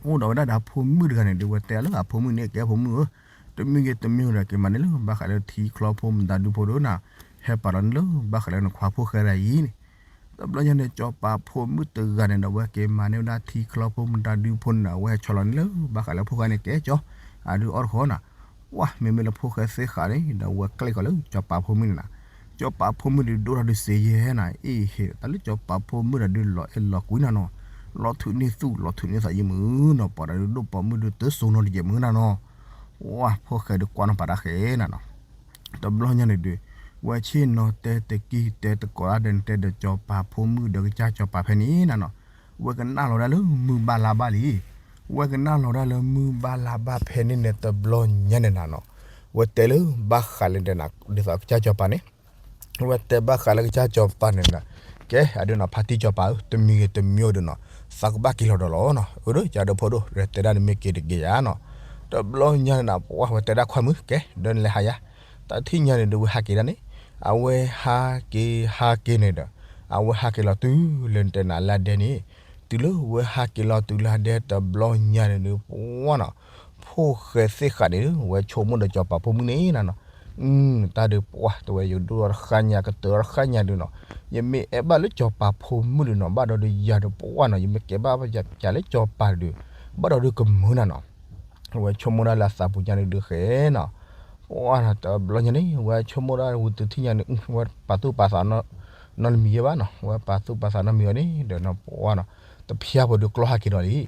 အိၣ်ဒီးဝဲဒၣ်ဒီးအဖိမုၣ်တဂၤန့ၣ်ဒီး ဝဲတဲလၢအဖိမုၣ်န့ၣ် ကဲဖိမုၣ်ဧၢ, တမံၤဂ့ၤတမံၤဒီး က့ၤမၤန့ၢ်လၢဘၣ်ဃးလၢထံချီဖိမတၤဒုဖိဒီးနၤ, ဟဲပာ်လီၤန့ၢ်လၢဘၣ်ဃးလၢနခွါဖိၣ်ဃဲဒၣ်အံၤန့ၣ်, တဘျီညါန့ၣ် စီၤပၤဖိမုၣ်တဂၤန့ၣ်ဒီး ဝဲက့ၤမၤန့ၢ်ဝဲဒၣ်ထံချီဖိမတၤဒုဖိန့ၣ်ဒီး ဝဲဟဲဆီလီၤန့ၢ်လၢဘၣ်ဃးလၢဖိၣ်ဃဲန့ၣ် ကဲကၠီ, အဒုးအီၣ်တဃီနၤ, ဝဲမ့မ့ၢ်လၢဖိၣ်ဃဲသ့ၣ်ဃးန့ၣ်ဒီး ဝဲကျဲၣ်ကီးလၢစီၤပၤဖိမုၣ်န့ၣ်နၤ, စီၤပၤဖိမုၣ်ဒုးဒိၣ်ထီၣ်ဒုးစ့ယဲနၤ, အ့ၣ်ဟ့ၣ် တၢ်လၢစီၤပၤဖိမုၣ်ဒီးဒုးလီၤအဲၣ်လီၤကွံနၤနီၤ, လီၤထုးန့ၢ်သူၣ်လီၤထုးန့ၢ်သးယံာ်မုၢ်နီၤ, ပှၤဒီးဒုးဒိၣ်ပိာ်မုၣ်ဒုးတစိၤနီတယဲၢ်မုၢ်နၤနီၤ, ဝဲဖိၣ်ဃဲဒုးကွၢ်နီၤပာ်တၢ်ဃဲနၤနီၤ, တဘျီညါန့ၣ်ဒုး ဝဲဆ့ၣ်နီၤတဲတကံၢ်တဲတကိးဒၣ်ဒီးနတဲဒီးစီၤပၤဖိမုၣ်ဒီးကစၢ်စီၤပၤဖဲန့ၣ်နၤနီၤ, ဝဲကနၣ်လီၤဒၣ်လၢမုၢ်ဘၣ်လါဘၣ်လံ, ဝဲကနၣ်လီၤဒၣ်လၢမုၢ်ဘၣ်လါဘၣ်ဖဲန့ၣ်န့ၣ် တဘျီညါန့ၣ်နၤနီၤ, ဝဲတဲလၢဘၣ်ဃးလၢဒ်သိးကစၢ်စီၤပၤန့ၣ် ဝဲတဲဘၣ်ဃးလၢကစၢ်စီၤပၤန့ၣ်နၤ, ကဲအဒုးနီၤ ဖါတံၢ်စီၤပၤဧၢ, တမံၤဂ့ၤတမံၤဒီးနီၤ, သးကဘၣ်က့ၤလီၤဒီးလီၤနီၤ, အဒုး ယၤဒီးဖိဒိၣ် တဲဒၣ်နမ့ၢ်က့ၤတက့ၤယၤနီၤ, တဘျီညါန့ၣ်နၤ ပှၢ်ဝဲတဲဒၣ်ခွါမုၣ် ကဲ ဒီးနလဲၤဟးယၤ, တၢ်ထံၣ်ညါန့ၣ်ဒုးဝဲဟးက့ၤဒၣ်န့ၣ်, အဝဲဟးက့ၤဟးက့ၤန့ၣ်ဒီး အဝဲဟးက့ၤလီၤတုၤလၢနတဲနၤလၢဒဲန့ၣ်, တုၤလၢဝဲဟးက့ၤလီၤတုၤလၢဒဲတဘျီညါန့ၣ်ဒုး ပှၢ်နီၤ ဖိၣ်ဃဲသ့ၣ်ဃးန့ၣ်ဒုး ဝဲဆိကမိၣ်ဒီးစီၤပၤဖိမုၣ်န့ၣ်နၤနီၤ, တၢ်ဒုးပှၢ်တဲဝဲ ယကဒိၣ်ထီၣ်တဃၣ်ညါ ကတၢၢ်ထီၣ်တဃၣ်ညါဒုးနီၤ, ယမ့ၢ်အဲၣ်ဘၣ်လၢစီၤပၤဖိမုၣ်ဒုးနီၤ ဘၣ်ဒီးဒုးယၤဒုးပှၢ်နီၤ, ယမ့ၢ်ကဲဘၣ်ယၤလၢစီၤပၤဒုး ဘၣ်ဒီးဒုးကမုာ်နၤနီၤ, ဝဲဆိကမိၣ်ဒၣ်လၢအသးပူၤညါန့ၣ်ဒုးဃဲနီၤ, ပှၢ်နီၤတဘျီညါန့ၣ် ဝဲဆိကမိၣ်ဒၣ်ဝံၤတထံၣ်ညါန့ၣ် ဝဲပာ်သူၣ်ပာ်သးနီတမံၤယဲဘၣ်နီၤ, ဝဲပာ်သူၣ်ပာ်သးနီတမံၤအီၤန့ၣ်ဒီးနီၤ ပှၢ်နီၤ, တဖျါဖိဒုးကျီဟးက့ၤဒီး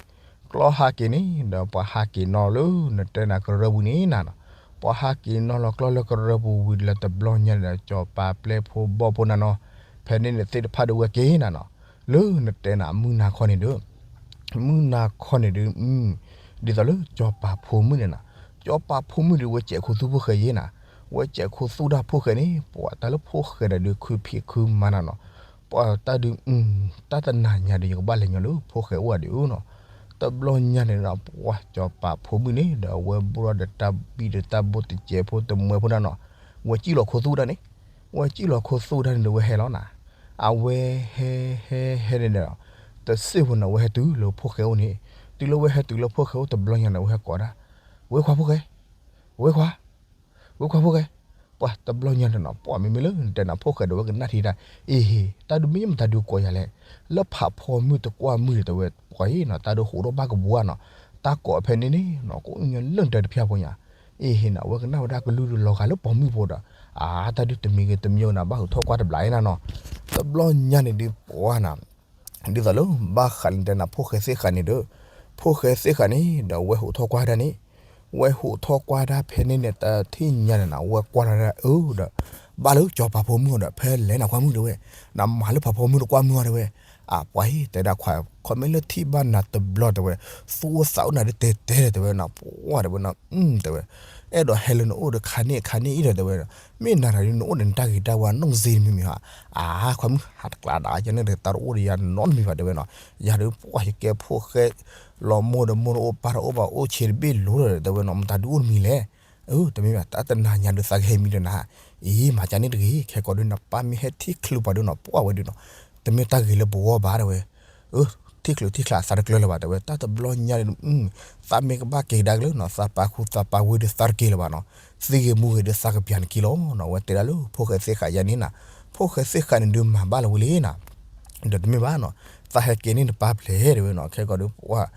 လံ ကျီဟးက့ၤန့ၣ်ဒီး ပှၤဟးက့ၤနီၤလၢနတဲနၤကရၢပူၤန့ၣ်နၤနီၤ, ပှၤဟးက့ၤနီၤလီၤကျီၢ်လၢကရၢပူၤဝံၤလၢတဘျီညါန့ၣ်ဒီး စီၤပၤပျဲၢ်ဖိဘီၣ်ဖိနၤနီၤ, ဖဲန့ၣ်န့ၣ်သ့ၣ်တဖၣ်ဒုးဝဲက့ၤနၤနီၤ, လၢနတဲနၤမုၢ်နၤခီန့ၣ်ဒီး မုၢ်နၤခီန့ၣ်ဒုး ဒ်သိးလၢစီၤပၤဖိမုၣ်န့ၣ်နၤ, စီၤပၤဖိမုၣ်ဒုးဝဲစဲးခိသူၣ်ဖိၣ်ဃဲယဲနၤ, ဝဲစဲးခိသူၣ်တၢ်ဖိၣ်ဃဲန့ၣ် ပှၤတၢ်လၢဖိၣ်ဃဲဒီးဒုးခုဖံးခုမၤနၤနီၤ, ပှၤတၢ်ဒုး တၢ်တနၤညါဒီး ယကဘၣ်လဲၤညီလၢဖိၣ်ဃဲအိၣ်ဝဲဒုးနီၤ, တဘျီညါန့ၣ်ဒီး ပှၢ်စီၤပၤဖိမုၣ်န့ၣ်ဒီး အဝဲဘိၣ်ထီၣ်ဒီးတၢ်ဘံၣ်ဒီးတၢ်ဘိၣ်တစဲးဖိတမှဲဖိနၤနီၤ, ဝဲစံၣ်လီၤခိသူၣ်တၢ်န့ၣ်, ဝဲစံၣ်လီၤခိသူၣ်တၢ်န့ၣ်ဒီး ဝဲဟဲလီၤနၤ, အဝဲဟဲဟဲဟဲန့ၣ်ဒီး တစ့ၢ်ဖိန့ၣ် အဝဲဟဲတုၤလၢဖိၣ်ဃဲအိၣ်န့ၣ်, တုၤလၢဝဲဟဲတုၤလၢဖိၣ်ဃဲအိၣ်တဘျီညါန့ၣ် အဝဲဟဲကိးဒၣ်, ဝဲခွါဖိၣ်ဃဲ, ဝဲခွါ ဝဲခွါဖိၣ်ဃဲ, ပှၢ်တဘျီညါန့ၣ်နီၤ ပှၢ်မ့မ့ၢ်လၢနတဲနၤဖိၣ်ဃဲဒီးဝဲကနၣ်ထံတၢ်, အ့ဟ့ၣ် တၢ်ဒုးမ့ၢ်မတၤဒုးကိးယၤလဲၣ်, လၢဖးဖီမုၢ်တကွၢ်မုၢ်ဒီးတဲဝဲ, ပှၢ်အံၤနီၤ တၢ်ဒုးဟူးထီၣ်ဘၣ်ကဘှါနီၤ, တၢ်ကိးဖဲန့ၣ်န့ၣ်နီၤ ကိးညီလၢနတဲတဖျၢၣ်ဖိညါ, အ့ဟ့ၣ်နီၤ အဝဲကနၣ်ဝဲဒၣ်ကလုၢ်ဒုးလီၤဂာ်လၢပိာ်မုၣ်ဖိဒီး, အါ တၢ်ဒုးတမံၤဂ့ၤတမံၤနၤ ဘၣ်ဟုးထီၣ်ကွၢ်တဘျီအံၤနၤနီၤ, တဘျီညါန့ၣ်ဒုးပှၢ်နၤ ဒ်သိးလၢ ဘၣ်ဃးလၢနတဲနၤဖိၣ်ဃဲသ့ၣ်ဃးန့ၣ်ဒီး, ဖိၣ်ဃဲသ့ၣ်ဃးန့ၣ်ဒီး ဝဲဟူးထီၣ်ကွၢ်ဒၣ်န့ၣ်, ဝဲဟူးထီၣ်ကွၢ်ဒၣ်ဖဲန့ၣ်န့ၣ် တထံၣ်ညါန့ၣ်နၤ ဝဲကွၢ်လီၤဒၣ်အၢဒီး, ဘၣ်လၢစီၤပၤဖိမုၣ်အီၤဒီး ဖဲလဲၣ်နၤခွါမုၣ်တဲဝဲ, နမၤလၢဖးဖီမုၢ်တကွၢ်မုၢ်အီၤတဲဝဲ, အပှၤအံၤ တဲဒၣ်ခွါ ခီမ့ၢ်လၢထံၣ်ဘၣ်နၤတဘျီတဲဝဲ, သူၣ်အိၣ်သးအိၣ်နၤဒ်တဲတဲဒီးတဲဝဲနီၤ, ပှၢ်တဲဝဲနီၤ, တဲဝဲ အဲၣ်ဒိးဟဲလၢနအိၣ်ဒီးခါန့ၣ်ခါန့ၣ်အံၤဒီးတဲဝဲ, မ့ၢ်နၤတၢ်ဒုးနအိၣ်ဒီးနတၢ်ဂ့ၤတၢ်ဝါနီၢ်ကစ့တမံၤမံၤဟါ, အါ ခွါမုၣ် ဟးတကျါဒၣ်ကဲန့ၣ်ဒီး တၢ်တအိၣ်ဒီးယၤနီတမံၤဘၣ်တဲဝဲနီၤ, ယၤဒုးပှၢ်ယကဲဖိၣ်ဃဲ လီၤမိၢ်ဒီးမိၢ်တအိၣ်ပၢ်တအိၣ်ဘၣ်အိၣ်ဆံးတဘ့ၣ်လိၤဒီးတဲဝဲနီၤ မတၤဒုးအိၣ်တမံၤလဲၣ်, အၢ တမ့ၢ်ဘၣ် တၢ်တနၤညါဒုးသးကဟဲမံဒီးနၤ, အံၤ မၤကန့ၣ်တဂ့ၤ ခဲကိာ်ဒုးနပၢ်မ့ၢ်ဟဲထံၣ်ချုးပှၤဒုးနီၤ ပှၢ်ဝဲဒုးနီၤ, တမ့ၢ်တၢ်ဂ့ၤလၢပဂီၢ်ဘၣ်တဲဝဲ, အၢ ထံၣ်ချုးထံၣ်ချးသးတကျၢၤလၢၤဘၣ် တဲဝဲ တၢ်တဘျီညါန့ၣ် သးမ့ၢ်ကဘၣ်က့ၤကဒါက့ၤလၢနီၤ သးပာ်ခူသးပာ်ဝ့ဒီးသးတက့ၤလၢၤဘၣ်နီၤ, သံဂ့ၤမူဂ့ၤဒီးသးကပျၢ်နခံလီၤနီၤ. အဝဲတဲဒၣ်လၢဖိၣ်ဃဲသ့ၣ်ဃးယါန့ၣ်နီၤ, ဖိၣ်ဃဲသ့ၣ်ဃးန့ၣ်ဒုးမၤဘၣ်လၢဝံၤလံနီၤ, ဒီးတမ့ၢ်ဘၣ်နီၤ, သးဟဲက့ၤန့ၣ်နပၢ်ပျဲၢ်တဲဝဲနီၤ, ခဲကီးဒုးပှၢ်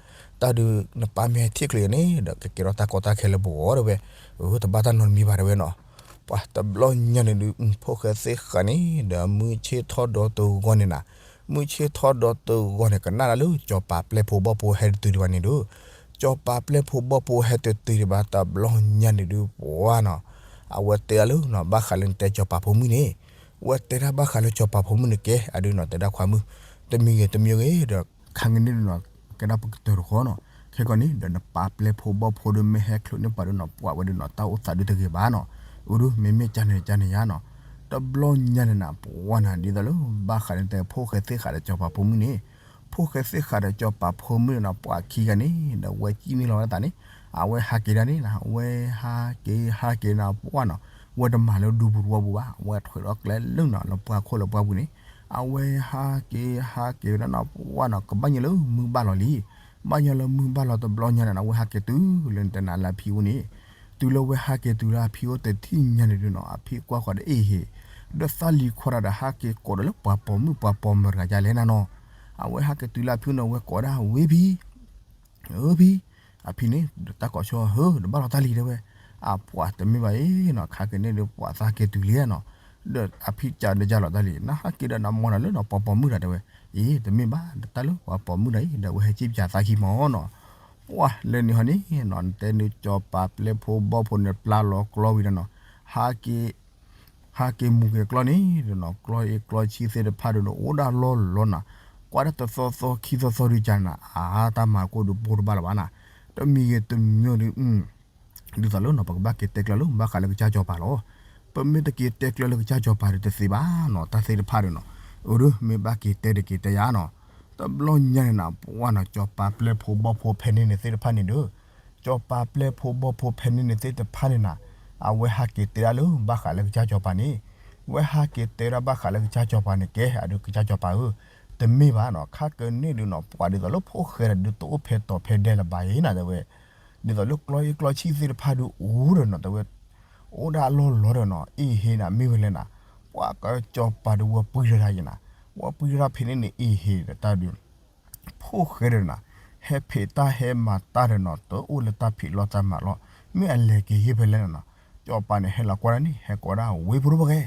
တၢ်ဒုးနပၢ်မ့ၢ်ဟဲထံၣ်ချုးယါန့ၣ် ဒီးကကဲထီၣ်တၢ်ကီတၢ်ခဲလၢပဂီၢ်တဲဝဲ, အတဘၣ်တၢ်နီတမံၤဘၣ်တဲဝဲနီၤ. ပှၢ်တဘျီညါန့ၣ်ဒုး ဖိၣ်ဃဲသ့ၣ်ဃးန့ၣ် ဒီးမုၢ်ဆ့ၣ်ထီၣ်ဒီးတဂီၤန့ၣ်နီၤ, မုၢ်ဆ့ၣ်ထီၣ်ဒီးတဂီၤန့ၣ် ကနၣ်ဒၣ်လၢ စီၤပၤပျဲၢ်ဖိဘီၣ်ဖိဟဲတတုၤဒံးဘၣ်န့ၣ်ဒုး, စီၤပၤပျဲၢ်ဖိဘီၣ်ဖိဟဲတတုၤဒံးဘၣ်တဘျီညါန့ၣ်ဒုးပှၢ်နီၤ, အဝဲတဲဒၣ်လၢနီၤ ဘၣ်ဃးလၢနတဲစီၤပၤဖိမုၣ်န့ၣ်, ဝဲတဲဒၣ်ဘၣ်ဃးလၢစီၤပၤဖိမုၣ်န့ၣ်ကဲ အဒုးနီၤ တဲဒၣ်ခွါမုၣ်, တမံၤဂ့ၤတမံၤဂ့ၤဒီး ခါကနံၣ်ဒုးနီၤ ကဲဒၣ်ပကတၢၢ်တဃီနီၤ, ခဲကီးန့ၣ် ဒီးနပၢ်ပျဲၢ်ဖိဘီၣ်ဖိဒီး မ့ၢ်ဟဲချုးန့ၢ်ပှၤဒုးနီၤ ပှၢ်ဝဲဒုးနီၤ တၢ်အိၣ်သးဒုးတဂ့ၤဘၣ်နီၤ, အဒုး မ့မ့ၢ်ကန့ၣ်ကန့ၣ်ယါနီၤ, တဘျီညါန့ၣ်နီၤ ပှၢ်နီၤ ဒ်သိးလၢ ဘၣ်ဃးလၢနတဲဖိၣ်ဃဲသ့ၣ်ဃးဒီးစီၤပၤဖိမုၣ်န့ၣ်, ဖိၣ်ဃဲသ့ၣ်ဃးဒီးစီၤပၤဖိမုၣ်န့ၣ်နီၤ ပှၤခံဂၤန့ၣ် ဒီးဝဲကံၣ်န့ၢ်လီၤဝဲသးန့ၣ်, အဝဲဟးက့ၤဒၣ်န့ၣ်နီၤ အဝဲဟးက့ၤဟးက့ၤနီၤ ပှၢ်နီၤ, ဝဲတမၤလၢဒူပူၤတဝီပူၤဘၣ်, အဝဲထွဲးဒီးကျဲလၢနီၤ လၢပှၢ်ခိၣ်လၢပှၢ်ပူၤန့ၣ်, အဝဲဟးက့ၤဟးက့ၤဝဲဒၣ်နီၤ ပှၢ်နီၤ ကဘၣ်ညီလၢမုၢ်ဘၣ်လီၤလံ, ဘၣ်ညီလၢမုၢ်ဘၣ်လီၤတဘျီညါန့ၣ်နီၤ အဝဲဟးက့ၤတုၤလၢနတဲနၤလၢအဖံအိၣ်န့ၣ်, တုၤလၢဝဲဟးက့ၤတုၤလၢအဖံအိၣ်တထံၣ်ညါန့ၣ်ဒုးနီၤ အဖံကွၢ်ဃီၤဒီးအ့ၣ်ဟ့ၣ်, ဒီးသးလံၤခွါတဂၤဒီးဟးက့ၤကိးဒီးလၢပှၤပိာ်မုၣ်ပှၤပိာ်မၢၤတဂၤဒ်လဲၣ်နၤနီၤ, အဝဲဟးက့ၤတုၤလၢအဖံအိၣ်န့ၣ် အဝဲကိးဒၣ်ဝ့ၢ်ဖံ ဧၢဖံ, အဖံန့ၣ် ဒီးတၢ်ကိးဆီဟၢ ဒီးဘၣ်လီၤတၢ်လံတဲဝဲ, အပှၤတမ့ၢ်ဘၣ်အံၤနီၤ ခါက့ၤန့ၣ်ဒီးပှၤသးက့ၤတုၤလံနီၤ, ဒီးအဖံကဒီးယါလီၤတၢ်လံ နဟးက့ၤဒီးနမၤနၤလၢနီၤ ပှၤပိာ်မုၣ်တဂၤတဲဝဲ, အ့ တမ့ၢ်ဘၣ် တၢ်လၢပှၤပိာ်မုၣ်တဂၤအံၤ ဒီးအဝဲဟဲက့ၤပၠးသးခံမၢ်နီၤ, ပှၢ်လၢန့ၣ်ဟီန့ၣ်နီၤ နတဲန့ၣ်စီၤပၤပျဲၢ်ဖိဘီၣ်ဖိန့ၣ် ပျၢ်လီၤကျီဝံၤဒီးနီၤ, ဟးက့ၤ ဟးက့ၤမူၤက့ၤကျီန့ၣ်ဒီးနီၤ ကျီအ့ကျီဆံသ့ၣ်တဖၣ်ဒီးနီၤ အိၣ်ဒၣ်လီၢ်လီၢ်နီၤ, ကွၢ်ဒၣ်တသီသီခံသီသီဒုးကနၤ အါတၢ်မၤခိၣ်ဒီးဘိတဘၣ်လၢၤဘၣ်နၤ, တမံၤဂ့ၤတမံၤဒုး ဒ်သိးလၢနီၤ ပကဘၣ်က့ၤတဲကျၢၤလၢဘၣ်ဃးလၢကစၢ်စီၤပၤလီၤ, ပမ့ၢ်တက့ၤတဲကျၢၤလၢကစၢ်စီၤပၤဒီးတသ့ဘၣ်နီၤ တၢ်သ့ၣ်တဖၣ်ဒီးနီၤ, အဒုး မ့ၢ်ဘၣ်က့ၤတဲတက့ၤတဲယါနီၤ, တဘျီညါန့ၣ်နီၤ ပှၢ်နီၤ စီၤပၤပျဲၢ်ဖိဘီၣ်ဖိဖဲန့ၣ်န့ၣ်သ့ၣ်တဖၣ်န့ၣ်ဒီး စီၤပၤပျဲၢ်ဖိဘီၣ်ဖိဖဲန့ၣ်န့ၣ်သ့ၣ်တဖၣ်န့ၣ်နီၤ, အဝဲဟးက့ၤတဲဒၣ်လၢဘၣ်ဃးလၢကစၢ်စီၤပၤန့ၣ်, ဝဲဟးက့ၤတဲဒၣ်ဘၣ်ဃးလၢကစၢ်စီၤပၤန့ၣ် ကဲ အဒုးကစၢ်စီၤပၤဧၢ, တမ့ၢ်ဘၣ်နီၤ ခါကန့ၣ်ဒုးနီၤ ပှၤဒ်သိးလၢဖိၣ်ဃဲဒီးဒုးတအိၣ်ဖဲတီၤဖဲဒဲလၢၤဘၣ်အံၤနၤတဲဝဲ, ဒ်သိးလၢကျီအ့ကျီဆံသ့ၣ်တဖၣ်ဒုးအိၣ်ဒီးနီၤတဲဝဲ အိၣ်ဒၣ်အလီၢ်လီၤဒီးနီၤ အ့ၣ်ဟ့ၣ်နၤမ့ၢ်ဝဲလဲၣ်နၤ, ပှၤကစၢ်စီၤပၤဒီးဝဲပှံၤထီၣ်တၢ်ယဲနၤ, ဝဲပှံၤထီၣ်တၢ်ဖဲန့ၣ်န့ၣ် အ့ၣ်ဟ့ၣ်ဒီးတၢ်ဒုး ဖိၣ်ဃဲဒီးနၤ, ဟဲဖံးတၢ်ဟဲမၤတၢ်ဒီးနီၤ တအိၣ်လၢတၢ်ဖံးလီၢ်တၢ်မၤလီၢ်, မ့ၢ်အလဲၤက့ၤဟ့ၣ်ဖဲလဲၣ်နၤနီၤ, စီၤပၤန့ၣ်ဟဲလီၤကွၢ်ဒၣ်န့ၣ် ဟဲကိးဒၣ်ဝ့ၢ်ဖိတဖိၣ်ဃဲ,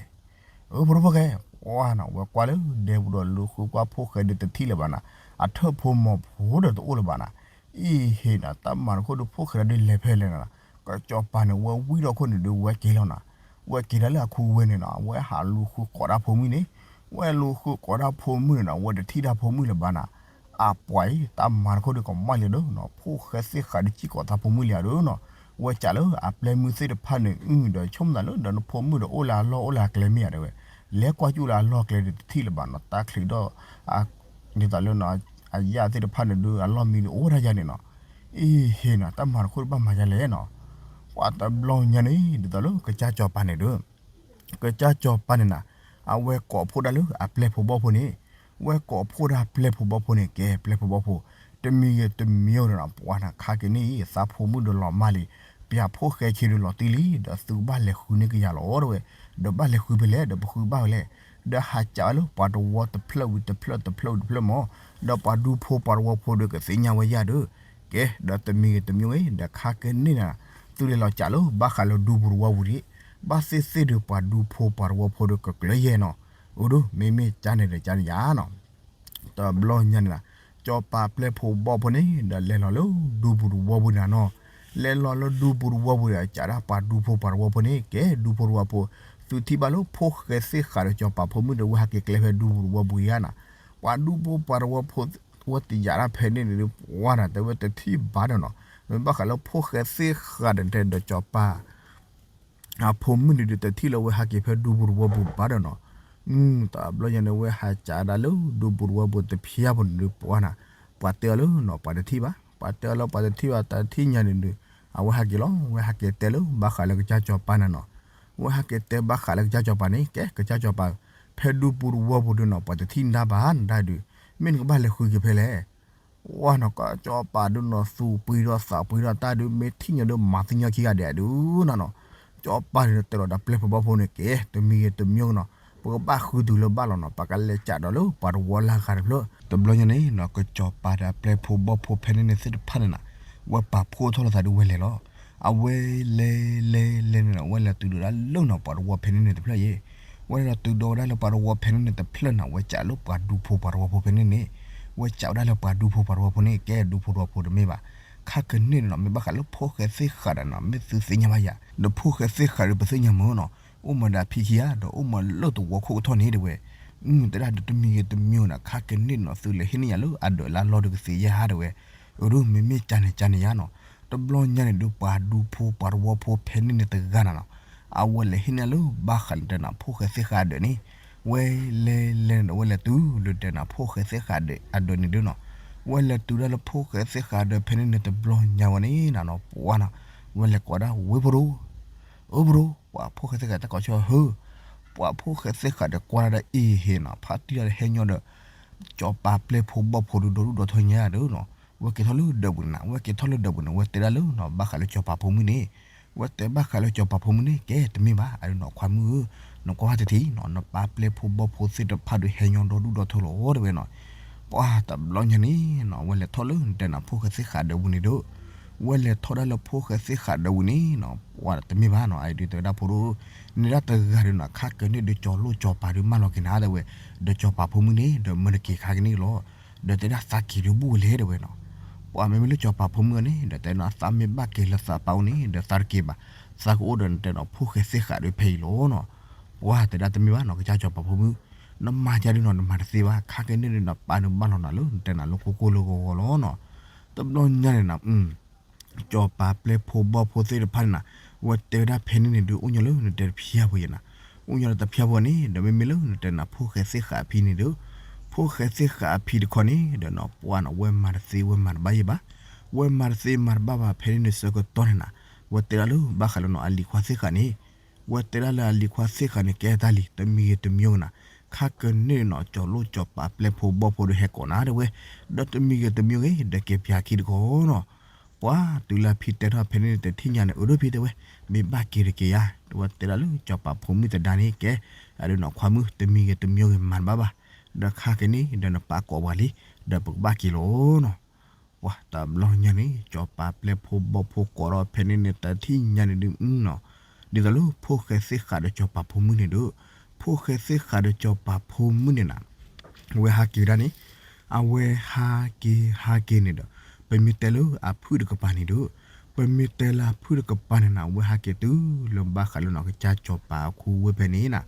ဧၢဖိတဖိၣ်ဃဲ, ပှၢ်နီၤ ဝဲကွၢ်လၢဒဲပူၤဒီးလူၤဃုကွၢ်ဖိၣ်ဃဲဒီးတထံၣ်လၢၤဘၣ်နၤ, အထၢၣ်ဖိမီၤဖိဒီးတအိၣ်လၢၤဘၣ်နၤ, အ့ၣ်ဟ့ၣ်နၤ တၢ်မၤတခိၣ်ဒီးဖိၣ်ဃဲဒီးလဲၤဖဲလဲၣ်နၤ, ကစၢ်စီၤပၤန့ၣ် ဝဲဝံထီၣ်ခိၣ်န့ၣ်ဒီးဝဲက့ၤလီၤနၤ, ဝဲက့ၤဒၣ်လၢအခိဝဲန့ၣ်နီၤ ဝဲဟးလူၤဃုကိးတၢ်ဖိမုၣ်န့ၣ်, ဝဲလူၤဃုကိးတၢ်ဖိမုၣ်န့ၣ်နီၤ ဝဲတထံၣ်တၢ်ဖိမုၣ်လၢၤဘၣ်နၤ, အပှၤအံၤ တၢ်မၤတခိၣ်ဒီးကမၣ်လံဒီးနီၤ ဖိၣ်ဃဲသ့ၣ်ဃးဒီးစံၣ်ကိးတၢ်ဖိမုၣ်လံဧါဒီးနီၤ, ဝဲစံးလၢအပျဲၢ်မုၣ်သ့ၣ်တဖၣ်န့ၣ် အုဒီးဆိကမိၣ်သးလၢဒီးနဖိမုၣ်ဒီးအိၣ်လၢအလီၢ်အိၣ်လၢအကျဲမ့ၢ်ဧါတဲဝဲ, လဲၤကွၢ်ကၠူၣ်လၢအလီၢ်ကျဲဒီးတထံၣ်လၢၤဘၣ်နီၤ တၢ်ချံးဒီး ဒ်သိးလၢ အယၣ်သ့ၣ်တဖၣ်န့ၣ်ဒီး အလီၢ်မံဒီးအိၣ်ဝဲဒၣ်ယါန့ၣ်နီၤ, အ့ၣ်ဟ့ၣ်နၤ တၢ်မၤတခိၣ်ဒီးဘၣ်မၤယါလဲၣ်နီၤ, ပှၤတဘျီညါန့ၣ် ဒ်သိးလၢကစၢ်စီၤပၤန့ၣ်ဒီး ကစၢ်စီၤပၤန့ၣ်နၤ, အဝဲကိးဖှိၣ်ဒၣ်လၢအပျဲၢ်ဖိဘီၣ်ဖိန့ၣ်, ဝဲကိးဖှိၣ်ဒၣ်ပျဲၢ်ဖိဘီၣ်ဖိန့ၣ် ကဲပျဲၢ်ဖိဘီၣ်ဖိ, တမံၤဂ့ၤတမံၤဂ့ၤဒီးနီၤ ပှၤနၤခါက့ၤန့ၣ်အံၤ သးဖိမုၣ်ဒီးလီၤမၢ်လံ, ပှၤဖိၣ်ဃဲခံဒီးလီၤတံၢ်လံ ဒီးသုကဘၣ်လဲၤဃုန့ၢ်ကယၤလီၤတဲဝဲ, ဒီးဘၣ်လဲၤဃုဖဲလဲၣ် ဒီးပဃုဘၣ်ဝဲလဲၣ်, ဒီးဟးကးဝဲလၢပှၤတဝီတဖျၢၣ်ဝံၤတဖျၢၣ်တဖျၢၣ်ဝံၤတဖျၢၣ်မး, ဒီးပှၤဒူဖိပှၤတဝီဖိဒီးကသ့ၣ်ညါဝဲယါဒီး, ကဲ ဒီးတမံၤဂ့ၤတမံၤဂ့ၤ ဒီးခါက့ၤန့ၣ်နၤ, သုလဲၤလီၤကးလၢဘၣ်ဃးလၢဒူပူၤတဝီပူၤဒံး, ဘၣ်သ့ၣ်သ့ၣ်ဒီးပှၤဒူဖိပှၤတဝီဖိဒီးကကျၢၤယဲၢ်နီၤ, အိၣ်ဒီး မ့မ့ၢ်ကန့ၣ်ဒီးကန့ၣ်ယါနီၤ တဘျီညါန့ၣ်နၤ, စီၤပၤပျဲၢ်ဖိဘီၣ်ဖိန့ၣ် ဒီးလဲၤလီၤလၢဒူပူၤတဝီပူၤန့ၣ်နီၤ, လဲၤလီၤလၢဒူပူၤတဝီပူၤဒီး ကးဒၣ်ပှၤဒူဖိပှၤတဝီဖိန့ၣ် ကဲဒူဖိတဝီဖိ, သုထံၣ်ဘၣ်လၢဖိၣ်ဃဲသ့ၣ်ဃးဒီးစီၤပၤဖိမုၣ်ဒီးဝဲဟးက့ၤကျဲဖဲဒူပူၤတဝီပူၤယါနၤ, ပှၤဒူဖိပှၤတဝီဖိ ဝဲတယာ်ဒၣ်ဖဲန့ၣ်န့ၣ်ဒီး ပှၤနၤတဲဝဲတထံၣ်ဘၣ်ဒီးနီၤ, မ့ၢ်ဘၣ်ဃးလၢဖိၣ်ဃဲသ့ၣ်ဃးဒီးတဲဒီးစီၤပၤ အဖိမုၣ်န့ၣ်ဒီး တထံၣ်လၢဝဲဟးက့ၤဖဲဒူပူၤတဝီပူၤဘၣ်ဒီးနီၤ, တဘျီညါန့ၣ် ဝဲဟးကးဒၣ်လၢဒူပူၤတဝီပူၤတဖျၢၣ်ဖိန့ၣ်ဒီး ပှၤနၤ, ပှၤတဲအီၤလၢနီၤ ပှၤတထံၣ်ဘၣ်, ပှၤတဲအီၤလၢပှၤတထံၣ်ဘၣ် တၢ်တထံၣ်ညါန့ၣ်ဒီး အဝဲဟးက့ၤလီၤ ဝဲဟးက့ၤတဲလၢဘၣ်ဃးလၢကစၢ်စီၤပၤနၤနီၤ, ဝဲဟးက့ၤတဲဘၣ်ဃးလၢကစၢ်စီၤပၤန့ၣ် ကဲ ကစၢ်စီၤပၤ, ဖဲဒူပူၤတဝီပူၤဒီးနီၤ ပှၤတထံၣ်နၤဘၣ်နဒၣ်ဒီး, မ့ၢ်နကဘၣ်လဲၤဃုက့ၤဖဲလဲၣ် ဝဲနီၤ ကစီၤပၤဒုးနီၤ သူၣ်ပှံၤဒီးသးပှံၤဒီးတၢ်ဒုး မ့ၢ်ထံၣ်ညီဒုးမၤသ့ၣ်ညါခံဂၤဒဲးဒုးနီၤနီၤ, ကစီၤပၤန့ၣ်တဲလီၤဒီးပျဲၢ်ဖိဘီၣ်ဖိန့ၣ်ကဲ တမံၤဂ့ၤတမံၤဂ့ၤနီၤ, ပကဘၣ်ဃုတုၤလၢဘၣ်လီၤနီၤ, ပကလဲၤကးဒီးလၢပှၤတဝီလၢအဂၤတဖျၢၣ်. တဘျီညါန့ၣ်နီၤ ကစီၤပၤဒီးပျဲၢ်ဖိဘီၣ်ဖိဖဲန့ၣ်န့ၣ်သ့ၣ်တဖၣ်န့ၣ်နီၤ ဝဲပာ်ဖှိၣ်ထီၣ်လိာ်သးဒုးဝဲလဲၤလီၤ. အဝဲလဲၤလဲၤလဲၤန့ၣ်နီၤ ဝဲလဲၤတုၤဒီးဒၣ်လၢနီၤ ပှၤတဝီဖဲန့ၣ်န့ၣ်တဖျၢၣ်ယဲ ဝဲလဲၤတုၤဒီးဝဲဒၣ်လၢပှၤတဝီဖဲန့ၣ်န့ၣ်တဖျၢၣ်နီၤ ဝဲကးလၢပှၤဒူဖိပှၤတဝီဖိဖဲန့ၣ်န့ၣ်, ဝဲကးဝဲဒၣ်လၢပှၤဒူဖိပှၤတဝီဖိန့ၣ် ကဲဒူဖိတဝီဖိတမ့ၢ်ဘၣ်. ခါကနံၣ်န့ၣ်နီၤ မ့ၢ်ဘၣ်ဃးလၢဖိၣ်ဃဲသ့ၣ်ဃးဒီးနီၤ မ့ၢ်သုသ့ၣ်ညါဘၣ်ယၤ, ဒီးဖိၣ်ဃဲသ့ၣ်ဃးဒီးပသ့ၣ်ညါမ့ၢ်နီၤ, အိၣ်မးဒီးအဖံခံဂၤ ဒီးအိၣ်မးလၢတဝီခိၣ်ကထီၣ်န့ၣ်တဲဝဲ, တဲဒၣ်ဒီးတမံၤဂ့ၤတမံၤဂ့ၤနီၤ ခါကနံၣ်နီၤ သုလဲၤဟ့ၣ်န့ၢ်ယၤလၢအဒၢးလၢအလီၢ်ဒီးကသ့ယဲၢ်ဟါတဲဝဲ, အဒိ မ့မ့ၢ်ကန့ၣ်ကန့ၣ်ယါနီၤ, တဘျီညါန့ၣ်ဒုး ပှၤဒူဖိပှၤတဝီဖိဖဲန့ၣ်န့ၣ်တဂၤနီၤနီၤ, အဝဲလဲၤဟ့ၣ်န့ၢ်လၢဘၣ်ဃးလၢတဲနၤ ဖိၣ်ဃဲသ့ၣ်ဃးအဒၢးန့ၣ်, ဝဲလဲၤလဲၤန့ၣ်ဒီး ဝဲလဲၤတုၤလၢတဲနၤ ဖိၣ်ဃဲသ့ၣ်ဃးအဒၢးန့ၣ်ဒုးနီၤ, ဝဲလဲၤတုၤဒၣ်လၢဖိၣ်ဃဲသ့ၣ်ဃးအဒၢးဖဲန့ၣ်န့ၣ်တဘျီညါဝဲန့ၣ်နီၤနီၤ ပှၤနီၤ, ဝဲလဲၤကိးဒၣ်ဝ့ၢ်ဖိဒိၣ် အၢ ဖိဒိၣ်, ပှၤဖိၣ်ဃဲသ့ၣ်ဃးတၢ်ကိးဆၢဟၢ, ပှၤဖိၣ်ဃဲသ့ၣ်ဃးဒီးကွၢ်ဒၣ်အ့ၣ်ဟ့ၣ်နီၤ ဖါတံၢ်တၢ်ဒီးဟဲညီဒီး စီၤပၤပျဲၢ်ဖိဘီၣ်ဖိဒုးဒီဒူၣ်ဒီထၢညါဒီးနီၤ, ဝဲက့ၤထီၣ်လၢဒၢးပူၤန့ၣ်နီၤ ဝဲက့ၤထီၣ်လၢဒၢးပူၤန့ၣ် ဝဲတဲဒၣ်လၢနီၤ ဘၣ်ဃးလၢစီၤပၤဖိမုၣ်န့ၣ်, ဝဲတဲဘၣ်ဃးလၢစီၤပၤဖိမုၣ်န့ၣ် ကဲတမ့ၢ်ဘၣ် အဒုးနီၤ ခွါမုၣ်ဧၢ, နကွၢ်တထံၣ်နီၤ နပၢ်ပျဲၢ်ဖိဘီၣ်ဖိသ့ၣ်တဖၣ်ဒီးဟဲညီဒီဒူၣ်ဒီထၢလီၤတဲဝဲနီၤ, ပှၤတဘျီညါန့ၣ်နီၤ ဝဲလဲၤထီၣ်လၢတဲနၤ ဖိၣ်ဃဲသ့ၣ်ဃးဒၢးပူၤန့ၣ်ဒီး ဝဲလဲၤထီၣ်ဒၣ်လၢဖိၣ်ဃဲသ့ၣ်ဃးဒၢးပူၤန့ၣ်နီၤ ပှၤတမ့ၢ်ဘၣ်နီၤ အဒုးတဲဝဲဒၣ်ဖိဒိၣ်, န့ၣ်ဒၣ်တဂၤဒီးနီၤ ခါကနံၣ်ဒုး ကၠီၤလိၣ်ကၠီၤပၤဒုးမၢလီၤက့ၤနၤတဲဝဲ, ဒီးကၠီၤပၤဖိမုၣ်န့ၣ် ဒီးမၢတက့ၤခါကနံၣ်လီၤ, ဒီးတဲဒၣ်သးက့ၤဒုးဘူၣ်ဝဲလဲၣ်တဲဝဲနီၤ, ပှၤမ့မ့ၢ်လၢကၠီၤပၤဖိမုၣ်အန့ၣ် ဒီးတဲနီၤ သးမ့ၢ်ဘၣ်က့ၤလၢသးပၢ်အိၣ်န့ၣ် ဒီးသးတက့ၤဘၣ်, သးကအိၣ်ဒီးနတဲနီၤ ဖိၣ်ဃဲသ့ၣ်ဃးဒၢးဖဲအံၤလီၤနီၤ, ပှၤတဲဒၣ်တမ့ၢ်ဘၣ်နီၤ ကစၢ်ကၠီၤပၤဖိမုၣ်, နမၤယၤဒုးနီၤ နမၤတသ့ဘၣ် ခါကနံၣ်ဒုး နပၢ်ဒုးဘၣ်လီၤနၤလၢ နတဲနၤလၢကိၢ်ကိၢ်လၢဂီၤဂီၤလီၤနီၤ, တဘျီညါန့ၣ်နီၤ ကၠီၤပၤပျဲၢ်ဖိဘီၣ်ဖိသ့ၣ်တဖၣ်န့ၣ်နီၤ, ဝဲတဲဝဲဒၣ်ဖဲန့ၣ်န့ၣ်ဒုး အိၣ်ညီလၢနတဲတဖျါဖိယဲနီၤ, အိၣ်ညီလၢတဖျါဖိန့ၣ် ဒီးမ့မ့ၢ်လၢနတဲနၤ ဖိၣ်ဃဲသ့ၣ်ဃးအဖံန့ၣ်ဒီး, ဖိၣ်ဃဲသ့ၣ်ဃးအဖံတခီန့ၣ် ဒီးနီၤ ပှၤနီၤ ဝဲမၤတသ့ဝဲမၤတဘၣ်ယဲဘၣ်, ဝဲမၤတသ့မၤတဘၣ်ဘၣ် ဖဲန့ၣ်န့ၣ်ဆၢကတီၢ်န့ၣ်နီၤ, ဝဲတဲဒၣ်လၢဘၣ်ဃးလၢနီၤ အလံၤခွါသ့ၣ်ဃးန့ၣ် ဝဲတဲဒၣ်လၢအလံၤခွါသ့ၣ်ဃးန့ၣ် ကဲတၢ်လံၤ တမံၤဂ့ၤတမံၤဂ့ၤနီၤ, ခါကနံၣ်နီၤ ကၠီၤလိၣ်ကၠီၤပၤပျဲၢ်ဖိဘီၣ်ဖိဒီးဟဲကိးနၤတဲဝဲ, ဒီးတမံၤဂ့ၤတမံၤဂ့ၤ ဒီးက့ၤပၠးခံတခီနီၤ, ပှၤတုၤလၢအဖံတဲထီၣ်ဖဲန့ၣ်တထံၣ်ညါန့ၣ် အၢ ဒိၣ်ဖံတဲဝဲ, မ့ၢ်ဘၣ်က့ၤတက့ၤယါ, ဝဲတဲဒၣ်လၢကၠီၤပၤဖိမုၣ်သဒါန့ၣ် ကဲ, အဒုးနီၤ ခွါမုၣ် တမံၤဂ့ၤတမံၤဂ့ၤမၤတဘၣ်ဘၣ်, ဒီးခါကနံၣ် ဒီးနပၢ်ကိးပှၤလံ, ဒီးပကဘၣ်က့ၤလီၤနီၤ ပှၤတဘျီညါန့ၣ် ကၠီၤပၤပျဲၢ်ဖိဘီၣ်ဖိကိးဒီးဖဲန့ၣ်န့ၣ် တထံၣ်ညါန့ၣ်ဒုးနီၤ, ဒ်သိးလၢဖိၣ်ဃဲသ့ၣ်ဃးဒီးကၠီၤပၤဖိမုၣ်န့ၣ်ဒီး, ဖိၣ်ဃဲသ့ၣ်ဃးဒီးကၠီၤပၤဖိမုၣ်န့ၣ်နီၤ, ဝဲဟးက့ၤဝဲဒၣ်န့ၣ်, အဝဲဟးက့ၤဟးက့ၤန့ၣ်ဒီး, ပမ့ၢ်တဲလၢအဖုၣ်တကပၤန့ၣ်ဒီး, ပမ့ၢ်တဲလၢအဖုၣ်တကပၤန့ၣ်နီၤ ဝဲဟးက့ၤတုၤလၢဘၣ်ဃးလၢနီၤ ကစၢ်ကၠီၤပၤအခိဝ့ၢ်ဖဲန့ၣ်နီၤ,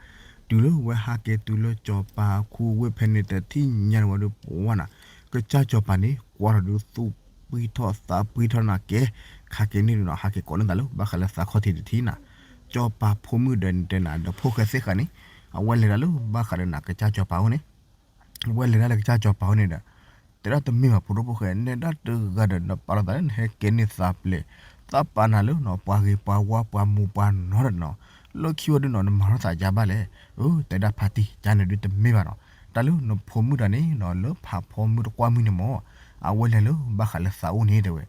တုၤလၢဝဲဟးက့ၤတုၤလၢကၠီၤပၤအခိဝ့ၢ်ဖဲန့ၣ် တထံၣ်ညါန့ၣ်ဝဲဒီးပှၤနီၤ, ကစၢ်ကၠီၤပၤန့ၣ် ကွၢ်ထီၣ်ဒုးသူၣ်ပှံထီၣ်သးပှံထီၣ်နီၤ ကဲ, ခါက့ၤန့ၣ်နီၤ ဟးက့ၤကိးန့ၢ်သးလၢဘၣ်ဃးလၢသးခီၣ်ထံးတထံၣ်နီၤ, ကၠီၤပၤဖိမုၣ်ဒီးတဲနၤ ဒီးဖိၣ်ဃဲသ့ၣ်ဃးန့ၣ်, အဝဲလဲၤဒၣ်လၢဘၣ်ဃးလၢနီၤ ကစၢ်ကၠီၤပၤအအိၣ်န့ၣ် ဝဲလဲၤဒၣ်လၢကစၢ်ကၠီၤပၤအအိၣ်န့ၣ်ဒီး, တဲဒၣ်တမ့ၢ်ဘၣ်ဖိဒိၣ်ဖိၣ်ဃဲ နဲဒၣ်တဂၤဒီးနပာ်လီၤသးလၢနဟဲကဲန့ၢ်သးပျဲၢ်, သးပာ်နၤလၢနီၤ ပှၤဂ့ၤပှၤဝါပှၤမူးပှၤနီတနီၤ, လၢခံဝဲဒုးနီၤ နမၤထီၣ်သးယါဘၣ်လဲၣ်, အၢ တဲဒၣ်ဖါတံၢ် ကန့ၣ်ဒုးတမ့ၢ်ဘၣ်နီၤ, တၢ်လၢနဖိမုၣ်တၢ်န့ၣ်နီၤ လၢဖးဖီမုၢ်တကွၢ်မုၢ်န့ၣ်မ့ၢ်, အဝဲလဲၤလၢဘၣ်ဃးလၢသးအိၣ်န့ၣ်တဲဝဲ,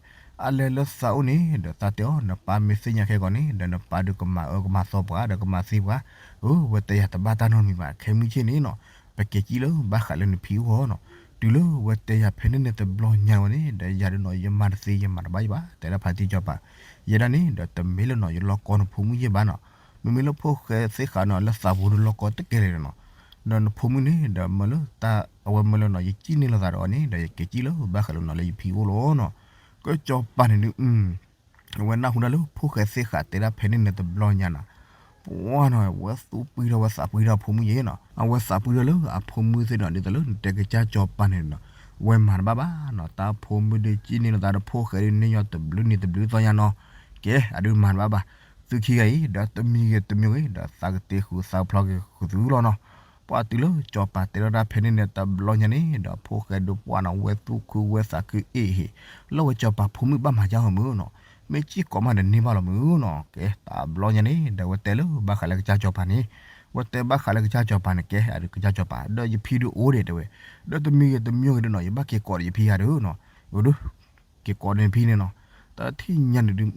အလဲၤလၢသးအိၣ်န့ၣ်ဒီးသးတဲအီၤ နပၢ်မ့ၢ်သ့ၣ်ညါခဲကီးန့ၣ် ဒီးနပၢ်ဒုးကမၤအၢကမၤသီပှၤ ဒီးကမၤသံပှၤ, အၢ ဝဲတဲယၤတဘၣ်တၢ်နီတမံၤဘၣ် ခဲမုၢ်ဆ့ၣ်န့ၣ်နီၤ, ပက့ၤစံၣ်လၢဘၣ်ဃးလၢနဖံအိၣ်နီၤ, တုၤလၢဝဲတဲယၤဖဲန့ၣ်န့ၣ်တဘျီညါဝဲန့ၣ် ဒီးယၤဒုးနီၤ ယမၤတသ့ယမၤတဘၣ်ယဘၣ် တဲဒၣ်ဖါတံၢ်ကၠီၤပၤ, ယဲဒၣ်န့ၣ်ဒီးတမ့ၢ်လၢနီၤ ယလီၢ်ကီနဖိမုၣ်ယဲၢ်ဘၣ်နီၤ, မ့မ့ၢ်လၢဖိၣ်ဃဲသ့ၣ်ဃးနီၤ လၢသးပူၤဒုးလီၢ်ကီတကဲလၢၤနီၤ, ဒီးနဖိမုၣ်န့ၣ်ဒီးမၢလၢတၢ် အဝဲမၢလၢနီၤ ယစံၣ်န့ၢ်လိာ်သးဒီးအီၤန့ၣ် ဒီးယက့ၤစံၣ်လၢဘၣ်ဃးလၢနီၤလၢယဖံအိၣ်လီၤနီၤ, ကၠီၤပၤန့ၣ်ဒုး အဝဲနၢ်ဟူဒၣ်လၢဖိၣ်ဃဲသ့ၣ်ဃးတဲဒၣ်ဖဲန့ၣ်န့ၣ်တဘျီညါနီၤ, ပှၤနီၤ ဝဲသူၣ်ပှံထီၣ်ဝဲသးပှံထီၣ်အဖိမုၣ်ယဲၢ်နီၤ, အဝဲသးပှံထီၣ်လၢအဖိမုၣ်သ့ၣ်နီၤ ဒ်သိးလၢနတဲကစၢ်ကၠီၤပၤန့ၣ်နီၤ, ဝဲမၤတဘၣ်ဘၣ်နီၤ, တၢ်ဖိမုၣ်ဒုးစံၣ်န့ၢ်လိာ်သးဒီးဖိၣ်ဃဲဒုးန့ၢ်ညီတဘျုးနံၤတဘျုးသီညါနီၤ, ကဲ အဒုးမၤတဘၣ်ဘၣ်, သုခံဂၤအံၤ ဒီးတမံၤဂ့ၤတမံၤဂ့ၤ ဒီးသးကတ့ဃုာ်သးဖျီက့ၤဃုာ်သုလီၤနီၤ, ပှၤတုၤလၢကၠီၤပၤတဲထီၣ်တၢ်ဖဲန့ၣ်န့ၣ်တဘျီညါန့ၣ် ဒီးဖိၣ်ဃဲဒုးပှၤနီၤ ဝဲသူၣ်ခုဝဲသးခုအ့ၣ်ဟ့ၣ်, လၢဝဲကၠီၤပၤဖိမုၣ်ဘၣ်မၤယါအီၤမုၢ်နီၤ, မ့ၢ်စံၣ်ကိးမးဒီးန့ၢ်ဘၣ်လီၤမုၢ်နီၤ, ကဲ တဘျီညါန့ၣ် ဒီးဝဲတဲလၢဘၣ်ဃးလၢကစၢ်ကၠီၤပၤန့ၣ်, ဝဲတဲဘၣ်ဃးလၢကစၢ်ကၠီၤပၤန့ၣ် ကဲ အဒုးကစၢ်ကၠီၤပၤ ဒီးယဖံဒုးအိၣ်ဒံးတဲဝဲ, ဒီးတမံၤဂ့ၤတမံၤဂ့ၤဒုးနီၤ ယဘၣ်က့ၤကိးဒီးယဖံဂၤဒုးနီၤ, ဒုး က့ၤကိးန့ၢ်ဖံန့ၣ်နီၤ, တထံၣ်ညါန့ၣ်ဒုး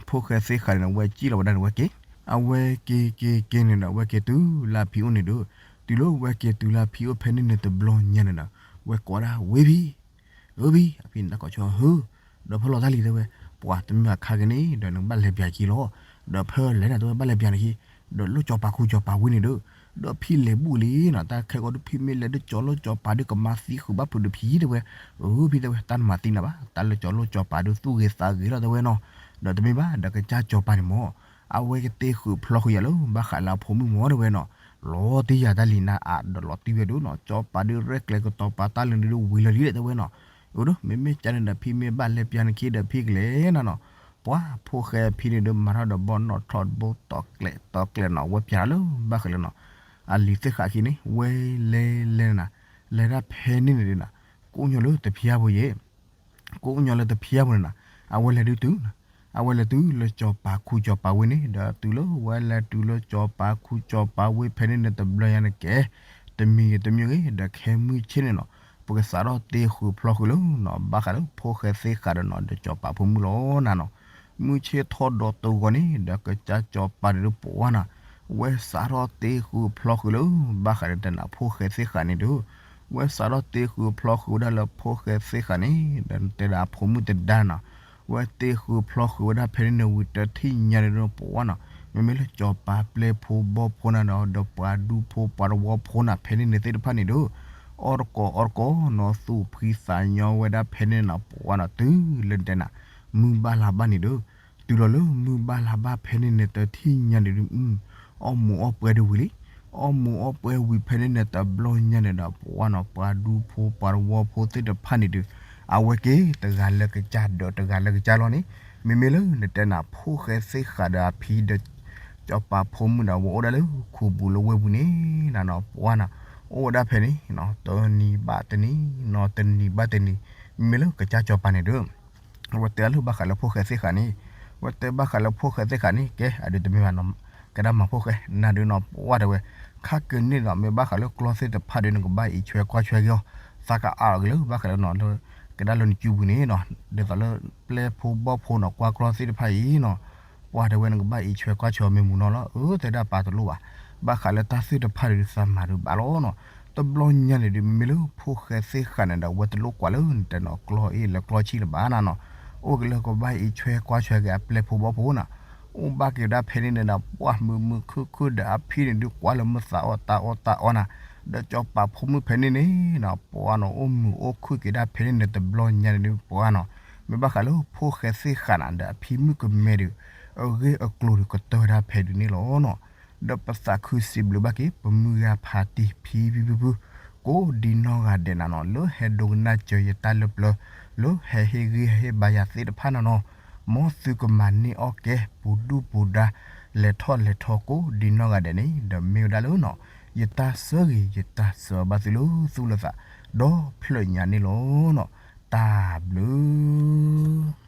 ဖိၣ်ဃဲသ့ၣ်ဃးန့ၣ်ဒီး အဝဲကံၣ်လီၤဝဲဒၣ်န့ၣ် ဝဲက့ၤ, အဝဲက့ၤက့ၤက့ၤန့ၣ်ဒီး အဝဲက့ၤတုၤလၢဖံအိၣ်န့ၣ်ဒုး, တုၤလၢဝဲက့ၤတုၤလၢဖံအိၣ်ဖဲန့ၣ်န့ၣ်တဘျီညါန့ၣ်ဒီး ဝဲကိးဒၣ်ဝ့ၢ်ဖံ, ဧၢဖံ, အဖံန့ၣ်တၢ်ကိးဆၢဟၢ, ဒီးဖဲလီၤတၢ်လံတဲဝဲ, ပှၤတမ့ၢ်အခါက့ၤန့ၣ် ဒီးနကဘၣ်လဲၤပၠးက့ၤလီၤ, ဒီးဖဲလဲၤန့ၣ်တဲဝဲဘၣ်လဲၤပၠးန့ၣ်က့ၤ, ဒီးလၢစီၤပၤခူစီၤပၤဝ့ၢ်န့ၣ်ဒီး, ဒီးဖံလဲၤဘူၣ်လံနီၤ, တၢ်ခဲကီဒုးဖံမ့ၢ်လဲၤဒုးကၠီၤလၢစီၤပၤဒုးကမၤသံဃုာ်ဘၣ်ဖုးဒီးဖံတဲဝဲ, ဧၢဖံတဲဝဲ တၢ်နမၤသံနၤဘၣ်, တၢ်လၢကၠီၤလၢစီၤပၤဒုးသူၣ်ဂ့ၤသးဂ့ၤလီၤတဲဝဲနီၤ, ဒီးတမ့ၢ်ဘၣ် ဒီးကစၢ်စီၤပၤန့ၣ်မ့ၢ်, အဝဲကတ့ဃုာ်ဖျီဃုာ်ယၤလၢ ဘၣ်ဃးလၢအဖိမုၣ်မ့ၢ်တဲဝဲနီၤ, လီၤတံၢ်ယၤတၢ်လံၤနၤအါ ဒီးလီၤတံၢ်ဝဲဒုးနီၤ, စီၤပၤဒုးရဲၣ်ကျဲၤကတီၤပာ်တၢ်လၢဒုးဝံၤလီၤလံတဲဝဲနီၤ, အိၣ်ဒီး မ့မ့ၢ်ကန့ၣ်ဒီး ဖံမ့ၢ်ဘၣ်လဲၤပၠးနခ့ဒီးဖံကလဲၤနၤနီၤ, ပှၤဖိၣ်ဃဲဖံန့ၣ်ဒီး မၤထီၣ်ဒီးဘီနီၣ်ထီၣ်ဘိတီၤကျဲၤတီၤကျဲၤနီၤ, ဝဲပၠးလၢဘၣ်ဃးလၢနီၤ, အလံၤသ့ၣ်ဃးခံန့ၣ် ဝဲလဲၤလဲၤနၤ, လဲၤဒၣ်ဖဲန့ၣ်န့ၣ်ဒုးနီၤ, ကိးညီလၢတဖျါဖိယဲၢ် ကိးညီလၢတဖျါဖိန့ၣ်နီၤ, အဝဲလဲၤဒုးတုၤ, အဝဲလဲၤတုၤလၢစီၤပၤခူစီၤပၤဝ့ၢ်န့ၣ် ဒီးတုၤလၢဝဲလဲၤတုၤလၢစီၤပၤခူစီၤပၤဝ့ၢ်ဖဲန့ၣ်န့ၣ်တဘျီညါန့ၣ်ကဲ, တမံၤဂ့ၤတမံၤဂ့ၤ ဒီးခဲမုၢ်ဆ့ၣ်န့ၣ်နီၤ, ပကစးထီၣ်တ့ဃုာ်ဖျီဃုာ်လၢနီၤ, ဘၣ်ဃးလၢဖိၣ်ဃဲသ့ၣ်ဃးဒီးနီၤ ဒီးစီၤပၤဖိမုၣ်လီၤနၤနီၤ, မုၢ်ဆ့ၣ်ထီၣ်ဒီးတဂီၤန့ၣ် ဒီးကစၢ်စီၤပၤန့ၣ်ဒုးပဝါနီၤ, ဝဲစးထီၣ်တ့ဃုာ်ဖျီဃုာ်လၢ ဘၣ်ဃးလၢတနၤဖိၣ်ဃဲသ့ၣ်ဃးန့ၣ်ဒုး ဝဲစးထီၣ်တ့ဃုာ်ဖျီဃုာ်ဝဲဒၣ်လၢဖိၣ်ဃဲသ့ၣ်ဃးန့ၣ် ဒီးတဲဒၣ်အဖိမုၣ်တဒါနီၤ, ဝဲတ့ဃုာ်ဖျီဃုာ်ဝဲဒၣ်ဖဲန့ၣ်န့ၣ်ဝံၤတထံၣ်ညါန့ၣ်ဒုးပဝါနီၤ, မ့မ့ၢ်လၢစီၤပၤပျဲၢ်ဖိဘီၣ်ဖိနၤဒီး ဒီးပှၤဒူဖိပှၤတဝီဖိနၤ ဖဲန့ၣ်န့ၣ်သ့ၣ်တဖၣ်န့ၣ်ဒုး အီၣ်တကိးအီတကိးနီၤ သူၣ်ဖှံသးညီဝဲဒၣ်ဖဲန့ၣ်နီၤ ပဝါနီၤ တုၤလၢတဲနၤ မုၢ်ဘၣ်လါဘၣ်န့ၣ်ဒုး တုၤလီၤလၢမုၢ်ဘၣ်လါဘၣ်ဖဲန့ၣ်န့ၣ်တထံၣ်ညါန့ၣ်ဒုး အီၣ်မူၤအီၣ်ပှဲၤဒုးဝံၤလံ, အီၣ်မူၤအီၣ်ပှဲၤဝံၤဖဲန့ၣ်န့ၣ်တဘျီညါန့ၣ်ဒီး ပဝါနီၤ ပှၤဒူဖိပှၤတဝီဖိသ့ၣ်တဖၣ်န့ၣ်ဒုး အဝဲက့ၤတဂၤလၢကစၢ်ဒီးတဂၤလၢကစၢ်လီၤန့ၣ်, မ့မ့ၢ်လၢနတဲနၤဖိၣ်ဃဲသ့ၣ်ဃးဒီးအဖံဒီး စီၤပၤဖိမုၣ်ဒီး ဝဲအိၣ်ဒၣ်လၢခူပူၤလၢဝ့ၢ်ပူၤန့ၣ်နီၤ ပဝါနီၤ, အိၣ်ဝဲဒၣ်ဖဲန့ၣ် တနံၤဘၣ်တနံၤနီၤ တနံၤဘၣ်တနံၤ, မ့မ့ၢ်လၢကစၢ်စီၤပၤန့ၣ်ဒုး ဝဲတဲလၢဘၣ်ဃးလၢဖိၣ်ဃဲသ့ၣ်ဃးန့ၣ်, ဝဲတဲဘၣ်ဃးလၢဖိၣ်ဃဲသ့ၣ်ဃးန့ၣ် ကဲအဒုးတမ့ၢ်ဘၣ်နီၤ, ကဲဒၣ်မၤဖိၣ်ဃဲနၤဒုးနီၤ ပဝါတဲဝဲ, ခါကန့ၣ်ဒီး မ့ၢ်ဘၣ်ဃးလၢကျီသ့ၣ်တဖၣ်ဒီး နကဘၣ်အံးဆွဲကွၢ်ဆွဲက့ၤအီၤ, သးကအါအီၤက့ၤလၢဘၣ်ဃးလၢနီၤ လၢ ကဲဒၣ်လၢနစုပူၤန့ၣ်နီၤ ဒ်သိးလၢပျဲၢ်ဖိဘီၣ်ဖိနီၤ ကွၢ်ကျီသ့ၣ်တဖၣ်အံၤနီၤ ပှၤတဲဝဲနကဘၣ်အံးဆွဲကွၢ်ဆွဲအီၤမ့ၢ်မူနီၤလီၤ, အၢ တဲဒၣ်ပာ်တလိၣ်ဘၣ်, ဘၣ်ဃးလၢတၢ်သ့ၣ်တဖၣ်ဒီး သးမၤဒုးဘၣ်လီၤနီၤ, တဘျီညါန့ၣ်ဒုး မ့မ့ၢ်လၢဖိၣ်ဃဲသ့ၣ်ဃးန့ၣ်ဒီး ဝဲတလိၣ်ကွၢ်လၢနတဲနီၤ ကျီအ့ၣ်လၢကျီဆံးလၢၤဘၣ်နၤနီၤ, အိၣ်က့ၤလၢကဘၣ်အံးဆွဲကွၢ်ဆွဲက့ၤအပျဲၢ်ဖိဘီၣ်ဖိနီၤ, အိၣ်ဘၣ်က့ၤဒၣ်ဖဲန့ၣ်န့ၣ်ဒီး ပှၤမုာ်မုာ်ခုၣ်ခုၣ်ဒီးအဖံန့ၣ်ဒုးကွၢ်လၢမုၢ်သးအီၣ်တၢ်အီၣ်တၢ်အီနၤ, ဒီးစီၤပၤဖိမုၣ်ဖဲန့ၣ်န့ၣ်နီၤ ပှၤနီၤ အိၣ်မုာ်အိၣ်ခုၣ်က့ၤဒၣ်ဖဲန့ၣ်န့ၣ်တဘျီညါန့ၣ်ဒုး ပှၤနီၤ, မ့ၢ်ဘၣ်ဃးလၢဖိၣ်ဃဲသ့ၣ်ဃးနၤဒီးအဖံမုၣ်ကမဲဒုး အဂ့ၢ်အကျိၤဒုးကတၢၢ်ဝဲဒၣ်ဖဲဒုးန့ၣ်လီၤနီၤ, ဒီးပသးခုစံးဘျုးဘၣ်က့ၤ ပမုၢ်ဂၤဖးတံၢ်ဖံဖံဖုဖု ကိးဒံနီၢ်ဂၤဒဲးနၤနီၤ လၢဟဲဒိကနၣ်စၢၤယတၢ်လၢပျၢၤ လၢဟဲဟ့ၣ်ဂံၢ်ဟ့ၣ်ဘါယၤသ့ၣ်တဖၣ်နၤနီၤ, မ်သုကမၤန့ၢ်အီၣ်ကဲ ပူၤဒူၣ်ပူၤဒါ လဲၤထီၣ်လဲၤထီကိးဒံနီၢ်ဂၤဒဲးန့ၣ် ဒီးမ့ၢ်ဝဲဒၣ်လၢနီၤ ယတၢ်ဆၢဂ့ၤ ယတၢ်ဆၢဘၣ်သုလၢသူၣ်လၢသး ဒီဖျၢၣ်ညါန့ၣ်လီၤနီၤ, တၢ်ဘျုး